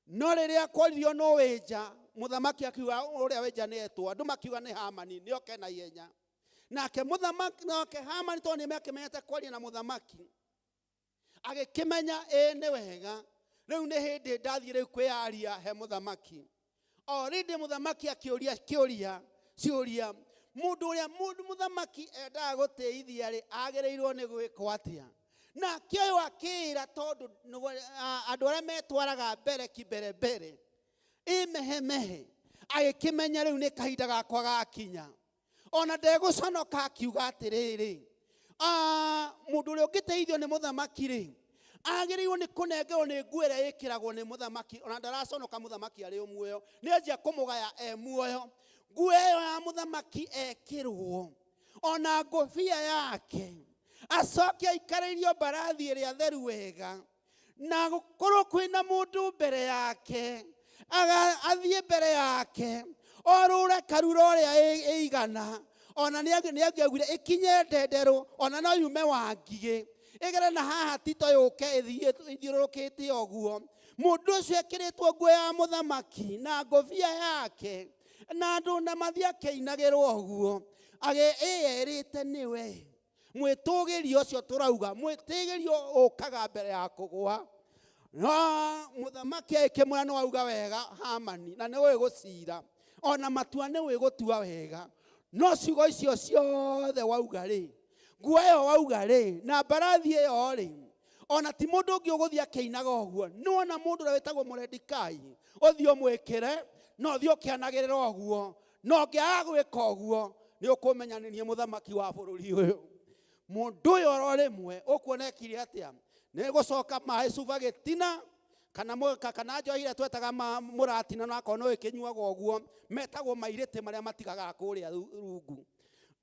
No rĩrĩa kworirio nũ wĩ nja, mũthamaki akiuga ũrĩa wĩ nja nĩ etwo, andũ makiuga nĩ Hamani, nĩ oke na ihenya. Nake mũthamaki, nake Hamani tondũ nĩ akĩmenyete kwaria na mũthamaki, agĩkĩmenya ĩ nĩ wega, rĩu nĩ hĩndĩ ndathiĩ rĩu kwĩyaria he mũthamaki. O rĩndĩ mũthamaki akĩũria kĩũria, ciũria, mũndũ ũrĩa mũthamaki endaga gũtĩithia rĩ, agĩrĩirwo nĩ gwĩkwo atĩa? Nake ũyũ akĩĩra, tondũ andũ arĩa metwaraga mbere kimbere mbere, ĩ mehemehe, Agĩkĩmenya rĩu nĩ kahinda gakwa gakinya. Ona ndegũconoka akiuga atĩrĩrĩ, mũndũ ũrĩa ũngĩteithio nĩ mũthamaki rĩ, agĩrĩirwo nĩ kũnengerwo nĩ nguo ĩrĩa ĩkĩragwo nĩ mũthamaki. Ona ndaraconoka mũthamaki arĩ o muoyo, nĩ anjia kũmũgaya e muoyo. Nguo ĩyo ya mũthamaki ekĩrwo, ona ngũbia yake, acoke aikarĩrio mbarathi ĩrĩa theru wega, na gũkorwo kwĩna mũndũ mbere yake, athiĩ mbere yake, orũre karura ũrĩa ĩigana, ona nĩ angĩaugire ĩkinye ndenderũ, ona no yume wa ngigĩ, ĩgere na haha tito yũke ĩthiĩ ĩthiũrũrũkĩte ũguo. Mũndũ ũcio ekĩrĩtwo nguo ya mũthamaki na ngũbia yake, na andũ na mathiĩ akĩinagĩrwo ũguo, ĩyerĩte nĩwe. Mwĩtũgĩrio ũcio tũrauga, mwĩtĩgĩrio ũkaga mbere ya kũgũa. No mũthamaki agĩkĩmwĩra nĩ wauga wega Hamani, na nĩ ũĩ gũcira, ona matua nĩ ũĩ gũtua wega, no ciugo icio ciothe wauga rĩ, nguo ĩyo wauga rĩ, na mbarathi ĩyo rĩ, ona ti mũndũ ũngĩ ũgũthiĩ akĩinaga ũguo. Nĩwona mũndũ ũrĩa wĩtagwo Moredekai, ũthiĩ ũmwĩkĩre, na ũthiĩ ũkĩanagĩrĩra ũguo, na ũngĩaga gwĩka ũguo, nĩ ũkũmenya nĩ niĩ mũthamaki wa bũrũri ũyũ. Mũndũ ũyũ oro rĩmwe ũkuona ekire atĩa? Nĩ gũcoka maĩ cuba gĩtina, kana kana njohi ĩrĩa twetaga mũratina, na akorwo no ĩkĩnyuagwo ũguo, metagwo mairĩtĩ marĩa matigaga kũrĩa rungu.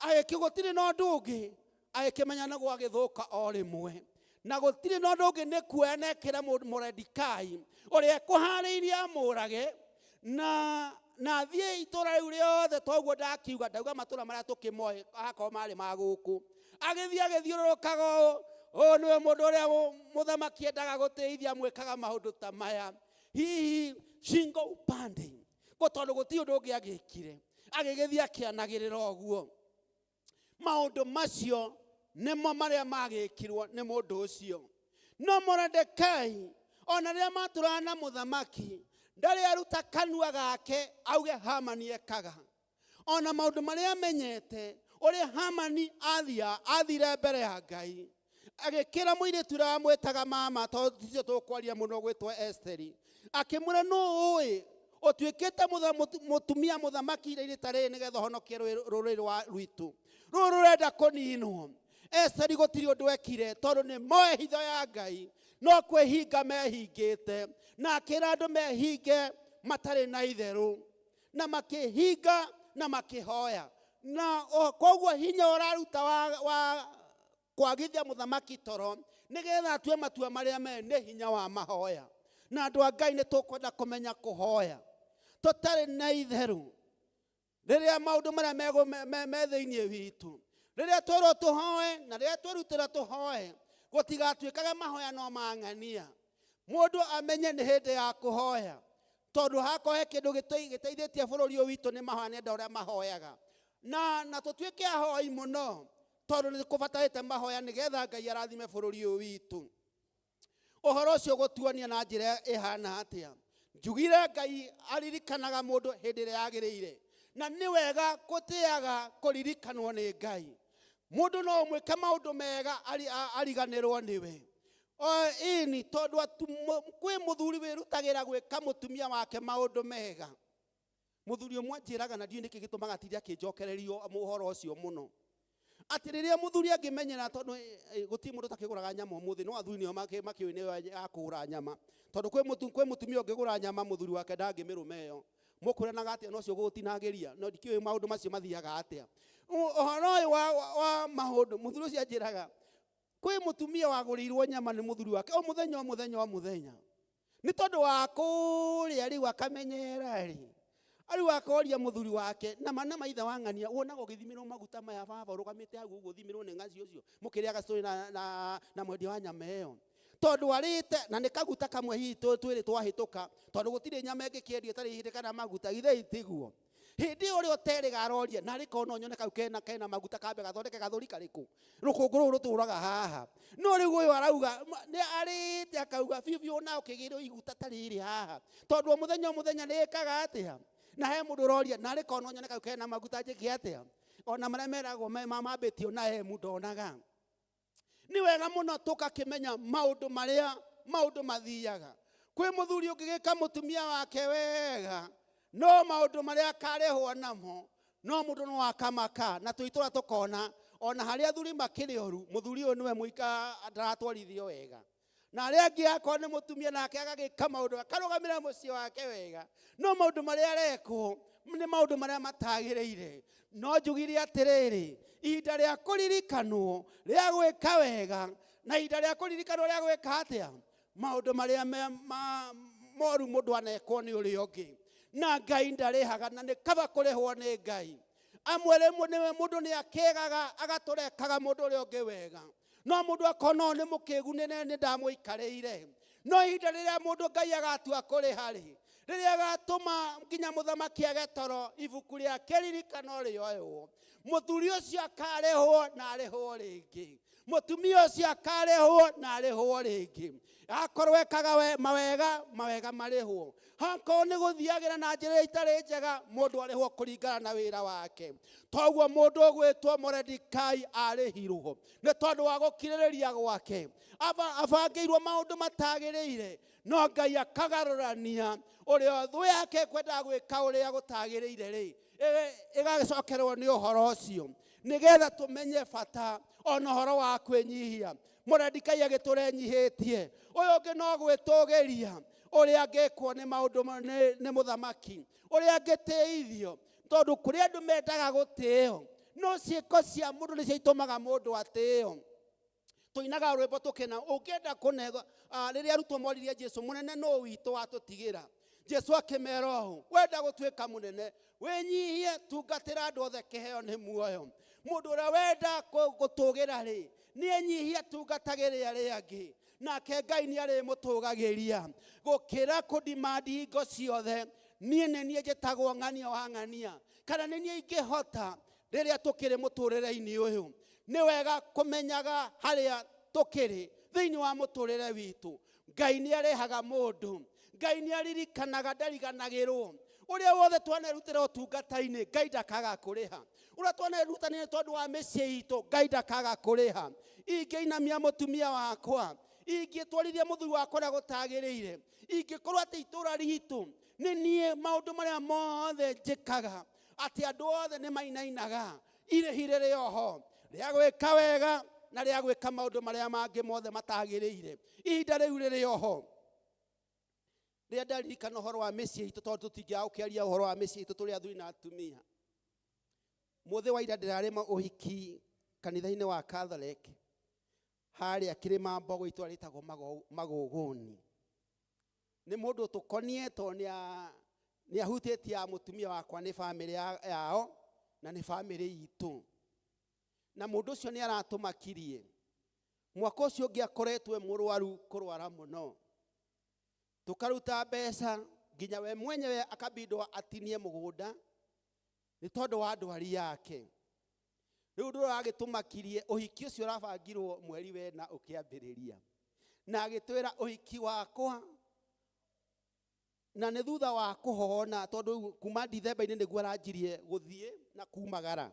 Agĩkĩ gũtirĩ na ũndũ ũngĩ, agĩkĩmenya nĩ gwagĩthũka o rĩmwe. Na gũtirĩ na ũndũ ũngĩ nĩ kuoya na ekĩre Moredekai, ũrĩa ekũharĩirie amũrage, na athiĩ itũũra rĩu rĩothe. Toguo ndakiuga, ndauga matũũra marĩa tũkĩmoĩ akorwo marĩ ma gũkũ. Agĩthiĩ agĩthiũrũrũkaga ũũ, ũyũ nĩwe mũndũ ũrĩa mũthamaki endaga gũteithia, mwĩkaga maũndũ ta maya. Hihi shingo upande, tondũ gũtirĩ ũndũ ũngĩ agĩkire, agĩgĩthiĩ akĩanagĩrĩra ũguo. Maũndũ macio nĩmo marĩa magĩkirwo nĩ mũndũ ũcio. No Moredekai, ona rĩrĩa matũraga na mũthamaki, ndarĩ aruta kanua gake auge Hamani ekaga. Ona maũndũ marĩa amenyete, ũrĩa Hamani athire mbere ya Ngai, agĩkĩra mũirĩtu ũrĩa wamwĩtaga mama, tondũ ticio tũkwaria mũno, gwĩtwo Esteri, akĩmwĩra nũ ũĩ ũtuĩkĩte mũtumia mũthamaki ihinda-inĩ ta rĩrĩ, nĩgetha ũhonokie rũrĩrĩ rwa rwitũ rũrũ rũrenda kũninwo. Esteri gũtirĩ ũndũ ekire, tondũ nĩ moe hitho ya Ngai, no kwĩhinga mehingĩte, na akĩra andũ mehinge matarĩ na itherũ, na makĩhinga na makĩhoya. Na koguo hinya ũraruta wa kwagithia mũthamaki toro nĩgetha atue matua marĩa me nĩ hinya wa mahoya. Na andũ a Ngai nĩ tũkwenda kũmenya kũhoya tũtarĩ na itherũ, rĩrĩa maũndũ marĩa me thĩinĩ witũ, rĩrĩa twerwo tũhoe na rĩrĩa twerutĩra tũhoe, gũtigatuĩkage mahoya no mang'ania. Mũndũ amenye nĩ hĩndĩ ya kũhoya, tondũ hakorwo he kĩndũ gĩteithĩtie bũrũri ũyũ witũ nĩ mahoya, nĩ andũ arĩa mahoyaga. Na tũtuĩke ahoi mũno, tondũ nĩ kũbatarĩte mahoya nĩgetha Ngai arathime bũrũri ũyũ witũ. Ũhoro ũcio gũtuonia na njĩra ĩhana atĩa? Njugire Ngai aririkanaga mũndũ hĩndĩ ĩrĩa yagĩrĩire, na nĩ wega gũtĩaga kũririkanwo nĩ Ngai. Mũndũ no ũmwĩke maũndũ mega ariganĩrwo nĩwe. Ĩni, tondũ kwĩ mũthuri wĩrutagĩra gwĩka mũtumia wake maũndũ mega. Mũthuri ũmwe anjĩraga, na ndiũĩ nĩkĩ gĩtũmaga atinde akĩnjokererio ũhoro ũcio mũno, atĩ rĩrĩa mũthuri angĩmenyera, tondũ gũtirĩ mũndũ ũtakĩgũraga nyama ũmũthĩ, no athuri nĩo makĩũĩ nĩo ya kũgũra nyama, tondũ kwĩ mũtumia ũngĩgũra nyama mũthuri wake ndangĩmĩrũma ĩyo. Mũkwĩranaga atĩa na ũcio ũgũgũtinangĩria? No ndikĩũĩ maũndũ macio mathiaga atĩa. Ũhoro ũyũ wa maũndũ, mũthuri ũcio anjĩraga kwĩ mũtumia wagũrĩirwo nyama nĩ mũthuri wake o mũthenya o mũthenya o mũthenya, nĩ tondũ wa kũrĩa rĩu akamenyera rĩ, rĩu akoria mũthuri wake, na mana maitha wa ng'ania, wonaga ũgĩthimĩrwo maguta maya baba, ũrũgamĩte hau ũguo ũthimĩrwo nĩ ng'aci ũcio, mũkĩrĩaga story na mwendia wa nyama ĩyo, tondũ arĩte na nĩ kaguta kamwe hihi twĩrĩ twahĩtũka, tondũ gũtirĩ nyama ĩngĩkĩendio ĩtarĩ ihĩndĩ kana maguta, githĩ itiguo? Hĩndĩ ĩyo ũrĩa ũterĩga aroria, narĩ korwo no nyone kau kena maguta kambe gathondeke gathũri karĩkũ, rũkũngũ rũrũ rũtũraga haha. No rĩu ũyũ arauga, nĩ arĩte akauga biũ biũ, na ũkĩgĩrwo iguta ta rĩrĩ haha, tondũ o mũthenya o mũthenya nĩ ĩkaga atĩa? Na he mũndũ ũroria, narĩ korwo no nyone kau kena maguta njĩke atĩa? Ona marĩa meragwo mambĩtio na emu ndonaga. Nĩ wega mũno tũgakĩmenya maũndũ marĩa maũndũ mathiaga. Kwĩ mũthuri ũngĩgĩka mũtumia wake wega, No maũndũ marĩa akarĩhwo namo no mũndũ no akamaka na tũitũra tũkona ona harĩa athuri makĩrĩ oru mũthuri ũyũ nĩwe mũika ndaratwarithio wega na arĩa angĩ akorwo nĩ mũtumia nake agagĩka maũndũ akarũgamĩra mũciĩ wake wega no maũndũ marĩa arekwo nĩ maũndũ marĩa matagĩrĩire. No njugire atĩrĩrĩ, ihinda rĩa kũririkanwo rĩa gwĩka wega na ihinda rĩa kũririkanwo rĩa gwĩka atĩa maũndũ marĩa moru mũndũ anekwo nĩ ũrĩa ũngĩ na Ngai ndarĩhaga na nĩ kaba kũrĩhwo nĩ Ngai. Amwe rĩmwe nĩwe mũndũ nĩ akĩgaga agatũrekaga mũndũ ũrĩa ũngĩ wega no mũndũ akona ũyũ nĩ mũkĩgu nĩ ndamũikarĩire. No ihinda rĩrĩa mũndũ Ngai agatua kũrĩha rĩ, rĩrĩa agatũma nginya mũthamaki age toro ibuku rĩa kĩririkano rĩoywo, mũthuri ũcio akarĩhwo na arĩhwo rĩngĩ, mũtumia ũcio akarĩhwo na arĩhwo rĩngĩ. Akorwo ekaga mawega, mawega marĩhwo. Hakorwo nĩ gũthiagĩra na njĩra itarĩ njega, mũndũ arĩhwo kũringana na wĩra wake. Toguo mũndũ ũgwĩtwo Mordecai arĩhirwo nĩ tondũ wa gũkirĩrĩria gwake. Abangĩirwo maũndũ matagĩrĩire, no Ngai akagarũrania ũrĩa thũ yake ĩkwendaga gwĩka ũrĩa gũtagĩrĩire rĩ, ĩgagĩcokerwo nĩ ũhoro ũcio nĩgetha tũmenye bata ona ũhoro wa kwĩnyihia. Mordecai agĩtũra enyihĩtie, ũyũ ũngĩ no gwĩtũgĩria ũrĩa angĩkwo nĩ maũndũ nĩ mũthamaki, ũrĩa angĩtĩithio, tondũ kũrĩ andũ mendaga gũtĩo no ciĩko cia mũndũ nĩcio itũmaga mũndũ atĩo. Tũinaga rwĩmbo tũkena ũngĩenda kũnego. Rĩrĩa arutwo moririe Jesu, mũnene nũ witũ watũtigĩra? Jesu akĩmera ũũ, wenda gũtuĩka mũnene wĩnyihie, tungatĩra andũ othe, kĩheo nĩ muoyo. Mũndũ ũrĩa wenda gũtũgĩra rĩ, nĩ enyihie, tungatagĩre arĩa angĩ, nake Ngai nĩ arĩmũtũgagĩria gũkĩra kũdimandi hingo ciothe. Niĩ nĩ niĩ njĩtagwo ng'ania wa ng'ania, kana nĩ niĩ ingĩhota. Rĩrĩa tũkĩrĩ mũtũrĩre-inĩ ũyũ, nĩ wega kũmenyaga harĩa tũkĩrĩ thĩinĩ wa mũtũrĩre witũ. Ngai nĩ arehaga mũndũ, Ngai nĩ aririkanaga, ndariganagĩrwo. Ũrĩa wothe twanerutĩra ũtungata-inĩ, Ngai ndakaga kũrĩha. Ũrĩa twanerutanĩria tondũ wa mĩciĩ itũ, Ngai ndakaga kũrĩha. Ingĩinamia mũtumia wakwa, ingĩtwarithia mũthuri wakwa ũrĩa gũtagĩrĩire, ingĩkorwo atĩ itũũra ritũ nĩ niĩ maũndũ marĩa mothe njĩkaga, atĩ andũ othe nĩ mainainaga, irĩhi rĩrĩ oho rĩa gwĩka wega na rĩa gwĩka maũndũ marĩa mangĩ mothe matagĩrĩire. Ihinda rĩu rĩrĩ oho. Rĩrĩa ndaririkana ũhoro wa mĩciĩ itũ, tondũ tũtingĩaga gũkĩaria ũhoro wa mĩciĩ itũ tũrĩ athuri na atumia. Mũthĩ wa ira ndĩrarĩ ũhiki kanitha-inĩ wa Catholic harĩa Kĩrĩma Mbogo, itũũra rĩtagwo Magũgũni. Nĩ mũndũ tũkonie tondũ nĩ ahutĩtie ya mũtumia wakwa, nĩ bamĩrĩ yao na nĩ bamĩrĩ itũ. Na mũndũ ũcio nĩ aratũmakirie. Mwaka ũcio ũngĩ akoretwo e mũrwaru kũrwara mũno, tũkaruta mbeca nginya we mwenyewe akabindwo atinie mũgũnda nĩ tondũ wa ndwari yake. Rĩu ũndũ ũrĩa wagĩtũmakirie, ũhiki ũcio ũrabangirwo mweri wena ũkĩambĩrĩria, na agĩtwĩra ũhiki wakwa na nĩ thutha wa kũhona, tondũ kuma Dithemba-inĩ nĩguo aranjirie gũthiĩ na kumagara.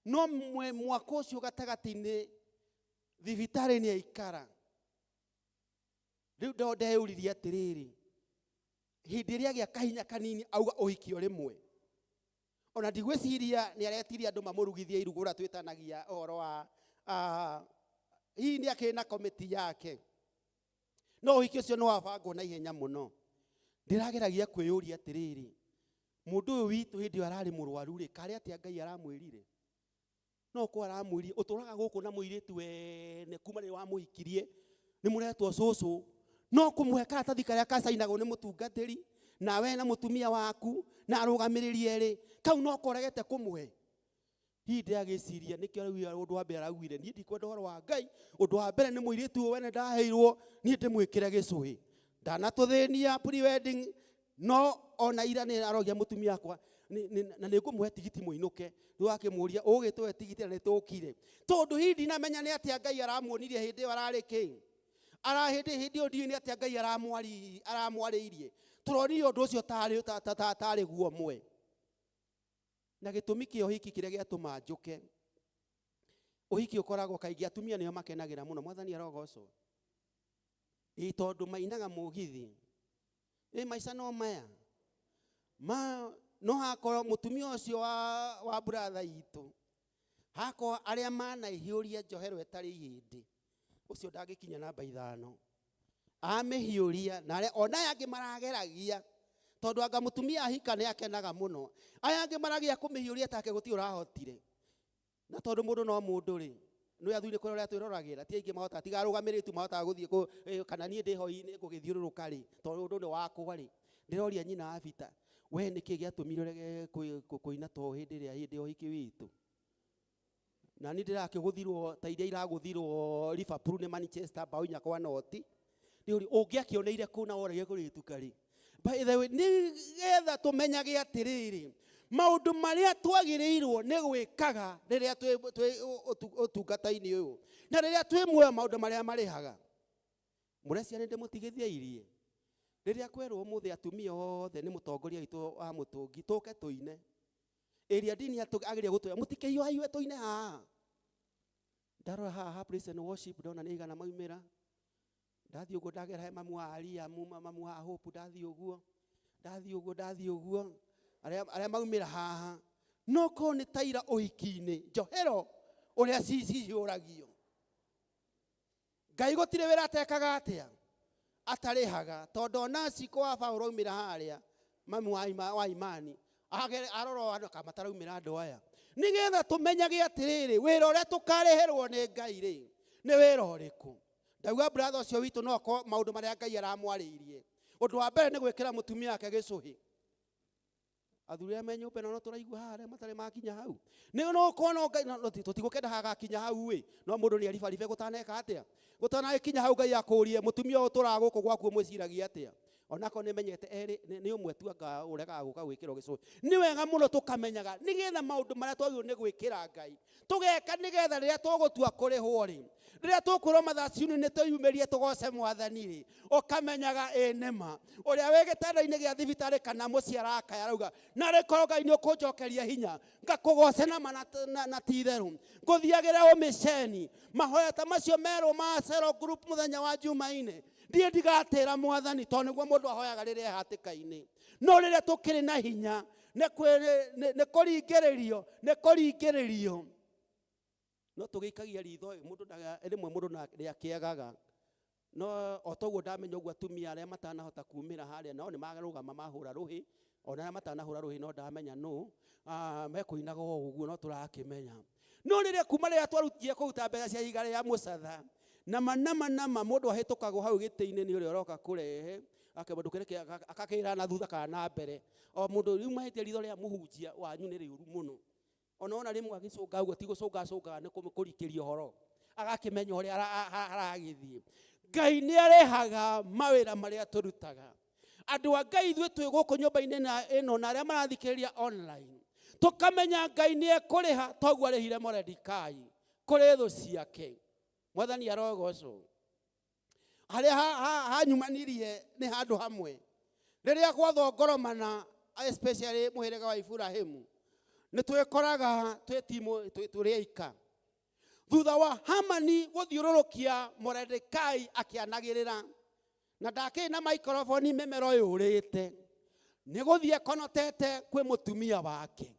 No mwaka ũcio gatagatĩ-inĩ thibitarĩ nĩ aikara. Rĩu ndeyũririe atĩrĩrĩ, hĩndĩ ĩrĩa agĩa kahinya kanini auga ũhiki o rĩmwe, ona ndigwĩciria nĩ aretirie andũ mamũrugithie iruga ũrĩa twĩtanagia ũhoro wa hihi nĩ akĩrĩ na komiti yake. No ũhiki ũcio nĩ wabangwo na ihenya mũno. Ndĩrageragia kwĩyũria atĩrĩrĩ, mũndũ ũyũ witũ hĩndĩ ĩyo ararĩ mũrwaru rĩ, karĩ atĩa Ngai aramwĩrire? No ko aramwĩrire ũtũraga gũkũ na mũirĩtu wene kuma rĩrĩa wamũhikirie, nĩ mũretwo cũcũ, no kũmũhe karatathi karĩa kacainagwo nĩ mũtungatĩri nawe na mũtumia waku na arũgamĩrĩri erĩ, kau no koregete kũmũhe. Hihi ndĩragĩciria nĩkĩo araugire ũndũ wa mbere araugire niĩ ndikwenda ũhoro wa Ngai, ũndũ wa mbere nĩ mũirĩtu ũyũ wene ndaheirwo niĩ ndĩmwĩkĩre gĩcũhĩ, ndanatũthĩnia pre-wedding, no ona ira nĩ arogia mũtumia wakwa na nĩ ngũmũhe tigiti mũinũke. Rĩu akĩmũria ũgĩtũhe tigiti na nĩ tũkire, tondũ hihi ndinamenya nĩ atĩa Ngai aramuonirie hĩndĩ ĩyo ararĩ kĩ, ara hĩndĩ ĩyo ndiũĩ nĩ atĩa Ngai aramwarĩirie. Tũronire ũndũ ũcio tarĩ guo mwe. Na gĩtũmi kĩa ũhiki kĩrĩa gĩatũma njũke, ũhiki ũkoragwo kaingĩ atumia nĩo makenagĩra mũno, Mwathani arogocwo. Ĩ tondũ mainaga mũgithi, ĩ maica no maya. Ma no hakorwo mũtumia ũcio wa brother itũ hakorwo arĩa manaihũria njohero ĩtarĩ ihĩndĩ ũcio ndangĩkinya namba 5 amĩhiũria na arĩa ona aya angĩ marageragia tondũ anga mũtumia ahika nĩ akenaga mũno aya angĩ maragia kũmĩhiũria take gũtirĩ ũrahotire na tondũ mũndũ no mũndũ rĩ nĩ athuri kũrĩa ũrĩa twĩroragĩra ti aingĩ mahotaga tiga arũgamĩrĩri tu mahotaga gũthiĩ kana niĩ ndĩ hoi-inĩ ngũgĩthiũrũrũka rĩ tondũ ũndũ nĩ wakwa rĩ ndĩroria nyina wa Peter we nĩkĩ gĩatũmire ũrege kũina to hĩndĩ ĩrĩa hĩndĩ ya ũhiki witũ na niĩ ndĩrakĩgũthirwo ta iria iragũthirwo Liverpool nĩ Manchester bao 4 kwa noti nĩ ũngĩakĩoneire kũ na worege kũrĩtuka rĩ by the way nĩgetha tũmenyage atĩrĩrĩ maũndũ marĩa twagĩrĩirwo nĩ gwĩkaga rĩrĩa twĩ ũtungata-inĩ ũyũ na rĩrĩa twĩ muoyo maũndũ marĩa marĩhaga mũrecia nĩ ndĩmũtigithie irie rĩrĩa kwerwo ũmũthĩ atumia othe nĩ mũtongoria witũ wa mũtũngi tũke tũine ĩrĩa ndini ageria gũtwĩra mũtikĩhiũhahiũhe tũine haha ndarora haha ha praise and worship ndona nĩ igana maumĩra ndathiĩ ũguo ndagera he mamu wa Aria mamu wa Hope ndathiĩ ũguo ndathiĩ ũguo ndathiĩ ũguo arĩa maumĩra haha no korwo nĩ taira ũhiki-inĩ njohero ũrĩa cihiũragio Ngai gũtirĩ wĩra atekaga atĩa atarĩhaga tondũ ona Cikũ wa Paũlũ aumĩra harĩa mamu wa Imani arora andũ akamataраumĩra andũ aya nĩgetha tũmenyage atĩrĩrĩ wĩra ũrĩa tũkarĩhĩrwo nĩ Ngai rĩ nĩ wĩra ũrĩkũ ndauga brother ũcio witũ no akorwo maũndũ marĩa Ngai aramwarĩirie ũndũ wa mbere nĩ gwĩkĩra mũtumia wake gĩcũhĩ athuri arĩa me nyũmba ĩno no tũraigua haha arĩa matarĩ makinya hau nĩ no ũkorwo no Ngai no tũtigũkenda hagakinya hau ĩ no mũndũ nĩ aribaribe gũtaneka atĩa gũtanakinya hau Ngai akũrie mũtumia ũyũ tũraga gũkũ gwaku mwĩciragia atĩa onako nĩ menyete erĩ nĩ ũmwe tu anga ũregaga gũka gwĩkĩrwo gĩcũhĩ nĩ wega mũno tũkamenyaga nĩgetha maũndũ marĩa twagĩrĩirwo nĩ gwĩkĩra Ngai tũgeka nĩgetha rĩrĩa tũgũtua kũrĩhwo rĩ rĩrĩa tũkwĩrwo mathaciuni nĩ twĩyumĩrie tũgoce mwathani rĩ ũkamenyaga ĩ nĩma ũrĩa wĩ gĩtanda-inĩ gĩa thibitarĩ kana mũciĩ arakaya arauga narĩ korwo Ngai nĩ ũkũnjokeria hinya ngakũgoce nama na ti itherũ ngũthiagĩre ũmĩceni mahoya ta macio merwo ma cell group mũthenya wa Jumaine ndiĩ ndigatĩra mwathani tondũ nĩguo mũndũ ahoyaga rĩrĩa e hatĩka-inĩ no rĩrĩa tũkĩrĩ na hinya nĩ kũringĩrĩrio nĩ kũringĩrĩrio no tũgĩikagia ritho mũndũ rĩmwe mũndũ nĩakĩagaga no o toguo ndamenya ũguo atumia arĩa matanahota kumĩra harĩa nao nĩ marũgama mahũra rũhĩ ona arĩa matanahũra rũhĩ no ndamenya nũ mekũinaga o ũguo no tũrakĩmenya no rĩrĩa kuma rĩrĩa twarutire kũruta mbeca cia ihiga rĩa mũcatha nama nama nama mũndũ ahĩtũkagwo hau gĩtĩ-inĩ nĩ ũrĩa ũroka kũrehe ndũkĩreke akakĩra na thutha kana na mbere o mũndũ rĩu mahĩtia ritho rĩa mũhunjia wanyu nĩ rĩũru mũno ona ona rĩmwe agĩcũnga ũguo ti gũcũngacũngaga nĩ kũrikĩria ũhoro agakĩmenya ũrĩa aragĩthiĩ Ngai nĩ arehaga mawĩra marĩa tũrutaga andũ a Ngai ithuĩ twĩ gũkũ nyũmba-inĩ ĩno na arĩa marathikĩrĩria online tũkamenya Ngai nĩ ekũrĩha toguo arĩhire Moredekai kũrĩ thũ ciake mwathani arogocwo harĩa hanyumanirie nĩ handũ hamwe rĩrĩa gwathongoromana especially mũhĩrĩga wa Iburahĩmu nĩ twĩkoraga twĩ timu tũrĩ aika thutha wa Hamani gũthiũrũrũkia Moredekai akĩanagĩrĩra na ndakĩrĩ na microphone mĩmero yũrĩte nĩ gũthiĩ ekonotete kwĩ mũtumia wake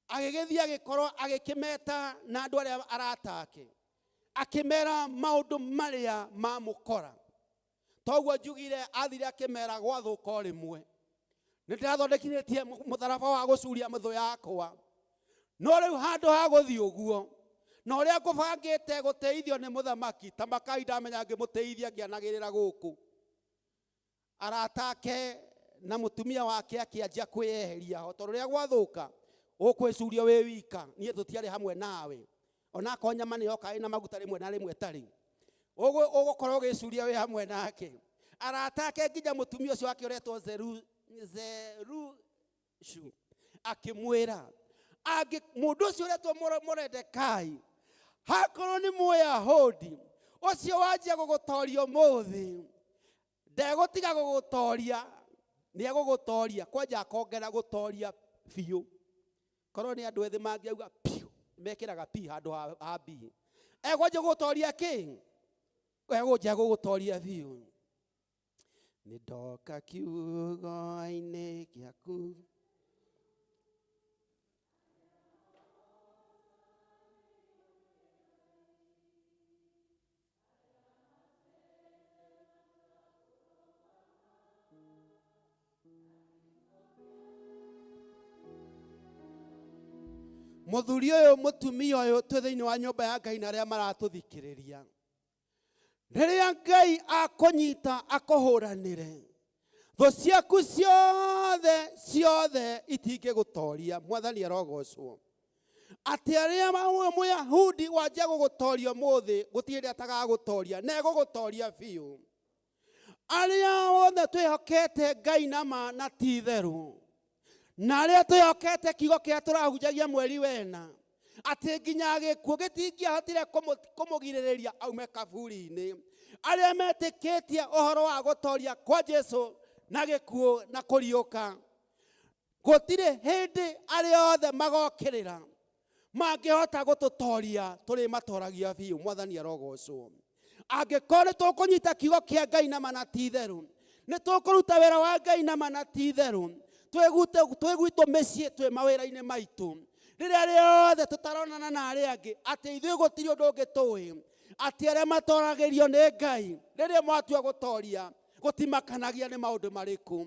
agĩgĩthiĩ agĩkorwo agĩkĩmeta na andũ arĩa arata ake akĩmera maũndũ marĩa mamũkora toguo njugire athire akĩmera gwathũka o rĩmwe nĩ ndĩrathondekithĩtie mũtharaba wa gũcuria mĩthũ yakwa no rĩu handũ ha gũthiĩ ũguo na ũrĩa ngũbangĩte gũteithio nĩ mũthamaki ta makai ndamenya ngĩmũteithia ngĩanagĩrĩra gũkũ arata ake na mũtumia wake akĩanjia kwĩyeheria ho tondũ rĩrĩa gwathũka ũkwĩcuria wĩ wika niĩ tũtiarĩ hamwe nawe onakorwo nyama nĩ yoka ĩna maguta rĩmwe na rĩmwe tarĩ ũgũkorwo ũgĩcuria wĩ hamwe nake arata ake nginya mũtumia ũcio wake ũretwo Zerushu akĩmwĩra mũndũ ũcio ũretwo Moredekai hakorwo nĩ Mũyahudi ũcio wanjia gũgũtoria ũmũthĩ ndegũtiga gũgũtoria nĩ egũgũtoria kwanja akongera gũtoria biũ korwo nĩ andũ ethĩ mangĩauga piũ mekĩraga pi handũ ha b egũnjia gũgũtoria kĩ egũnjia gũgũtoria biũ Nĩ ndoka kiugo-inĩ gĩaku. Mũthuri ũyũ, mũtumia ũyũ, twĩ thĩinĩ wa nyũmba ya Ngai na arĩa maratũthikĩrĩria, rĩrĩa Ngai akũnyita akũhũranĩre, thũ ciaku ciothe ciothe itingĩgũtoria. Mwathani arogocwo. Atĩ arĩa Mũyahudi wanjia gũgũtoria ũmũthĩ, gũtirĩ hĩndĩ atagagũtoria, na egũgũtoria biũ. Arĩa othe twĩhokete Ngai na ma na ti itherũ, na arĩa twĩhokete kiugo kĩrĩa tũrahunjagia mweri wena, atĩ nginya gĩkuũ gĩtingĩahotire kũmũgirĩrĩria aume kaburi-inĩ, arĩa metĩkĩtie ũhoro wa gũtoria kwa Jesu na gĩkuũ na kũriũka, gũtirĩ hĩndĩ arĩa othe magokĩrĩra mangĩhota gũtũtoria, tũrĩmatoragia biũ. Mwathani arogocwo. Angĩkorwo nĩ tũkũnyita kiugo kĩa Ngai na ma na ti itherũ, nĩ tũkũruta wĩra wa Ngai na ma na ti itherũ, twĩ gwitũ mĩciĩ, twĩ mawĩra-inĩ maitũ, rĩrĩa rĩothe tũtaronana na arĩa angĩ, atĩ ithuĩ gũtirĩ ũndũ ũngĩ tũĩ, atĩ arĩa matoragĩrio nĩ Ngai, rĩrĩa mwatua gũtoria, gũtimakanagia nĩ maũndũ marĩkũ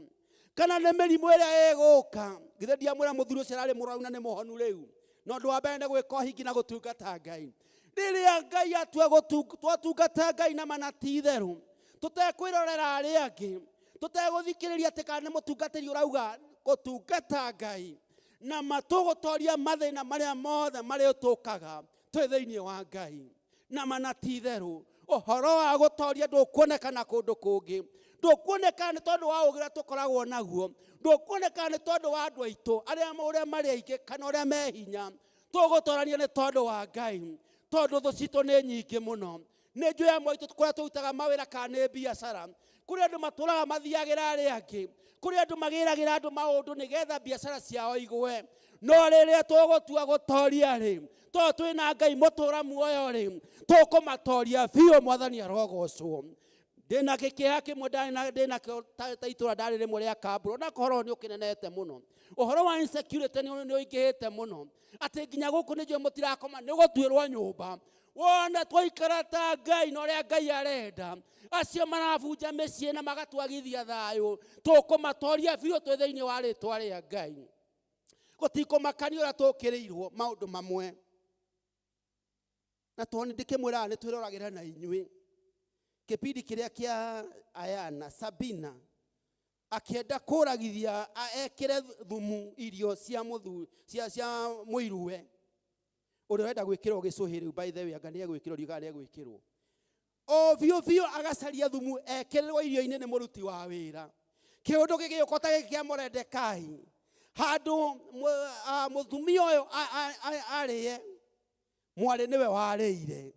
kana nĩ mĩrimũ ĩrĩa ĩgũka. Githĩ ndiamwĩra mũthuri ũcio ararĩ mũrwaru na nĩ mũhonu rĩu? Na ũndũ wa mbere nĩ gwĩka ũhingi na gũtungata Ngai. Rĩrĩa Ngai atua twatungata Ngai na ma na ti itherũ, tũtekwĩrorera arĩa angĩ, tũtegũthikĩrĩria atĩ kana nĩ mũtungatĩri ũrauga, gũtungata Ngai na matũgũtoria mathĩna marĩa mothe marĩtũkaga twĩ thĩinĩ wa Ngai na ma na ti itherũ. Ũhoro wa gũtoria ndũkuonekana kũndũ kũngĩ, ndũkuonekana nĩ tondũ wa ũũgĩ ũrĩa tũkoragwo naguo, ndũkuonekana nĩ tondũ wa andũ aitũ arĩa ũrĩa marĩ aingĩ kana ũrĩa me hinya. Tũgũtorania nĩ tondũ wa Ngai, tondũ thũ citũ nĩ nyingĩ mũno. Nĩ njũĩ amwe aitũ kũrĩa tũrutaga mawĩra kana nĩ biacara, kũrĩ andũ matũraga mathiagĩra arĩa angĩ, kũrĩ andũ magĩragĩra andũ maũndũ nĩgetha biacara ciao igwe. No rĩrĩa tũgũtua gũtoria rĩ, tondũ twĩna Ngai mũtũra muoyo rĩ, tũkũmatoria biũ. Mwathani arogocwo. Ndĩna gĩkĩeha kĩmwe ndarĩ na ndĩnakĩo ta itũra ndarĩ rĩmwe rĩa Kamburu, ona ũhoro nĩ ũkĩnenete mũno, ũhoro wa insecurity nĩ ũingĩhĩte mũno, atĩ nginya gũkũ nĩ njũĩ mũtirakoma nĩ gũtuĩrwo nyũmba. Wona twaikara ta Ngai na ũrĩa Ngai arenda, acio marabunja mĩciĩ na magatwagithia thayũ, tũkũmatoria biũ twĩ thĩinĩ wa rĩtwa rĩa Ngai. Gũtikũmakania ũrĩa tũkĩrĩirwo maũndũ mamwe, na tondũ nĩ ndĩkĩmwĩraga nĩ twĩroragĩra na inyuĩ kĩbindi kĩrĩa kĩa Ayana Sabina akĩenda kũragithia ekĩre thumu irio cia mũthu cia mũiruwe ũrĩa ũrenda gwĩkĩrwo gĩcũhĩ rĩu. By the way, anga nĩ egwĩkĩrwo, ndiũĩ kana nĩ egwĩkĩrwo o biũ biũ, agacaria thumu ekĩrĩrwo irio-inĩ nĩ mũruti wa wĩra. Kĩũndũ gĩgĩũka ta gĩkĩ kĩa Moredekai, handũ mũtumia ũyũ arĩe, mwarĩ nĩwe warĩire.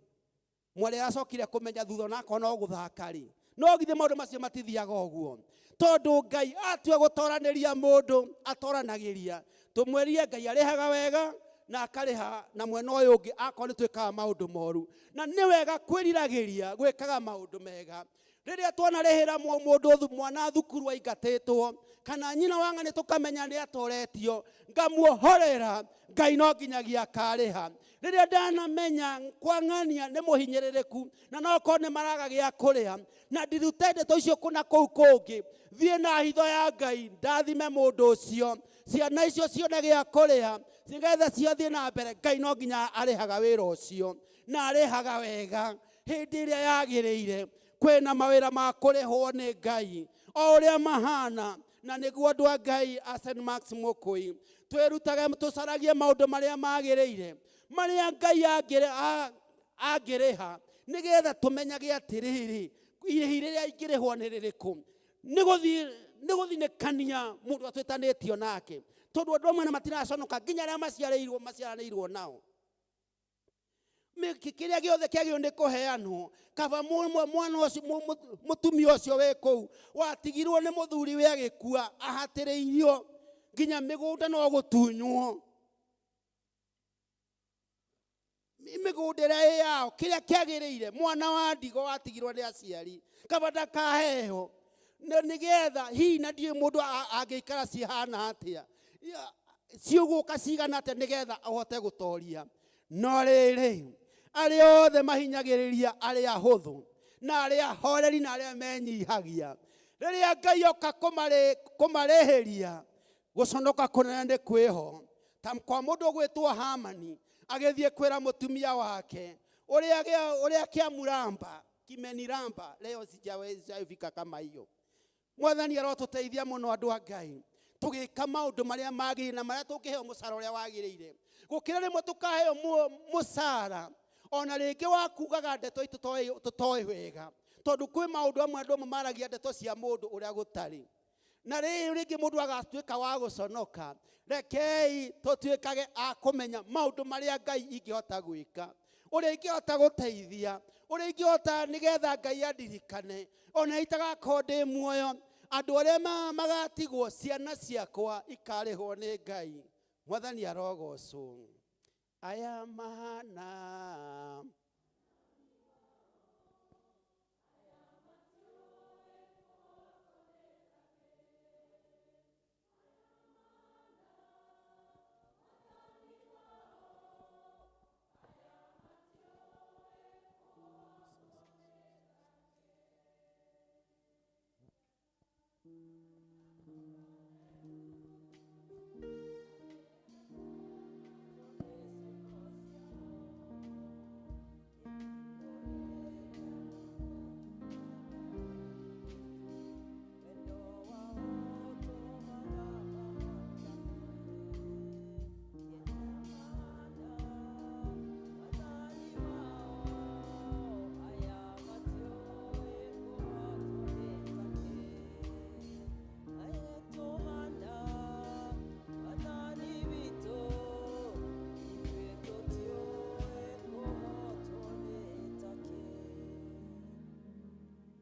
Mwarĩ aracokire kũmenya thutha, onakorwo no gũthaka rĩ, no githĩ maũndũ macio matithiaga ũguo? Tondũ Ngai atua gũtoranĩria mũndũ, atoranagĩria. Tũmwĩrie Ngai arĩhaga wega na akarĩha na mwena ũyũ ũngĩ akorwo nĩ twĩkaga maũndũ moru, na nĩ wega kwĩriragĩria gwĩkaga maũndũ mega. Rĩrĩa twanarĩhĩra mũndũ mwana thukuru aingatĩtwo, kana nyina wa ng'ani tũkamenya nĩ atoretio, ngamuohorera, Ngai no nginyagia akarĩha. Rĩrĩa ndanamenya kwa ng'ania nĩ mũhinyĩrĩrĩku na no korwo nĩ maraga gĩa kũrĩa, na ndirute ndeto icio kũna kũu kũngĩ, thiĩ na hitho ya Ngai, ndathime mũndũ ũcio, ciana icio cione gĩa kũrĩa nĩgetha ciathiĩ na mbere. Ngai no nginya arĩhaga wĩra ũcio, na arĩhaga wega hĩndĩ ĩrĩa yagĩrĩire. Kwĩna mawĩra ma kũrĩhwo nĩ Ngai o ũrĩa mahana, na nĩguo andũ a Ngai a St. Max Mũkũi twĩrutage tũcaragie maũndũ marĩa magĩrĩire, marĩa Ngai angĩrĩha, nĩgetha tũmenyage atĩrĩrĩ, irĩhi rĩrĩa ingĩrĩhwo nĩ rĩrĩkũ. Nĩ gũthinĩkania mũndũ atwĩtanĩtio nake, tondũ andũ amwe na matiraconoka nginya arĩa maciarĩirwo maciaranĩirwo nao. Kĩrĩa gĩothe kĩagĩrĩirwo nĩ kũheanwo, kaba mwana ũcio mũtumia ũcio wĩ kũu watigirwo nĩ mũthuri we agĩkua, ahatĩrĩirio nginya mĩgũnda no gũtunywo mĩgũnda ĩrĩa ĩ yao. Kĩrĩa kĩagĩrĩire mwana wa ndigo watigirwo nĩ aciari, kaba ndakaheo. Na nĩgetha hihi na ndiũĩ mũndũ angĩikara cihana atĩa, ciũgũka cigana atĩa nĩgetha ũhote gũtoria. No rĩrĩ, arĩa othe mahinyagĩrĩria arĩa ahũthũ na arĩa horeri na arĩa menyihagia, rĩrĩa Ngai oka kũmarĩhĩria, gũconoka kũnene nĩ kwĩho. Ta kwa mũndũ ũgwĩtwo Hamani agĩthiĩ kwĩra mũtumia wake ũrĩa kĩamuramba kimeniramba leo sijaweza kama hiyo. Mwathani arotũteithia mũno andũ a Ngai, tũgĩka maũndũ marĩa magĩrĩire na marĩa tũngĩheo mũcara ũrĩa wagĩrĩire, gũkĩra rĩmwe tũkaheo mũcara ona rĩngĩ wa kugaga ndeto tũtoĩ wega, tondũ kwĩ maũndũ amwe andũ amwe maragia ndeto cia mũndũ ũrĩa gũtarĩ, na rĩu rĩngĩ mũndũ agatuĩka wa gũconoka. Rekei tũtuĩkage a kũmenya maũndũ marĩa Ngai ingĩhota gwĩka, ũrĩa ingĩhota gũteithia, ũrĩa ingĩhota nĩgetha Ngai andirikane ona itagakorwo ndĩ muoyo, andũ arĩa magatigwo ciana ciakwa ikarĩhwo nĩ Ngai. Mwathani arogocwo. Aya mahana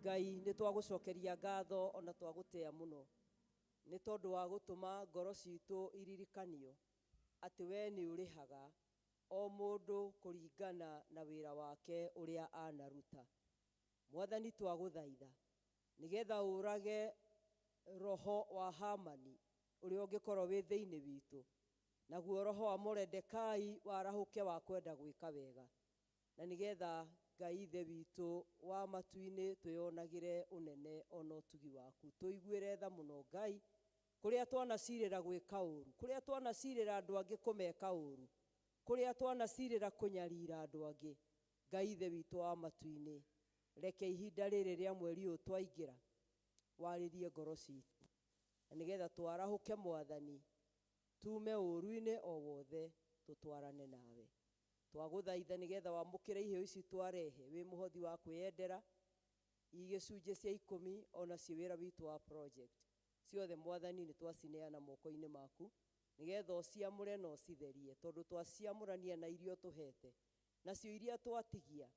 Ngai nĩ twagũcokeria ngatho ona twagũtĩa mũno nĩ tondũ wa gũtũma ngoro citũ iririkanio atĩ we nĩ ũrĩhaga o mũndũ kũringana na wĩra wake ũrĩa anaruta. Mwathani twagũthaitha nĩgetha ũrage roho wa Hamani ũrĩa ũngĩkorwo wĩ thĩinĩ witũ, naguo roho wa Moredekai warahũke wa kwenda gwĩka wega, na nĩgetha Ngai Ithe witũ wa matu-inĩ twĩyonagĩre ũnene ona ũtugi waku. Tũiguĩre tha mũno Ngai, kũrĩa twanacirĩra gwĩka ũru, kũrĩa twanacirĩra andũ angĩ kũmeka ũru, kũrĩa twanacirĩra kũnyarira andũ angĩ. Ngai Ithe witũ wa matu-inĩ, reke ihinda rĩrĩ rĩa mweri ũyũ twaingĩra warĩrie ngoro citũ, na nĩgetha twarahũke Mwathani, tume ũru-inĩ o wothe tũtwarane nawe. Twagũthaitha nĩgetha wamũkĩre iheo ici twarehe wĩ mũhothi wa kwĩyendera, igĩcunjĩ cia 10 ona ci wĩra witũ wa project ciothe Mwathani nĩ twacineana moko-inĩ maku, nĩgetha ũciamũre na ũcitherie, tondũ twaciamũrania na iria ũtũhete, nacio iria twatigia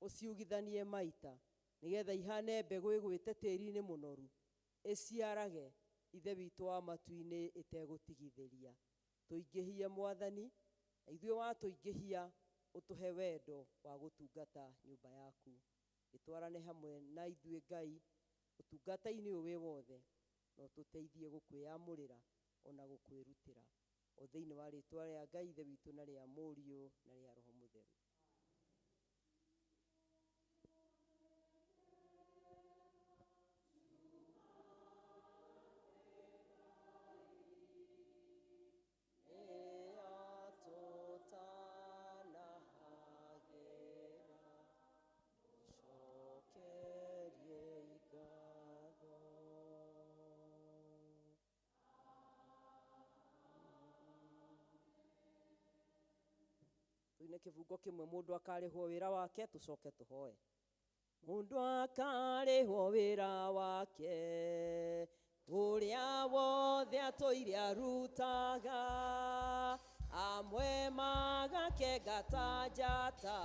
ũciugithanie maita, nĩgetha ihane mbegũ ĩgwĩte tĩri-inĩ mũnoru, ĩciarage Ithe witũ wa matu-inĩ ĩtegũtigithĩria. Tũingĩhie Mwathani, na ithuĩ watũingĩhia ũtũhe wendo wa gũtungata nyũmba yaku. Gĩtwarane hamwe na ithuĩ Ngai ũtungata-inĩ ũyũ wĩ wothe, na ũtũteithie gũkwĩyamũrĩra ona gũkwĩrutĩra, o thĩinĩ wa rĩtwa rĩa Ngai Ithe witũ na rĩa Mũriũ na rĩa Roho Mũtheru. Tuine kĩbungo kĩmwe mũndũ akarĩhwo wĩra wake, tũcoke tũhoe. Mũndũ akarĩhwo wĩra wake ũrĩa wothe atũire arutaga, amwe magakenga ta njata,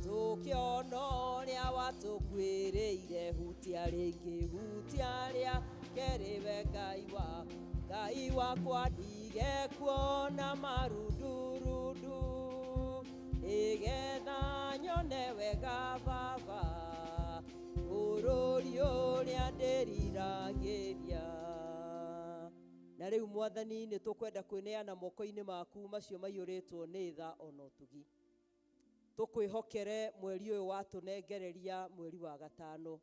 tũkĩona ũrĩa watũkuĩrĩire. Hutia rĩngĩ, hutia rĩa kerĩ we Ngai wa Ngai wakwa, ndige kuona marundurundu, nĩgetha nyone wega Baba, bũrũri ũrĩa ndĩriragĩria. Na rĩu Mwathani nĩ tũkwenda kwĩneana moko-inĩ maku macio maiyũrĩtwo nĩ tha ona ũtugi. Tũkwĩhokere mweri ũyũ watũnengereria mweri wa gatano.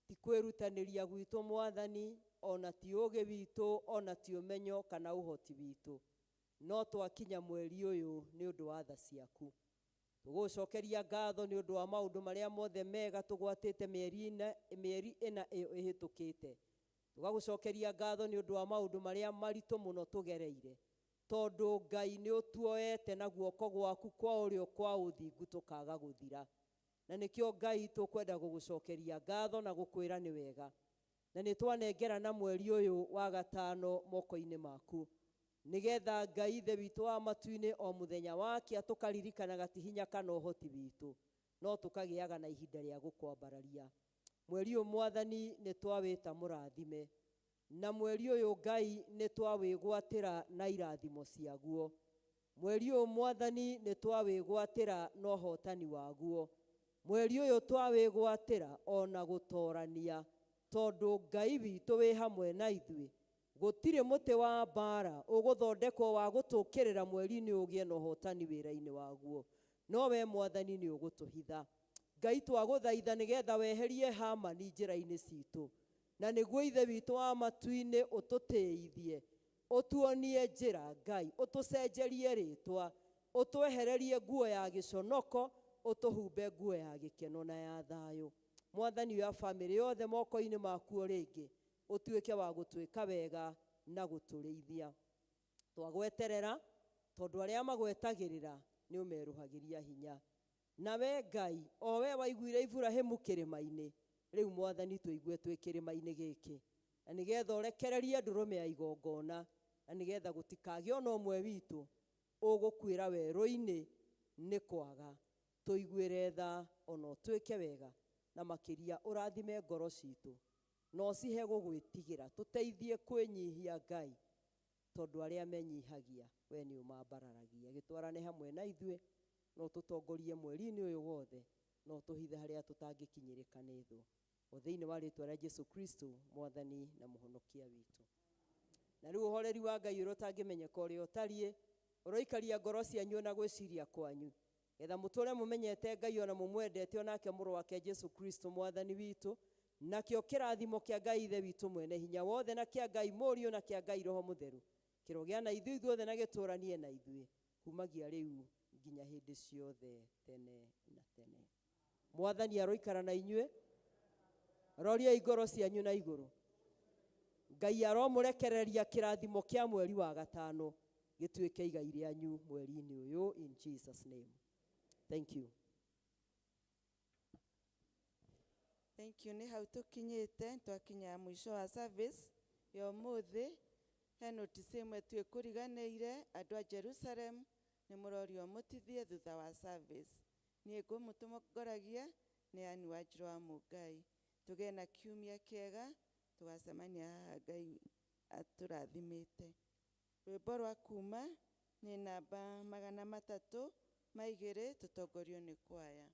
Ti kwĩrutanĩria gwitũ Mwathani, ona ti ũũgĩ witũ, ona ti ũmenyo kana ũhoti witũ. No twakinya mweri ũyũ nĩ ũndũ wa tha ciaku. Tũgũcokeria ngatho nĩ ũndũ wa maũndũ marĩa mothe mega tũgwatĩte mĩeri ĩna ĩyo ĩhĩtũkĩte. Tũgagũcokeria ngatho nĩ ũndũ wa maũndũ marĩa maritũ mũno tũgereire. Tondũ Ngai nĩ ũtuoete na guoko gwaku kwa ũrĩo kwa ũthingu tũkaga gũthira. Na nĩkĩo Ngai tũkwenda gũgũcokeria ngatho na gũkwĩra nĩ wega. Na nĩ twanengerana mweri ũyũ wa gatano moko-inĩ maku. Nĩgetha Ngai Ithe witũ wa matu-inĩ o mũthenya wakĩa tũkaririkanaga ti hinya kana ũhoti witũ, no tũkagĩaga na ihinda rĩa gũkwambararia. Mweri ũyũ Mwathani nĩ twawĩta mũrathime. Na mweri ũyũ Ngai nĩ twawĩgwatĩra na irathimo ciaguo. Mweri ũyũ Mwathani nĩ twawĩgwatĩra na ũhotani waguo. Mweri ũyũ twawĩgwatĩra ona gũtorania, tondũ Ngai witũ wĩ hamwe na ithuĩ. Gũtirĩ mũtĩ wa mbara ũgũthondekwo wa gũtũkĩrĩra mweri-inĩ ũgĩe na ũhotani wĩra-inĩ waguo. No we Mwathani nĩ ũgũtũhitha. Ngai twagũthaitha nĩgetha weherie Hamani njĩra-inĩ citũ. Na nĩguo Ithe witũ wa matu-inĩ ũtũtĩithie, ũtuonie njĩra Ngai, ũtũcenjerie rĩtwa, ũtwehererie nguo ya gĩconoko, ũtũhumbe nguo ya gĩkeno na ya thayũ. Mwathani oya bamĩrĩ yothe moko-inĩ maku o rĩngĩ, ũtuĩke wa gũtwĩka wega na gũtũrĩithia. Twagweterera, tondũ arĩa magwetagĩrĩra nĩ ũmerũhagĩria hinya. Na we Ngai, o we waiguire Iburahĩmu kĩrĩma-inĩ, rĩu Mwathani tũigue twĩ kĩrĩma-inĩ gĩkĩ. Na nĩgetha ũrekererie ndũrũme ya igongona, na nĩgetha gũtikagĩe ona ũmwe witũ ũgũkuĩra werũ-inĩ nĩ kwaga. Tũiguĩre tha ona ũtwĩke wega, na makĩria ũrathime ngoro citũ. Na ũcihe gũgwĩtigĩra, tũteithie kwĩnyihia Ngai, tondũ arĩa menyihagia we nĩ ũmambararagia. Gĩtwarane hamwe na ithuĩ, no tũtongorie mweri-inĩ ũyũ wothe, no tũhithe harĩa tũtangĩkinyĩrĩka nĩ thũ. O thĩinĩ wa rĩtwa rĩa Jesu Kristo, Mwathani na Mũhonokia witũ. Na rĩu ũhoreri wa Ngai ũrĩa ũtangĩmenyeka ũrĩa ũtariĩ, ũroikaria ngoro cianyu na gwĩciria kwanyu, getha mũtũre mũmenyete Ngai ona mũmwendete onake mũrũ wake Jesu Kristo Mwathani witũ. Nakĩo kĩrathimo kĩa Ngai Ithe witũ mwene hinya wothe, na kĩa Ngai Mũriũ, na kĩa Ngai Roho Mũtheru, kĩrogĩa na ithuĩ ithuothe na gĩtũranie na ithuĩ kumagia rĩu nginya hĩndĩ ciothe tene na tene. Mwathani aroikara na inyuĩ, roriai ngoro cianyu na igũrũ. Ngai aromũrekereria kĩrathimo kĩa mweri wa gatano gĩtuĩke igai rĩanyu mweri-inĩ ũyũ, in Jesus name. Thank you. Thank you. Nĩ hau tũkinyĩte, twakinya mũico wa service ya ũmũthĩ. He notice ĩmwe twĩkũriganĩire, andũ a Jerusalem nĩ mũrorio mũtithie thutha wa service. Niĩ ngũmũtongoragia nĩ Ann Wanjirũ wa Mũngai. Tũgĩe na kiumia kĩega, tũgacemania haha Ngai atũrathimĩte. Rwĩmbo rwa kuma nĩ namba 302, tũtongorio nĩ kwaya.